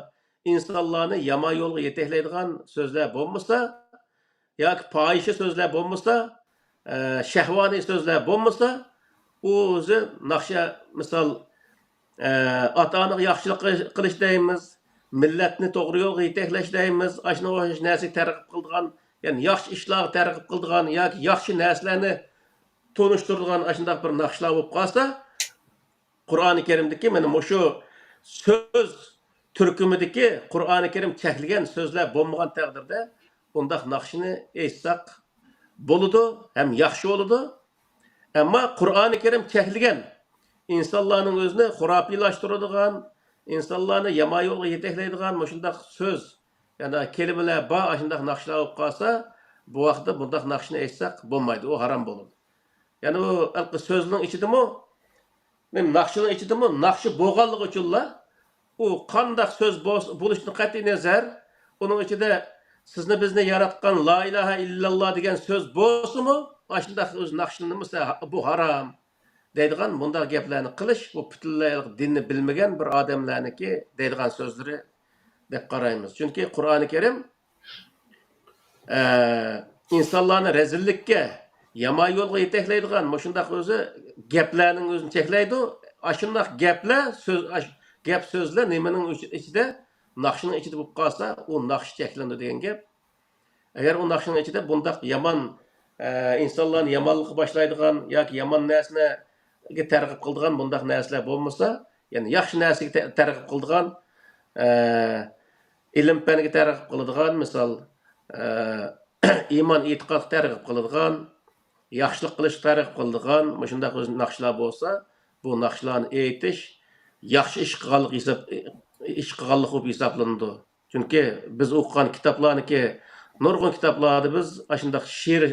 ئىنسانلارنى يامان يولغا يېتەكلەيدىغان سۆزلەر بولمىسا، ياكى پاھىشە سۆزلەر بولمىسا، ئە، شەھۋانىي سۆزلەر بولمىسا، ئۇ ئۆزى ناخشا، مىسال، ئە، ئاتا-ئانىغا ياخشىلىق قىلىش، قىلىش دەيمىز، مىللەتنى توغرا يولغا يېتەكلەش دەيمىز، ئاشۇنىڭغا ئوخشاش نەرسىگە تەرغىب قىلىدىغان، يەنى ياخشى ئىشلارغا تەرغىب قىلىدىغان ياكى ياخشى نەرسىلەرنى تونۇشتۇرىدىغان ئاشۇنداق بىر ناخشىلار بولۇپ قالسا، قۇرئانى كەرىمدىكى مانا مۇشۇ سۆز تۈركۈمىدىكى قۇرئانى كەرىم چەكلىگەن سۆزلەر بولمىغان تەقدىردە، ئۇنداق ناخشىنى ئېيتساق بولىدۇ، ھەم ياخشى بولىدۇ. ئەمما قۇرئانى كەرىم چەكلىگەن، ئىنسانلارنىڭ ئۆزىنى خۇراپىيلاشتۇرىدىغان، ئىنسانلارنى يامان يولغا يېتەكلەيدىغان مۇشۇنداق سۆز، يەنى كەلىمىلەر بار، ئاشۇنداق ناخشىلار بولۇپ قالسا، بۇ ۋاقىتتا بۇنداق ناخشىنى ئېيتساق بولمايدۇ، ئۇ ھارام بولىدۇ. يەنى ئۇ ھېلىقى سۆزنىڭ ئىچىدىمۇ، نېمە، ناخشىنىڭ ئىچىدىمۇ ناخشا بولغانلىقى ئۈچۈنلا، ئۇ قانداق سۆز بولس-، بولۇشتىن قەتئىينەزەر، ئۇنىڭ ئىچىدە سىزنى بىزنى ياراتقان لا ئىلاھە ئىللاللا دېگەن سۆز بولسىمۇ، ئاشۇنداق ئۆزى ناخشىلىنمىسا، بۇ ھارام دەيدىغان مۇنداق گەپلەرنى قىلىش، بۇ پۈتۈنلەي دىننى بىلمىگەن بىر ئادەملەرنىڭكى دەيدىغان سۆزلىرى دەپ قارايمىز. چۈنكى قۇرئانى كەرىم ئە، ئىنسانلارنى رەزىللىككە، يامان يولغا يېتەكلەيدىغان مۇشۇنداق ئۆزى گەپلەرنىڭ ئۆزىنى چەكلەيدۇ. ئاشۇنداق گەپلەر، سۆز، ئاش-، گەپ سۆزلەر نېمىنىڭ ئىچ-، ئىچىدە؟ ناخشىنىڭ ئىچىدە بولۇپ قالسا، ئۇ ناخشا چەكلىنىدۇ دېگەن گەپ. ئەگەر ئۇ ناخشىنىڭ ئىچىدە بۇنداق يامان، ئە، ئىنسانلارنى يامانلىققا باشلايدىغان ياكى يامان نەرسىلەرگە تەرغىب قىلىدىغان بۇنداق نەرسىلەر بولمىسا، يەنى ياخشى نەرسىگە تە-، تەرغىب قىلىدىغان، ئە، ئىلىم-پەنگە تەرغىب قىلىدىغان، مىسال، ئە، ئىمان-ئېتىقادقا تەرغىب قىلىدىغان، ياخشىلىق قىلىشقا تەرغىب قىلىدىغان مۇشۇنداق ئۆزى ناخشىلار بولسا، بۇ ناخشىلارنى ئېيتىش ياخشى ئىش قىلغانلىق ھېساب-، ئىش قىلغانلىق بولۇپ ھېسابلىنىدۇ. چۈنكى بىز ئوقۇغان كىتابلارنىكى، نۇرغۇن كىتابلاردا بىز ئاشۇنداق شېئىر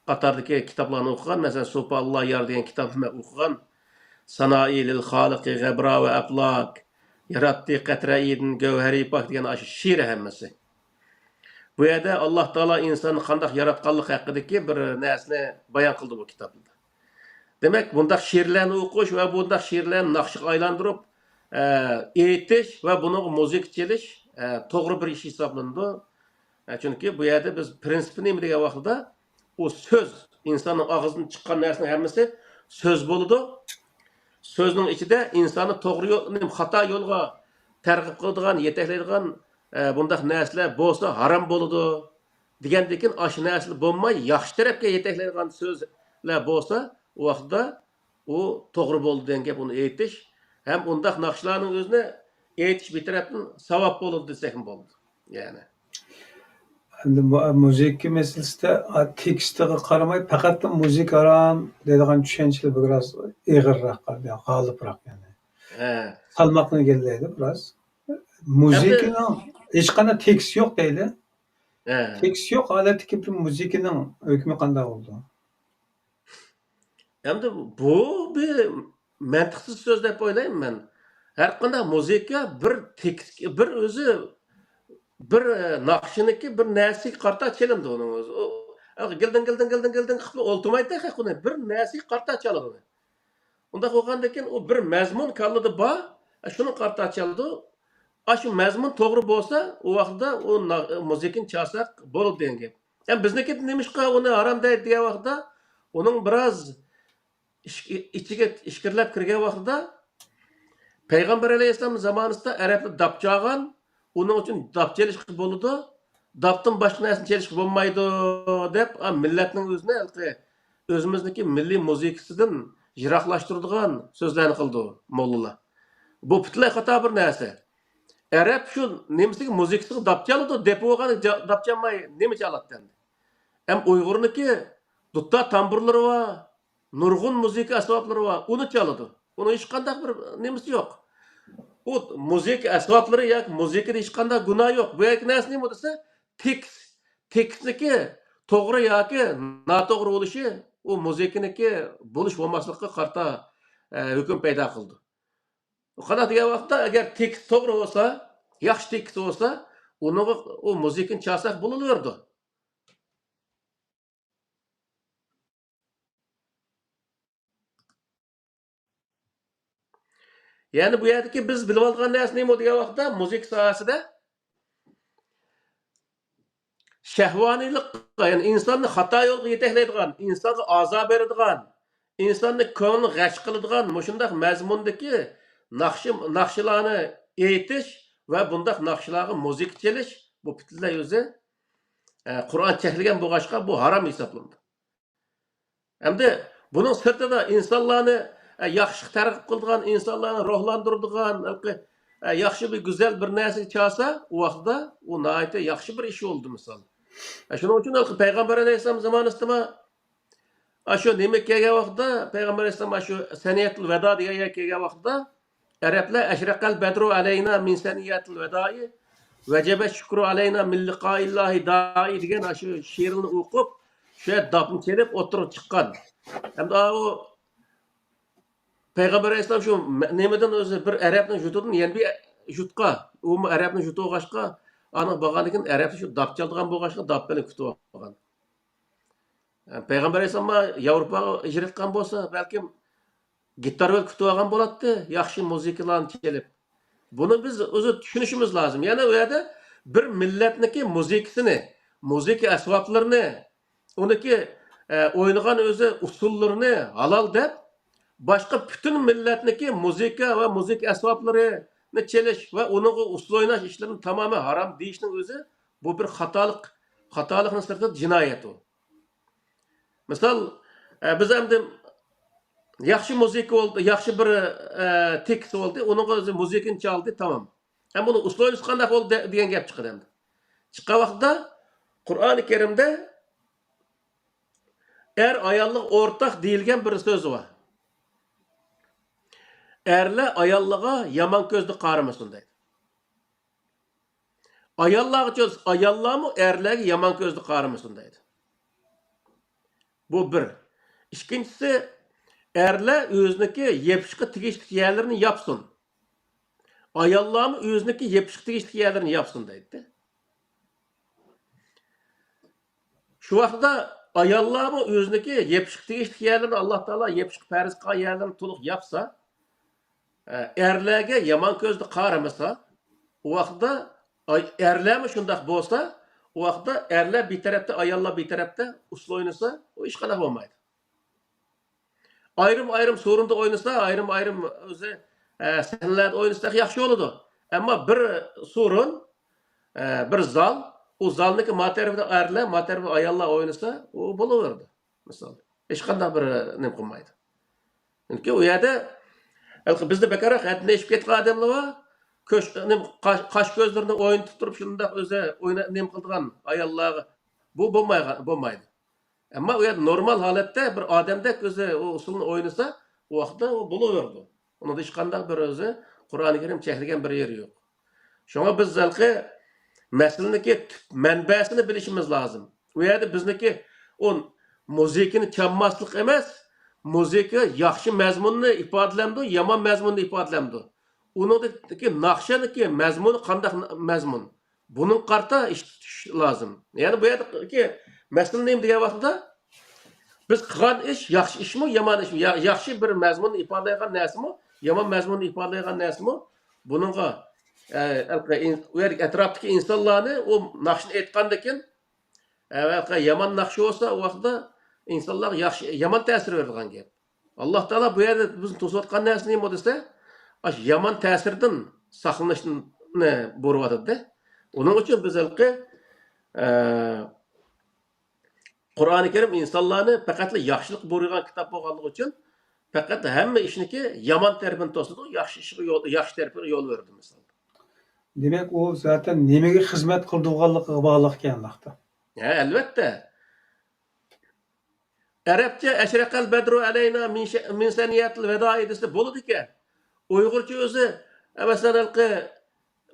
قاتاردىكى كىتابلارنى ئوقۇغان. مەسىلەن، سۇپا ئاللا يار دېگەن كىتابنى مەن ئوقۇغان. سانائى لىل خالىقى غەبرا ۋە ئەپلاك، ياراتتى قەترە ئىدىن گەۋھەرى پاك دېگەن ئاشۇ شېئىر ھەممىسى. بۇ يەردە ئاللا تائالا ئىنساننى قانداق ياراتقانلىقى ھەققىدىكى بىر نەرسىنى بايان قىلدى بۇ كىتابتا. دېمەك، بۇنداق شېئىرلەرنى ئوقۇش ۋە بۇنداق شېئىرلەرنى ناخشىغا ئايلاندۇرۇپ، ئە، ئېيتىش ۋە بۇنىڭغا مۇزىكا چېلىش، ئە، توغرا بىر ئىش ھېسابلىنىدۇ. ئە، چۈنكى بۇ يەردە بىز پىرىنسىپى نېمە دېگەن ۋاقتىدا، ئۇ سۆز، ئىنساننىڭ ئاغزىدىن چىققان نەرسىنىڭ ھەممىسى سۆز بولىدۇ. سۆزنىڭ ئىچىدە ئىنساننى توغرا يول، نېمە، خاتا يولغا تەرغىب قىلىدىغان، يېتەكلەيدىغان، ئە، بۇنداق نەرسىلەر بولسا ھارام بولىدۇ. دېگەندىكىن ئاشۇ نەرسىلەر بولماي، ياخشى تەرەپكە يېتەكلەيدىغان سۆزلەر بولسا، ئۇ ۋاقىتتا ئۇ توغرا بولدى دېگەن گەپ، ئۇنى ئېيتىش ھەم ئۇنداق ناخشىلارنىڭ ئۆزىنى ئېيتىش بىر تەرەپتىن ساۋاب بولىدۇ دېسەكمۇ بولىدۇ. يەنى. ئەمدى مۇ-، مۇزىكا مەسىلىسىدە، ئا، تېكىستىغا قارىماي، پەقەتلا مۇزىكا ھارام دەيدىغان چۈشەنچىلەر بىراز ئېغىرراق، غالىبراق يەنى. ھە. سالماقنى ئىگىلەيدۇ بىراز. ئەمدى مۇزىكىنىڭ ھېچقانداق تېكىست يوق دەيلى. ھە. تېكىست يوق ھالەتتىكى بىر مۇزىكىنىڭ ھۆكمى قانداق بولىدۇ؟ ئەمدى بۇ بىر مەنتىقسىز سۆز دەپ ئويلايمەن مەن. ھەرقانداق مۇزىكا بىر تېكىست، بىر ئۆزى، بىر، ئە، ناخشىنىڭكى بىر نەرسىگە قارىتا چېلىنىدۇ ئۇنىڭ ئۆزى. ئۇ، ئە، گىلدىڭ، گىلدىڭ، گىلدىڭ، گىلدىڭ قىلىپ ئولتۇرمايدۇ تېخى ئۇنى. بىر نەرسىگە قارىتا چالىدۇ ئۇنى. ئۇنداق بولغاندىن كېيىن ئۇ بىر مەزمۇن كاللىدا بار، ئە، شۇنىڭغا قارىتا چالىدۇ. ئاشۇ مەزمۇن توغرا بولسا، ئۇ ۋاقىتتا ئۇ نا-، مۇزىكىنى چالساق بولىدۇ دېگەن گەپ. ئەمدى بىزنىڭكى نېمىشقا ئۇنى ھارام دەيدۇ دېگەن ۋاقىتتا، ئۇنىڭ بىراز ئىچ-، ئىچىگە ئىچكىرىلەپ كىرگەن ۋاقتىدا، پەيغەمبەر ئەلەيھىسسالام زامانىسىدا ئەرەبلەر داپ چالغان، ئۇنىڭ ئۈچۈن داپ چېلىشقا بولىدۇ، داپتىن باشقا نەرسىنى چېلىشقا بولمايدۇ دەپ، ئا، مىللەتنىڭ ئۆزىنى ھېلىقى ئۆزىمىزنىڭكى مىللىي مۇزىكىسىدىن يىراقلاشتۇرىدىغان سۆزلەرنى قىلىدۇ موللىلار. بۇ پۈتۈنلەي خاتا بىر نەرسە. ئەرەب شۇ نېمىسىگە، مۇزىكىسىغا داپ چالىدۇ، دېپى بولغان جا-، داپ چالماي نېمە چالاتتى ئەمدى؟ ھەم ئۇيغۇرنىڭكى دۇتار تامبۇرلىرى بار، نۇرغۇن مۇزىكا ئەسۋابلىرى بار، ئۇنى چالىدۇ. ئۇنىڭ ھېچقانداق بىر نېمىسى يوق. ئۇ مۇزىكا ئەسۋابلىرى ياكى مۇزىكىدا ھېچقانداق گۇناھ يوق. بۇ يەردىكى نەرسە نېمە دېسە، تېكىست. تېكىستنىكى توغرا ياكى ناتوغرا بولۇشى ئۇ مۇزىكىنىڭكى بولۇش بولماسلىقىغا قارىتا، ئە، ھۆكۈم پەيدا قىلىدۇ. قانداق دېگەن ۋاقىتتا، ئەگەر تېكىست توغرا بولسا، ياخشى تېكىست بولسا، ئۇنىڭغا ئۇ مۇزىكىنى چالساق بولۇۋېرىدۇ. يەنى بۇ يەردىكى بىز بىلىۋالغان نەرسە نېمە دېگەن ۋاقىتتا، مۇزىكا ساھەسىدە شەھۋانىيلىققا، يەنى ئىنساننى خاتا يولغا يېتەكلەيدىغان، ئىنسانغا ئازار بېرىدىغان، ئىنساننى كۆڭلىنى غەش قىلىدىغان مۇشۇنداق مەزمۇندىكى ناخشا، ناخشىلارنى ئېيتىش ۋە بۇنداق ناخشىلارغا مۇزىكا چېلىش، بۇ پۈتۈنلەي ئۆزى، ئە، قۇرئان چەكلىگەن بولغاچقا، بۇ ھارام ھېسابلىنىدۇ. ئەمدى بۇنىڭ سىرتىدا ئىنسانلارنى، ئە، ياخشىغا تەرغىب قىلىدىغان، ئىنسانلارنى روھلاندۇرىدىغان، ھېلىقى، ئە، ياخشى بىر گۈزەل بىر نەرسىگە چالسا، ئۇ ۋاقىتتا ئۇ ناھايىتى ياخشى بىر ئىش بولدى، مىسال. ئە، شۇنىڭ ئۈچۈن ھېلىقى پەيغەمبەر ئەلەيھىسسالام زامانىسىدىمۇ ئاشۇ نېمە كەلگەن ۋاقىتتا، پەيغەمبەر ئەلەيھىسسالام ئاشۇ سەنىيەتۇل ۋەدا دېگەن يەرگە كەلگەن ۋاقىتتا، ئەرەبلەر «ئەشرەقەل بەدرۇ ئەلەينا مىن سەنىيەتىل ۋەدائى، ۋەجەبە شۈكرۇ ئەلەينا مىن لىقائىللاھى دائى» دېگەن ئاشۇ شېئىرنى ئوقۇپ، شۇ يەردە داپنى چېلىپ ئوتتۇرىغا چىققان. ئەمدى ئاۋۇ پەيغەمبەر ئەلەيھىسسالام شۇ مە-، نېمىدىن ئۆزى بىر ئەرەبنىڭ يۇرتىدىن يەنە بىر يۇرتقا، ئۇمۇ ئەرەبنىڭ يۇرتىغا بولغاچقا، ئانا بارغاندىن كېيىن ئەرەبلەر شۇ داپ چالىدىغان بولغاچقا، داپ بىلەن كۈتۈۋالغان. پەيغەمبەر ئەلەيھىسسالام ياۋروپاغا ھىجرەت قىلغان بولسا، بەلكىم گىتار بىلەن كۈتۈۋالغان بولاتتى، ياخشى مۇزىكىلارنى چېلىپ. بۇنى بىز ئۆزى چۈشىنىشىمىز لازىم. يەنى ئۇ يەردە بىر مىللەتنىڭكى مۇزىكىسىنى، مۇزىكا ئەسۋابلىرىنى، ئۇنىڭكى، ئە، ئوينىغان ئۆزى ئۇسسۇللىرىنى ھالال دەپ، باشقا پۈتۈن مىللەتنىڭكى مۇزىكا ۋە مۇزىكا ئەسۋابلىرىنى چېلىش ۋە ئۇنىڭغا ئۇسسۇل ئويناش ئىشلىرىنى تامامەن ھارام دېيىشنىڭ ئۆزى، بۇ بىر خاتالىق، خاتالىقنىڭ سىرتىدا جىنايەت ئۇ. مىسال، ئە، بىز ئەمدى ياخشى مۇزىكا بولدى، ياخشى بىر، ئە، تېكىست بولدى، ئۇنىڭغا ئۆزى مۇزىكىنى چالدى، تامام. ئەمما بۇنىڭ ئۇسسۇل ئوينىسا قانداق بولدى دە-، دېگەن گەپ چىقىدۇ ئەمدى. چىققان ۋاقىتتا قۇرئانى كەرىمدە ئەر ئاياللىق ئورتاق دېيىلگەن بىر سۆز بار. «ئەرلەر ئاياللىرىغا يامان كۆزدە قارىمىسۇن» دەيدۇ. ئاياللارغىچۇ، ئاياللارمۇ ئەرلەرگە يامان كۆزدە قارىمىسۇن دەيدۇ. بۇ بىر. ئىككىنچىسى، ئەرلەر ئۆزىنىڭكى يېپىشقا تېگىشلىك يەرلىرىنى ياپسۇن. ئاياللارمۇ ئۆزىنىڭكى يېپىشقا تېگىشلىك يەرلىرىنى ياپسۇن دەيدۇ. شۇ ۋاقىتتا ئاياللارمۇ ئۆزىنىڭكى يېپىشقا تېگىشلىك يەرلىرىنى، ئاللا تائالا يېپىشقا پەرز قىلغان يەرلىرىنى تولۇق ياپسا، ئە، ئەرلەرگە يامان كۆزدە قارىمىسا، ئۇ ۋاقىتتا، ئاي، ئەرلەرمۇ شۇنداق بولسا، ئۇ ۋاقىتتا ئەرلەر بىر تەرەپتە، ئاياللار بىر تەرەپتە ئۇسسۇل ئوينىسا، ئۇ ھېچقانداق بولمايدۇ. ئايرىم-ئايرىم سورۇندا ئوينىسا، ئايرىم-ئايرىم ئۆزى، ئە، سەھنىلەردە ئوينىسا ياخشى بولىدۇ. ئەمما بىر سورۇن، ئە، بىر زال، ئۇ زالنىڭكى ما تەرىپىدە ئەرلەر، ما تەرىپىدە ئاياللار ئوينىسا، ئۇ بولۇۋېرىدۇ. مىسال، ھېچقانداق بىر نېمە قىلمايدۇ. چۈنكى ئۇ يەردە ھېلىقى بىزدە بەكرەك ھەددىدىن ئېشىپ كەتكەن ئادەملەر بار. كۆش-، نېمە، قاش-، قاش كۆزلىرىنى ئوينىتىپ تۇرۇپ، شۇنداق ئۆزى ئوينا-، نېمە قىلىدىغان ئاياللارغا. بۇ بولمايغا-، بولمايدۇ. ئەمما ئۇ يەردە نورمال ھالەتتە بىر ئادەمدەك ئۆزى ئۇ ئۇسسۇلنى ئوينىسا، ئۇ ۋاقىتتا ئۇ بولۇۋېرىدۇ. ئۇنىڭدا ھېچقانداق بىر ئۆزى قۇرئانى كەرىم چەكلىگەن بىر يېرى يوق. شۇڭا بىز ھېلىقى مەسىلىنىڭكى تۈپ مەنبەسىنى بىلىشىمىز لازىم. ئۇ يەردە بىزنىڭكى ئۇ مۇزىكىنى چالماسلىق ئەمەس، مۇزىكا ياخشى مەزمۇننى ئىپادىلەمدۇ، يامان مەزمۇننى ئىپادىلەمدۇ؟ ئۇنىڭدىكى ناخشىنىڭكى مەزمۇنى قانداق مەزمۇن؟ بۇنىڭغا قارىتا ئىش تۇتۇش لازىم. يەنى بۇ يەردىكى مەسىلە نېمە دېگەن ۋاقتىدا، بىز قىلغان ئىش ياخشى ئىشمۇ، يامان ئىشمۇ؟ يا-، ياخشى بىر مەزمۇننى ئىپادىلەيدىغان نەرسىمۇ، يامان مەزمۇننى ئىپادىلەيدىغان نەرسىمۇ؟ بۇنىڭغا، ئە، ئەلقە-، ئىن-، ئۇ يەردىكى ئەتراپتىكى ئىنسانلارنى ئۇ ناخشىنى ئېيتقاندىن كېيىن، ئەۋەتقە يامان ناخشا بولسا، ئۇ ۋاقىتتا ئىنسانلارغا ياخشى، يامان تەسىر بېرىدىغان گەپ. ئاللا تائالا بۇ يەردە بىزنى توسۇۋاتقان نەرسە نېمە دېسە، ئاشۇ يامان تەسىردىن ساقلىنىشنى بۇيرۇۋاتىدۇ. ئۇنىڭ ئۈچۈن بىز ھېلىقى، ئە، قۇرئانى كەرىم ئىنسانلارنى پەقەتلا ياخشىلىق بۇيرۇيدىغان كىتاب بولغانلىقى ئۈچۈن، پەقەت ھەممە ئىشنىكى يامان تەرىپىنى توسىدۇ، ياخشى ئىشقا يول، ياخشى تەرىپىگە يول بېرىدۇ، مىسالدا. دېمەك، ئۇ زاتەن نېمىگە خىزمەت قىلىدىغانلىقىغا باغلىق ئىكەن، ئەلۋەتتە. ئەرەبچە «ئەشرەقەل بەدرۇ ئەلەينا مىن ش-، مىن سەنىيەتىل ۋەدائى» دېسە بولىدىكەن. ئۇيغۇرچە ئۆزى، مەسىلەن، ھېلىقى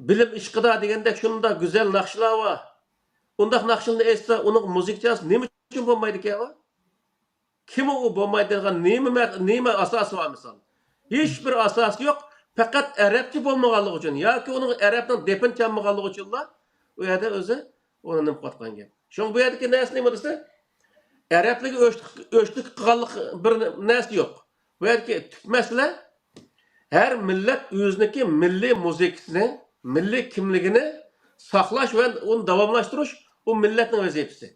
«بىلىم ئىشقىدا» دېگەندەك شۇنداق گۈزەل ناخشىلار بار. ئۇنداق ناخشىلارنى ئېيتسا، ئۇنىڭ مۇزىكا چالسا نېمە ئۈچۈن بولمايدىكەن ئۇ؟ كىم ئۇ بولمايدىغان؟ نېمە مە-، نېمە ئاساسى بار مىسال؟ ھېچ بىر ئاساسى يوق. پەقەت ئەرەبچە بولمىغانلىقى ئۈچۈن ياكى ئۇنىڭ ئەرەبنىڭ دېپىنى چالمىغانلىقى ئۈچۈنلا ئۇ يەردە ئۆزى ئۇنى نېمە قىلىۋاتقان گەپ. شۇڭا بۇ يەردىكى نەرسە نېمە دېسە، ئەرەبلىككە ئۆچلۈك، ئۆچلۈك قىلغانلىق بىر نەرسە يوق. بۇ يەردىكى تۈپ مەسىلە، ھەر مىللەت ئۆزىنىڭكى مىللىي مۇزىكىسىنى، مىللىي كىملىكىنى ساقلاش ۋە ئۇنى داۋاملاشتۇرۇش ئۇ مىللەتنىڭ ۋەزىپىسى.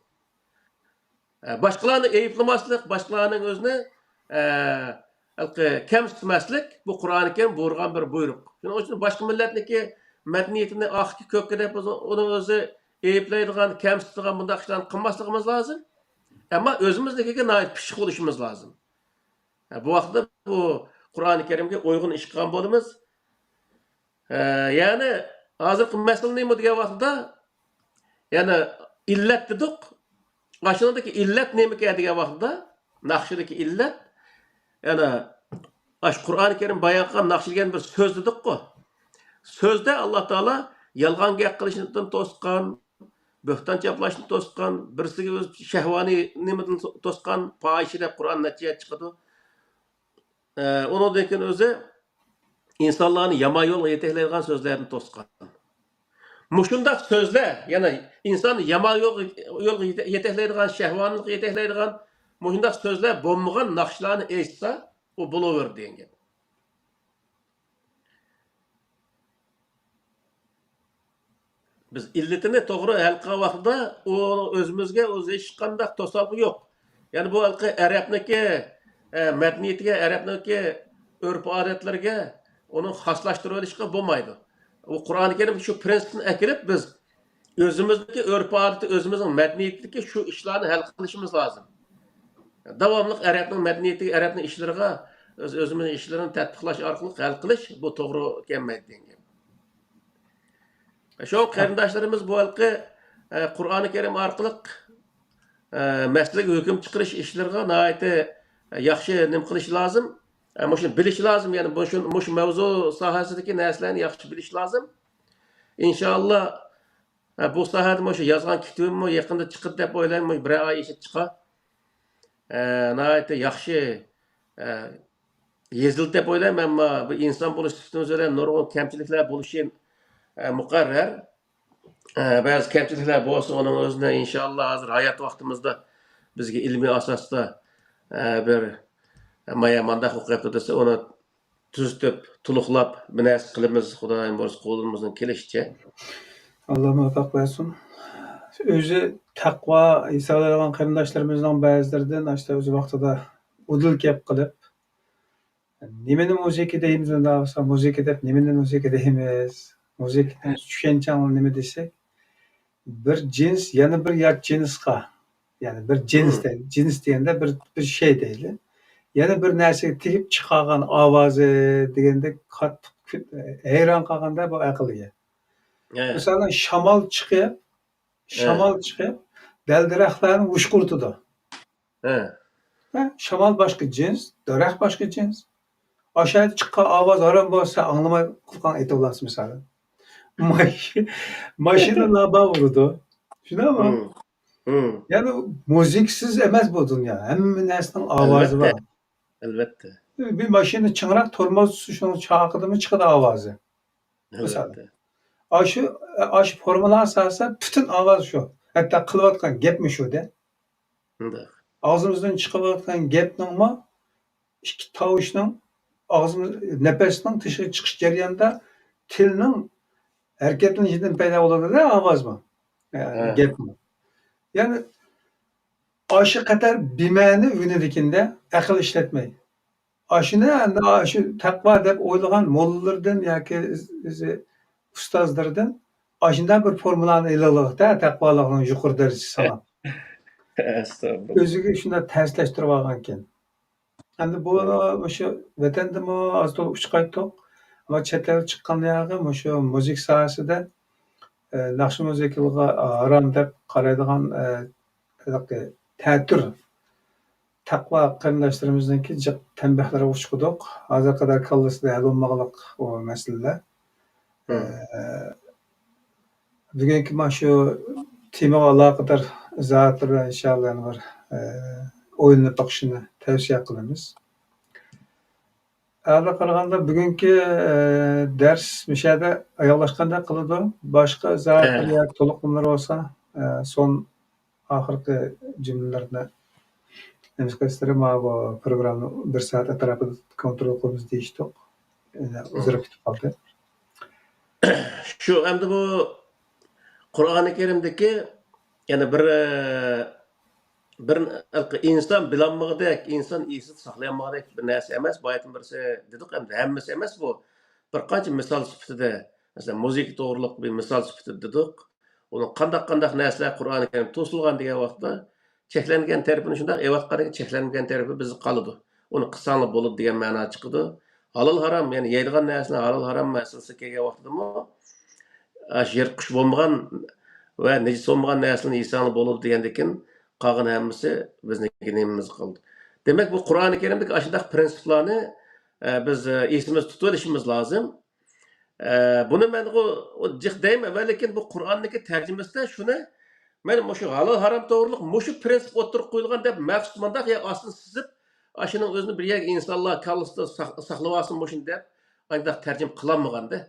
ئە، باشقىلارنى ئەيىبلىمەسلىك، باشقىلارنىڭ ئۆزىنى، ئە، ھېلىقى كەمسىتمەسلىك، بۇ قۇرئانى كەرىم بۇيرۇغان بىر بۇيرۇق. شۇنىڭ ئۈچۈن باشقا مىللەتنىڭكى مەدەنىيىتىنى ئاقكى كۆككە دەپ، ئۇنىڭ ئۆزى ئەيىبلەيدىغان، كەمسىتىدىغان بۇنداق ئىشلارنى قىلماسلىقىمىز لازىم. ئەمما ئۆزىمىزنىڭكىگە ناھايىتى پىششىق بولۇشىمىز لازىم. ئە، بۇ ۋاقىتتا بۇ قۇرئانى كەرىمگە ئۇيغۇن ئىش قىلغان بولىمىز. ئە، يەنى ھازىرقى مەسىلە نېمە دېگەن ۋاقتىدا، يەنى ئىللەت دېدۇق. ئاشۇنىڭدىكى ئىللەت نېمىكەن دېگەن ۋاقتىدا، ناخشىدىكى ئىللەت، يەنى ئاشۇ قۇرئانى كەرىم بايان قىلغان ناخشا دېگەن بىر سۆز دېدۇققۇ. سۆزدە ئاللا تائالا يالغان گەپ قىلىشتىن توسقان، بۆھتان چاپلاشنى توسقان، بىرسىگە ئۆز شەھۋانىي نېمىدىن توسقان، پاھىشە دەپ قۇرئان نەچچە يەر چىقىدۇ. ئە، ئۇنىڭدىن كېيىن ئۆزى ئىنسانلارنى يامان يولغا يېتەكلەيدىغان سۆزلەرنى توسقان. مۇشۇنداق سۆزلەر، يەنى ئىنساننى يامان يولغا، يولغا يېتە-، يېتەكلەيدىغان، شەھۋانىيلىققا يېتەكلەيدىغان مۇشۇنداق سۆزلەر بولمىغان ناخشىلارنى ئېيتسا، ئۇ بولۇۋېرىدۇ دېگەن گەپ. بىز ئىللىتىنى توغرا ھەل قىلغان ۋاقتىدا، ئۇ ئۆزىمىزگە ئۆزى ھېچقانداق توسالغۇ يوق. يەنى بۇ ھېلىقى ئەرەبنىڭكى، ئە، مەدەنىيىتىگە، ئەرەبنىڭكى ئۆرپ-ئادەتلىرىگە ئۇنى خاسلاشتۇرۇۋېلىشقا بولمايدۇ. ئۇ قۇرئانى كەرىم شۇ پرىنسىپنى ئەكىرىپ، بىز ئۆزىمىزنىڭكى ئۆرپ-ئادىتى، ئۆزىمىزنىڭ مەدەنىيىتىدىكى شۇ ئىشلارنى ھەل قىلىشىمىز لازىم. داۋاملىق ئەرەبنىڭ مەدەنىيىتىگە، ئەرەبنىڭ ئىشلىرىغا، ئۆز-، ئۆزىمىزنىڭ ئىشلىرىنى تەتبىقلاش ئارقىلىق ھەل قىلىش، بۇ توغرا كەلمەيدۇ دېگەن گەپ. شۇ قېرىنداشلىرىمىز بۇ ھېلىقى، ئە، قۇرئانى كەرىم ئارقىلىق، ئە، مەسىلىگە ھۆكۈم چىقىرىش ئىشلىرىغا ناھايىتى ياخشى نېمە قىلىش لازىم. ئە، مۇشۇنى بىلىش لازىم. يەنى مۇشۇ، مۇشۇ مەۋزۇ ساھەسىدىكى نەرسىلەرنى ياخشى بىلىش لازىم. ئىنشائاللا، ئە، بۇ ساھەدە مۇشۇ يازغان كىتابىممۇ يېقىندا چىقىدۇ دەپ ئويلايمەن. مۇشۇ بىرەر ئاي ئىچىدە چىقار. ئە، ناھايىتى ياخشى، ئە، يېزىلدى دەپ ئويلايمەن، ئەمما بىر ئىنسان بولۇش سۈپىتىمىز بىلەن نۇرغۇن كەمچىلىكلەر بولۇشى، ئە، مۇقەررەر. ئە، بەزى كەمچىلىكلەر بولسا، ئۇنىڭ ئۆزىنى ئىنشائاللا ھازىر ھايات ۋاقتىمىزدا بىزگە ئىلمىي ئاساستا، ئە، بىر مايا مانداق بولۇپ قېلىپتۇ دېسە، ئۇنى تۈزىتىپ، تولۇقلاپ، بىر نەرسە قىلىمىز، خۇدايىم بۇيرۇسا، قولىمىزدىن كېلىشىچە. ئاللا مۇۋەپپەق بەرسۇن. ئۆزى تەقۋا ھېسابلانغان قېرىنداشلىرىمىزنىڭ بەزىلىرىدىن ئاشۇ ئۆز ۋاقتىدا ئۇدۇل گەپ قىلىپ، نېمىنى مۇزىكا دەيمىز ئۇنداق بولسا، مۇزىكا دەپ نېمىنى مۇزىكا دەيمىز؟ مۇزىكىنىڭ چۈشەنچەڭ نېمە دېسەك، بىر جىنس يەنە بىر يات جىنسقا، يەنى بىر جىنس دەيلى، جىنس دېگەندە بىر، بىر شەي دەيلى. يەنە بىر نەرسىگە تېگىپ چىقارغان ئاۋازى دېگەندەك قاتتىق كۈ-، ھەيران قالغاندا بۇ ئەقىلگە. مىسالەن، شامال چىقىپ، شامال چىقىپ، دەل-دەرەخلەرنى ۋۇشقۇرتىدۇ. ھە، شامال باشقا جىنس، دەرەخ باشقا جىنس. ئاشۇ يەردە چىققان ئاۋاز ھارام بولسا، ئاڭلىماي قۇلىقىڭ ئېتىۋالىسەن، مىسالەن. ماش-، ماشىنا لابا ئۇرىدۇ. شۇنداقمۇ؟ يەنى مۇزىكىسىز ئەمەس بۇ دۇنيا. ھەممە نەرسىنىڭ ئاۋازى بار. ئەلۋەتتە. بىر ماشىنا چىڭراق تورمۇز شۇنىڭ چاقىدىمۇ چىقىدۇ ئاۋازى. مىسال. ئەلۋەتتە. ئاشۇ، ئاشۇ فورمۇلا ئاساسىدا پۈتۈن ئاۋاز شۇ. ھەتتا قىلىۋاتقان گەپمۇ شۇ-دە. شۇنداق. ئاغزىمىزدىن چىقىۋاتقان گەپنىڭمۇ ئىككى تاۋۇشنىڭ ئاغزىمىز، نەپەسنىڭ تېشىغا چىقىش جەريانىدا تىلنىڭ ھەرىكەتلىنىشىدىن پەيدا بولىدۇ-دە ئاۋازمۇ. ئە، ھە. گەپمۇ. يەنى ئاشۇ قەدەر بىمەنە ئۆگىنىدىكىن-دە، ئەقىل ئىشلەتمەي. ئاشۇنى ئەمدى ئاشۇ تەقۋا دەپ ئويلىغان موللىلىرىدىن ياكى ئۆز-، ئۆزى ئۇستازلىرىدىن ئاشۇنداق بىر فورمۇلانى ئېلىۋالغۇدە، تەقۋالىقنىڭ يۇقىرى دەرىجىسى سالام. ئەستەغپۇرۇللا. ئۆزىگە شۇنداق تەسلەشتۈرۈپ ئالغانكەن. ئەمدى بۇ مۇشۇ ۋەتەندىمۇ ئاز تولا ئۇچ قايتتۇق. ئەمما چەت ئەل چىققان يەرگە مۇشۇ مۇزىكا ساھەسىدە، ئە، ناخشا مۇزىكىغا ھارام دەپ قارايدىغان، ئە، ھېلىقى تەتۈر تەقۋا قېرىنداشلىرىمىزنىڭكى جىق تەنبىھلىرىگە ئۇچقۇدۇق. ھازىرغا قەدەر كاللىسىدا ھەل بولمىغانلىق ئۇ مەسىلىلەر. ئە، بۈگۈنكى مانا شۇ تېمىغا ئالاقىدار ئىزاھاتلار بىلەن ئىنشائاللا يەنە بىر، ئە، ئويلىنىپ بېقىشنى تەۋسىيە قىلىمىز. ئەلدە قارىغاندا بۈگۈنكى، ئە، دەرس مۇشۇ يەردە ئاياغلاشقاندەك قىلىدۇ. باشقا ئىزاھاتلار ياكى تولۇقلىمىلار بولسا، ئە، سون ئاخىرقى جۈملىلەرنى نېمىس قىلىسىلەر، مانا بۇ پروگراممىنى بىر سائەت ئەتراپىدا كونترول قىلىمىز دېيىشتۇق. يەنە ئۇزىراپ كېتىپ قالدى. شۇ ئەمدى بۇ قۇرئانى كەرىمدىكى يەنە بىر، بىر ئىنسان بىلالمىغۇدەك، ئىنسان ئېسىدە ساقلىيالمىغۇدەك بىر نەرسە ئەمەس. بۇ ئايەتنىڭ بىرسى دېدۇق، ئەمدى ھەممىسى ئەمەس بۇ. بىر قانچە مىسال سۈپىتىدە، مەسىلەن، مۇزىكا توغرۇلۇق بىر مىسال سۈپىتىدە دېدۇق. ئۇنىڭ قانداق، قانداق نەرسىلەر قۇرئانى كەرىم توسۇلغان دېگەن ۋاقىتتا، چەكلەنگەن تەرىپىنى شۇنداق ئېلىۋاتقاندىكىن، چەكلەنمىگەن تەرىپى بىزدە قالىدۇ. ئۇنى قىلساڭلار بولىدۇ دېگەن مەنا چىقىدۇ. ھالال ھارام، يەنى يەيدىغان نەرسىنى ھالال ھارام مەسىلىسىگە كەلگەن ۋاقتىدىمۇ، ئاشۇ يىرتقۇچ بولمىغان ۋە نىجىس بولمىغان نەرسىلەرنى يېسەڭلار بولىدۇ دېگەندىكىن، قالغان ھەممىسى بىزنىڭكى نېمىمىزگە قالدى. دېمەك، بۇ قۇرئانى كەرىمدىكى ئاشۇنداق پىرىنسىپلارنى، ئە، بىز، ئە، ئېسىمىزدە تۇتۇۋېلىشىمىز لازىم. ئە، بۇنى مەن ئۇ، ئۇ جىق دەيمەن، ۋە لېكىن بۇ قۇرئاننىڭكى تەرجىمىسىدە شۇنى، مەن مۇشۇ ھالال ھارام توغرۇلۇق مۇشۇ پىرىنسىپ ئوتتۇرىغا قويۇلغان دەپ مەخسۇس مۇنداق يا ئاستىنى سىزىپ، ئاشۇنىڭ ئۆزىنى بىر يەرگە ئىنسانلار كاللىسىدا ساق-، ساقلىۋالسۇن مۇشۇنى دەپ، ئانداق تەرجىمە قىلالمىغاندا.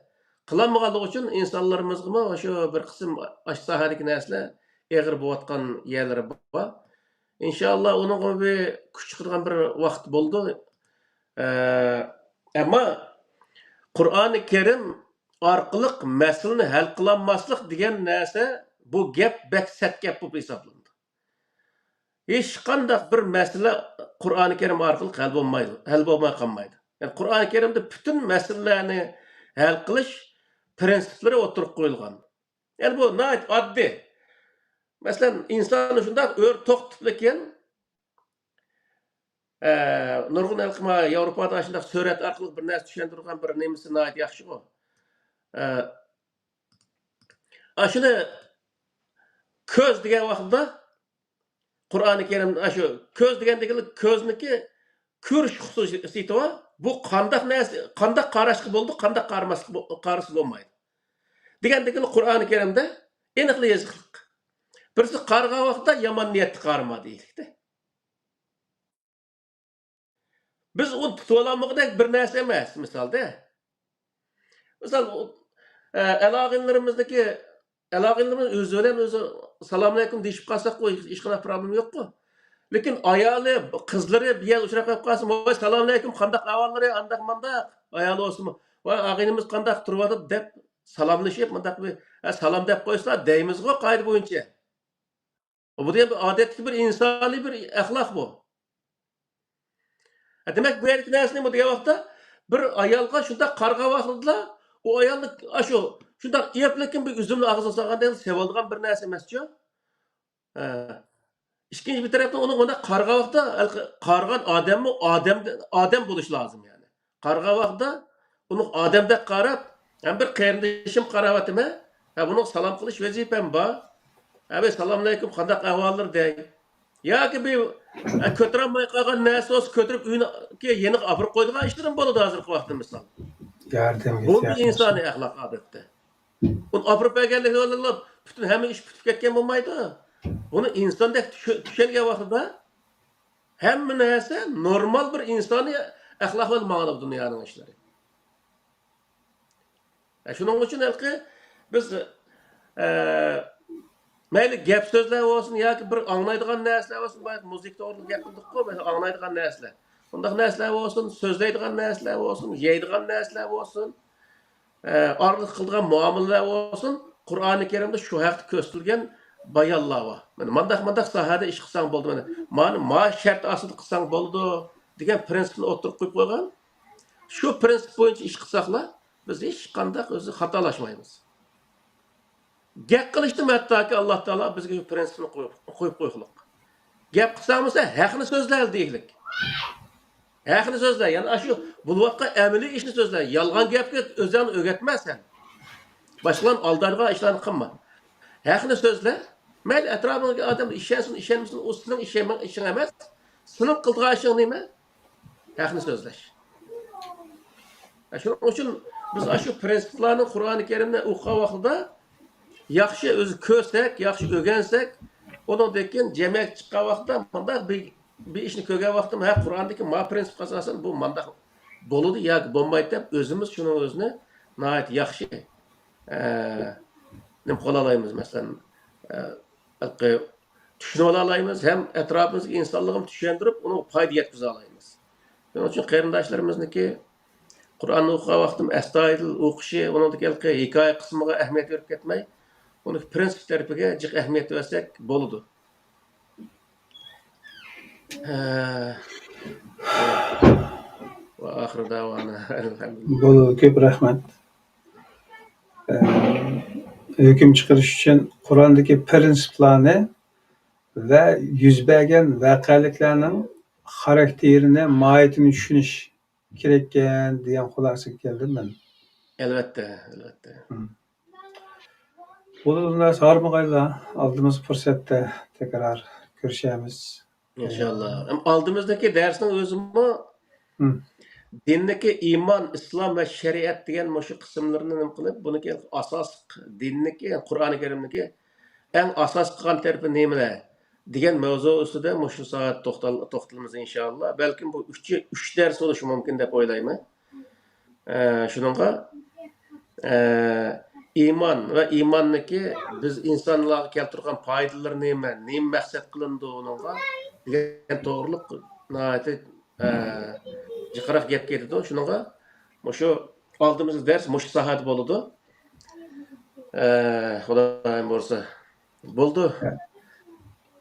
قىلالمىغانلىقى ئۈچۈن ئىنسانلىرىمىزغىمۇ شۇ بىر قىسىم ئاشۇ ساھەدىكى نەرسىلەر ئېغىر بولۇۋاتقان يەرلىرى بار. ئىنشائاللا، ئۇنىڭغا بىر كۈچ چىقىدىغان بىر ۋاقىت بولىدۇ. ئە، ئەمما قۇرئانى كەرىم ئارقىلىق مەسىلىنى ھەل قىلالماسلىق دېگەن نەرسە، بۇ گەپ بەك سەت گەپ بولۇپ ھېسابلىنىدۇ. ھېچقانداق بىر مەسىلە قۇرئانى كەرىم ئارقىلىق ھەل بولمايدۇ، ھەل بولماي قالمايدۇ. يەنى قۇرئانى كەرىمدە پۈتۈن مەسىلىلەرنى ھەل قىلىش پىرىنسىپلىرى ئوتتۇرىغا قويۇلغان. يەنى بۇ ناھايىتى ئاددىي. مەسىلەن، ئىنساننى شۇنداق ئۆرە توختىتىپلىكىن، ئە، نۇرغۇن ھېلىقى ياۋروپادا شۇنداق سۈرەت ئارقىلىق بىر نەرسە چۈشەندۈرگەن بىر نېمىسى ناھايىتى ياخشىغۇ. ئە، ئاشۇنى كۆز دېگەن ۋاقتىدا قۇرئانى كەرىم، ئاشۇ كۆز دېگەندىكىن كۆزنىكى كۆرۈش خۇسۇسىيىتى بار. بۇ قانداق نەرسە، قانداق قاراشقا بولىدۇ، قانداق قارىماسلىق بو-، قارىسا بولمايدۇ. دېگەندىكىن قۇرئانى كەرىمدە ئېنىقلا يېزىقلىق. بىرسى قارىغان ۋاقىتتا يامان نىيەتتە قارىما دېيىلدى. بىز ئۇنى تۇتۇۋالالمىغۇدەك بىر نەرسە ئەمەس، مىسالدا. مىسال، ئۇ، ئە، ئەلاغىنلىرىمىزنىڭكى، ئەلاغىنلىرىمىز ئۆزى بىلەن ئۆزى سالام ئەلەيكۇم دېيىشىپ قالساققۇ، ھېچقانداق پروبلېما يوققۇ. لېكىن ئايالى، قىزلىرى بىر يەردە ئۇچراپ قېلىپ قالسا، ۋاي، سالام ئەلەيكۇم، قانداق ئەھۋاللىرى، ئانداق مانداق، ئايالى بولسىمۇ، ۋاي، ئاغىنىمىز قانداق تۇرۇۋاتىدۇ دەپ سالاملىشىپ، مۇنداق بىر، ئە، سالام دەپ قويسىلا دەيمىزغۇ، قائىدە بويىچە. بۇ دېگەن بىر ئادەتتىكى بىر ئىنسانىي بىر ئەخلاق بۇ. دېمەك، بۇ يەردىكى نەرسە نېمە دېگەن ۋاقىتتا، بىر ئايالغا شۇنداق قارىغان ۋاقتىدىلا، ئۇ ئايالنى ئاشۇ شۇنداق ئېپلىكىن بىر ئۈزۈمنى ئاغزىغا سالغاندەك سېۋىدىغان بىر نەرسە ئەمەسچۇ. ھە. ئىككىنچى بىر تەرەپتىن ئۇنىڭ مۇنداق قارىغان ۋاقتىدا، ھېلىقى قارىغان ئادەممۇ ئادەم، ئادەم بولۇشى لازىم يەنى. قارىغان ۋاقتىدا ئۇنىڭ ئادەمدەك قاراپ، ھەم بىر قېرىندىشىم قاراۋاتىمەن، ھە، بۇنىڭ سالام قىلىش ۋەزىپەم بار. ھە، بىر سالام ئەلەيكۇم، قانداق ئەھۋاللار دەي. ياكى بىر، ھە، كۆتۈرەلمەي قالغان نەرسە بولسا كۆتۈرۈپ ئۆينىڭكى يېنىغا ئاپىرىپ قويىدىغان ئىشلىرىم بولىدۇ ھازىرقى ۋاقىتتا مىسال. ياردەمگە بۇ بىر ئىنسانىي ئەخلاق ئادەتتە. ئۇنى ئاپىرىپ بەرگەنلىكى بىلەنلا پۈتۈن ھەممە ئىش پۈتۈپ كەتكەن بولمايدۇ. بۇنى ئىنساندەك چۈشە-، چۈشەنگەن ۋاقتىدا ھەممە نەرسە نورمال بىر ئىنسانىي ئەخلاق بىلەن ماڭىدۇ بۇ دۇنيانىڭ ئىشلىرى. ئە، شۇنىڭ ئۈچۈن ھېلىقى بىز، ئە، مەيلى گەپ سۆزلەر بولسۇن ياكى بىر ئاڭلايدىغان نەرسىلەر بولسۇن، بايا مۇزىكا توغرىلىق گەپ قىلدۇققۇ، مەسىلەن، ئاڭلايدىغان نەرسىلەر. بۇنداق نەرسىلەر بولسۇن، سۆزلەيدىغان نەرسىلەر بولسۇن، يەيدىغان نەرسىلەر بولسۇن، ئە، ئارىلىق قىلىدىغان مۇئامىلىلەر بولسۇن، قۇرئانى كەرىمدە شۇ ھەقتە كۆرسىتىلگەن بايانلار بار. مانا مانداق، مانداق ساھەدە ئىش قىلساڭ بولىدۇ، مانا، مانا، ما شەرت ئاستىدا قىلساڭ بولىدۇ، دېگەن پرىنسىپنى ئوتتۇرىغا قويۇپ قويغان. شۇ پرىنسىپ بويىچە ئىش قىلساقلا، بىز ھېچقانداق ئۆزى خاتالاشمايمىز. گەپ قىلىشتىمۇ ھەتتاكى ئاللا تائالا بىزگە شۇ پرىنسىپنى قويۇپ، قويۇپ قويغۇلۇق. گەپ قىلساڭ بولسا ھەقنى سۆزلە دېگۈلۈك. ھەقنى سۆزلە، يەنى ئاشۇ بولۇۋاتقان ئەمەلىي ئىشنى سۆزلە. يالغان گەپكە ئۆزۈڭنى ئۆگەتمە سەن. باشقىلارنى ئالدايدىغان ئىشلارنى قىلما. ھەقنى سۆزلە. مەيلى ئەتراپىڭدىكى ئادەم ئىشەنسۇن، ئىشەنمىسۇن، ئۇ سېنىڭ ئىشىڭ، ئىشىڭ ئەمەس. سېنىڭ قىلىدىغان ئىشىڭ نېمە؟ ھەقنى سۆزلەش. شۇنىڭ ئۈچۈن بىز ئاشۇ پرىنسىپلارنى قۇرئانى كەرىمنى ئوقۇغان ۋاقتىدا ياخشى ئۆزى كۆرسەك، ياخشى ئۆگەنسەك، ئۇنىڭدىن كېيىن جەمئىيەتكە چىققان ۋاقىتتا مۇنداق بىر، بىر ئىشنى كۆرگەن ۋاقتىم، ھە، قۇرئاندىكى ما پرىنسىپقا ئاساسەن بۇ مانداق بولىدۇ ياكى بولمايدۇ دەپ ئۆزىمىز شۇنىڭ ئۆزىنى ناھايىتى ياخشى، ئە، نېمە قىلالايمىز، مەسىلەن، ئە، چۈشىنىۋالالايمىز ھەم ئەتراپىمىزدىكى ئىنسانلارغا چۈشەندۈرۈپ، ئۇنىڭغا پايدا يەتكۈزەلەيمىز. شۇنىڭ ئۈچۈن قېرىنداشلىرىمىزنىڭكى قۇرئاننى ئوقۇغان ۋاقتىم ئەستايىدىل ئوقۇشى، ئۇنىڭدىكى ھېلىقى ھېكايە قىسمىغا ئەھمىيەت بېرىپ كەتمەي، ئۇنى پرىنسىپ تەرىپىگە جىق ئەھمىيەت بەرسەك بولىدۇ. ھە. ۋە ئاخىرى دەۋانا ئەلھەمدۇلىللاھ. بولىدۇ، كۆپ رەھمەت. ئە، ھۆكۈم چىقىرىش ئۈچۈن قۇرئاندىكى پرىنسىپلارنى ۋە يۈز بەرگەن ۋەقەلىكلەرنىڭ خاراكتېرىنى، ماھىيىتىنى چۈشىنىش كېرەككەن دېگەن خۇلاسىگە كەلدىم مەن. ئەلۋەتتە، ئەلۋەتتە. مم. بولىدۇ، ئۇنداق ھارمىغايلا، ئالدىمىزدىكى پۇرسەتتە تەكرار كۆرۈشەرمىز. ئىنشاللا. ئەم، ئالدىمىزدىكى دەرسنىڭ ئۆزىمۇ مم. دىندىكى ئىمان، ئىسلام ۋە شەرىئەت دېگەن مۇشۇ قىسىملىرىنى نېمە قىلىپ، بۇنىڭكى ئاساسلىق دىننىكى، قۇرئانى كەرىمنىكى ئەڭ ئاساس قىلغان تەرىپى نېمىلەر دېگەن مەۋزۇ ئۈستىدە مۇشۇ سائەت توختال-، توختىلىمىز ئىنشاللا. بەلكىم بۇ ئۈچى، ئۈچ دەرس بولۇشى مۇمكىن دەپ ئويلايمەن. ئە، شۇنىڭغا، ئە، ئىمان ۋە ئىماننىكى بىز ئىنسانلارغا كەلتۈرگەن پايدىلىرى نېمە، نېمە مەقسەت قىلىنىدۇ ئۇنىڭغا دېگەن توغرۇلۇق ناھايىتى، ئە، جىقراق گەپ كېتىدۇ. شۇنىڭغا مۇشۇ ئالدىمىزدىكى دەرس مۇشۇ ساھەدە بولىدۇ. ئە، خۇدايىم بۇيرۇسا. بولدى.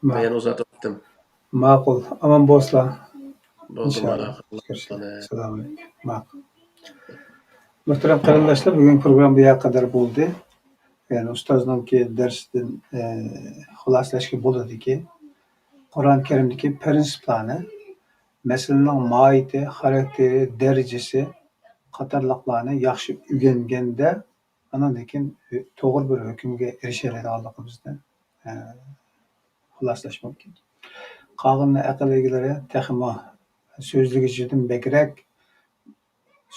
ماقۇل. يەنە ئۇزارتىپ كەتتىم. ماقۇل. ئامان بولسىلا. بولدى، ئىنشاللا. ماقۇل. كۆرۈشەيلى. سالام ئەلەيكۇم. ماقۇل. مۆھتەرەم قېرىنداشلار، بۈگۈنكى پروگرامما بۇ يەرگە قەدەر بولدى. يەنى ئۇستازنىڭكى دەرسىدىن، ئە، خۇلاسىلەشكە بولىدۇكى، قۇرئان كەرىمدىكى پىرىنسىپلارنى، مەسىلىنىڭ ماھىيىتى، خاراكتېرى، دەرىجىسى قاتارلىقلارنى ياخشى ئۆگەنگەندە، ئاناندىن كېيىن توغرا بىر ھۆكۈمگە ئېرىشەلەيدىغانلىقىمىزنى، ئە، خۇلاسىلەش مۇمكىن. قالغىنىنى ئەقىل ئىگىلىرى تېخىمۇ سۆزلىگۈچىدىن بەكرەك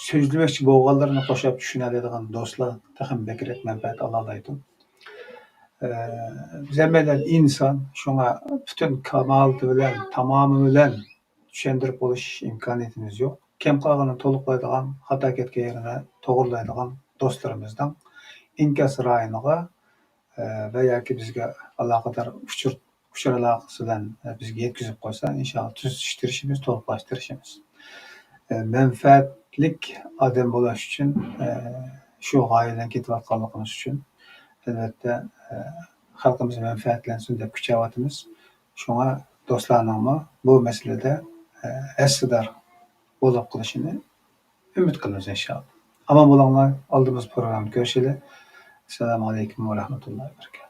سۆزلىمەكچى بولغانلىرىنى قوشاپ چۈشىنەلەيدىغان دوستلار تېخىمۇ بەكرەك مەنپەئەت ئالالايدۇ. ئە، بىز ھەممەيلەن ئىنسان، شۇڭا پۈتۈن كامالىتى بىلەن، تامامى بىلەن چۈشەندۈرۈپ بولۇش ئىمكانىيىتىمىز يوق. كەم قالغىنىنى تولۇقلايدىغان، خاتا كەتكەن يېرىنى توغرىلايدىغان دوستلىرىمىزنىڭ ئىنكاس رايونىغا، ئە، ۋە ياكى بىزگە ئالاقىدار ئۇچۇر، ئۇچۇر ئالاقىسى بىلەن، ئە، بىزگە يەتكۈزۈپ قويسا، ئىنشائاللا تۈزىتىش تىرىشىمىز، تولۇقلاش تىرىشىمىز. ئە، مەنپەئەتلىك ئادەم بولۇش ئۈچۈن، ئە، شۇ غايە بىلەن كېتىۋاتقانلىقىمىز ئۈچۈن، ئەلۋەتتە، ئە، خەلقىمىز مەنپەئەتلەنسۇن دەپ كۈچەۋاتىمىز. شۇڭا دوستلارنىڭمۇ بۇ مەسىلىدە، ئە، ھەسسىدار بولۇپ قېلىشىنى ئۈمىد قىلىمىز، ئىنشائاللا. ئامان بولۇڭلار، ئالدىمىزدا پروگراممىدا كۆرۈشەيلى. ئەسسالامۇ ئەلەيكۇم ۋە رەھمەتۇللاھى ۋە بەرىكاتۇھ.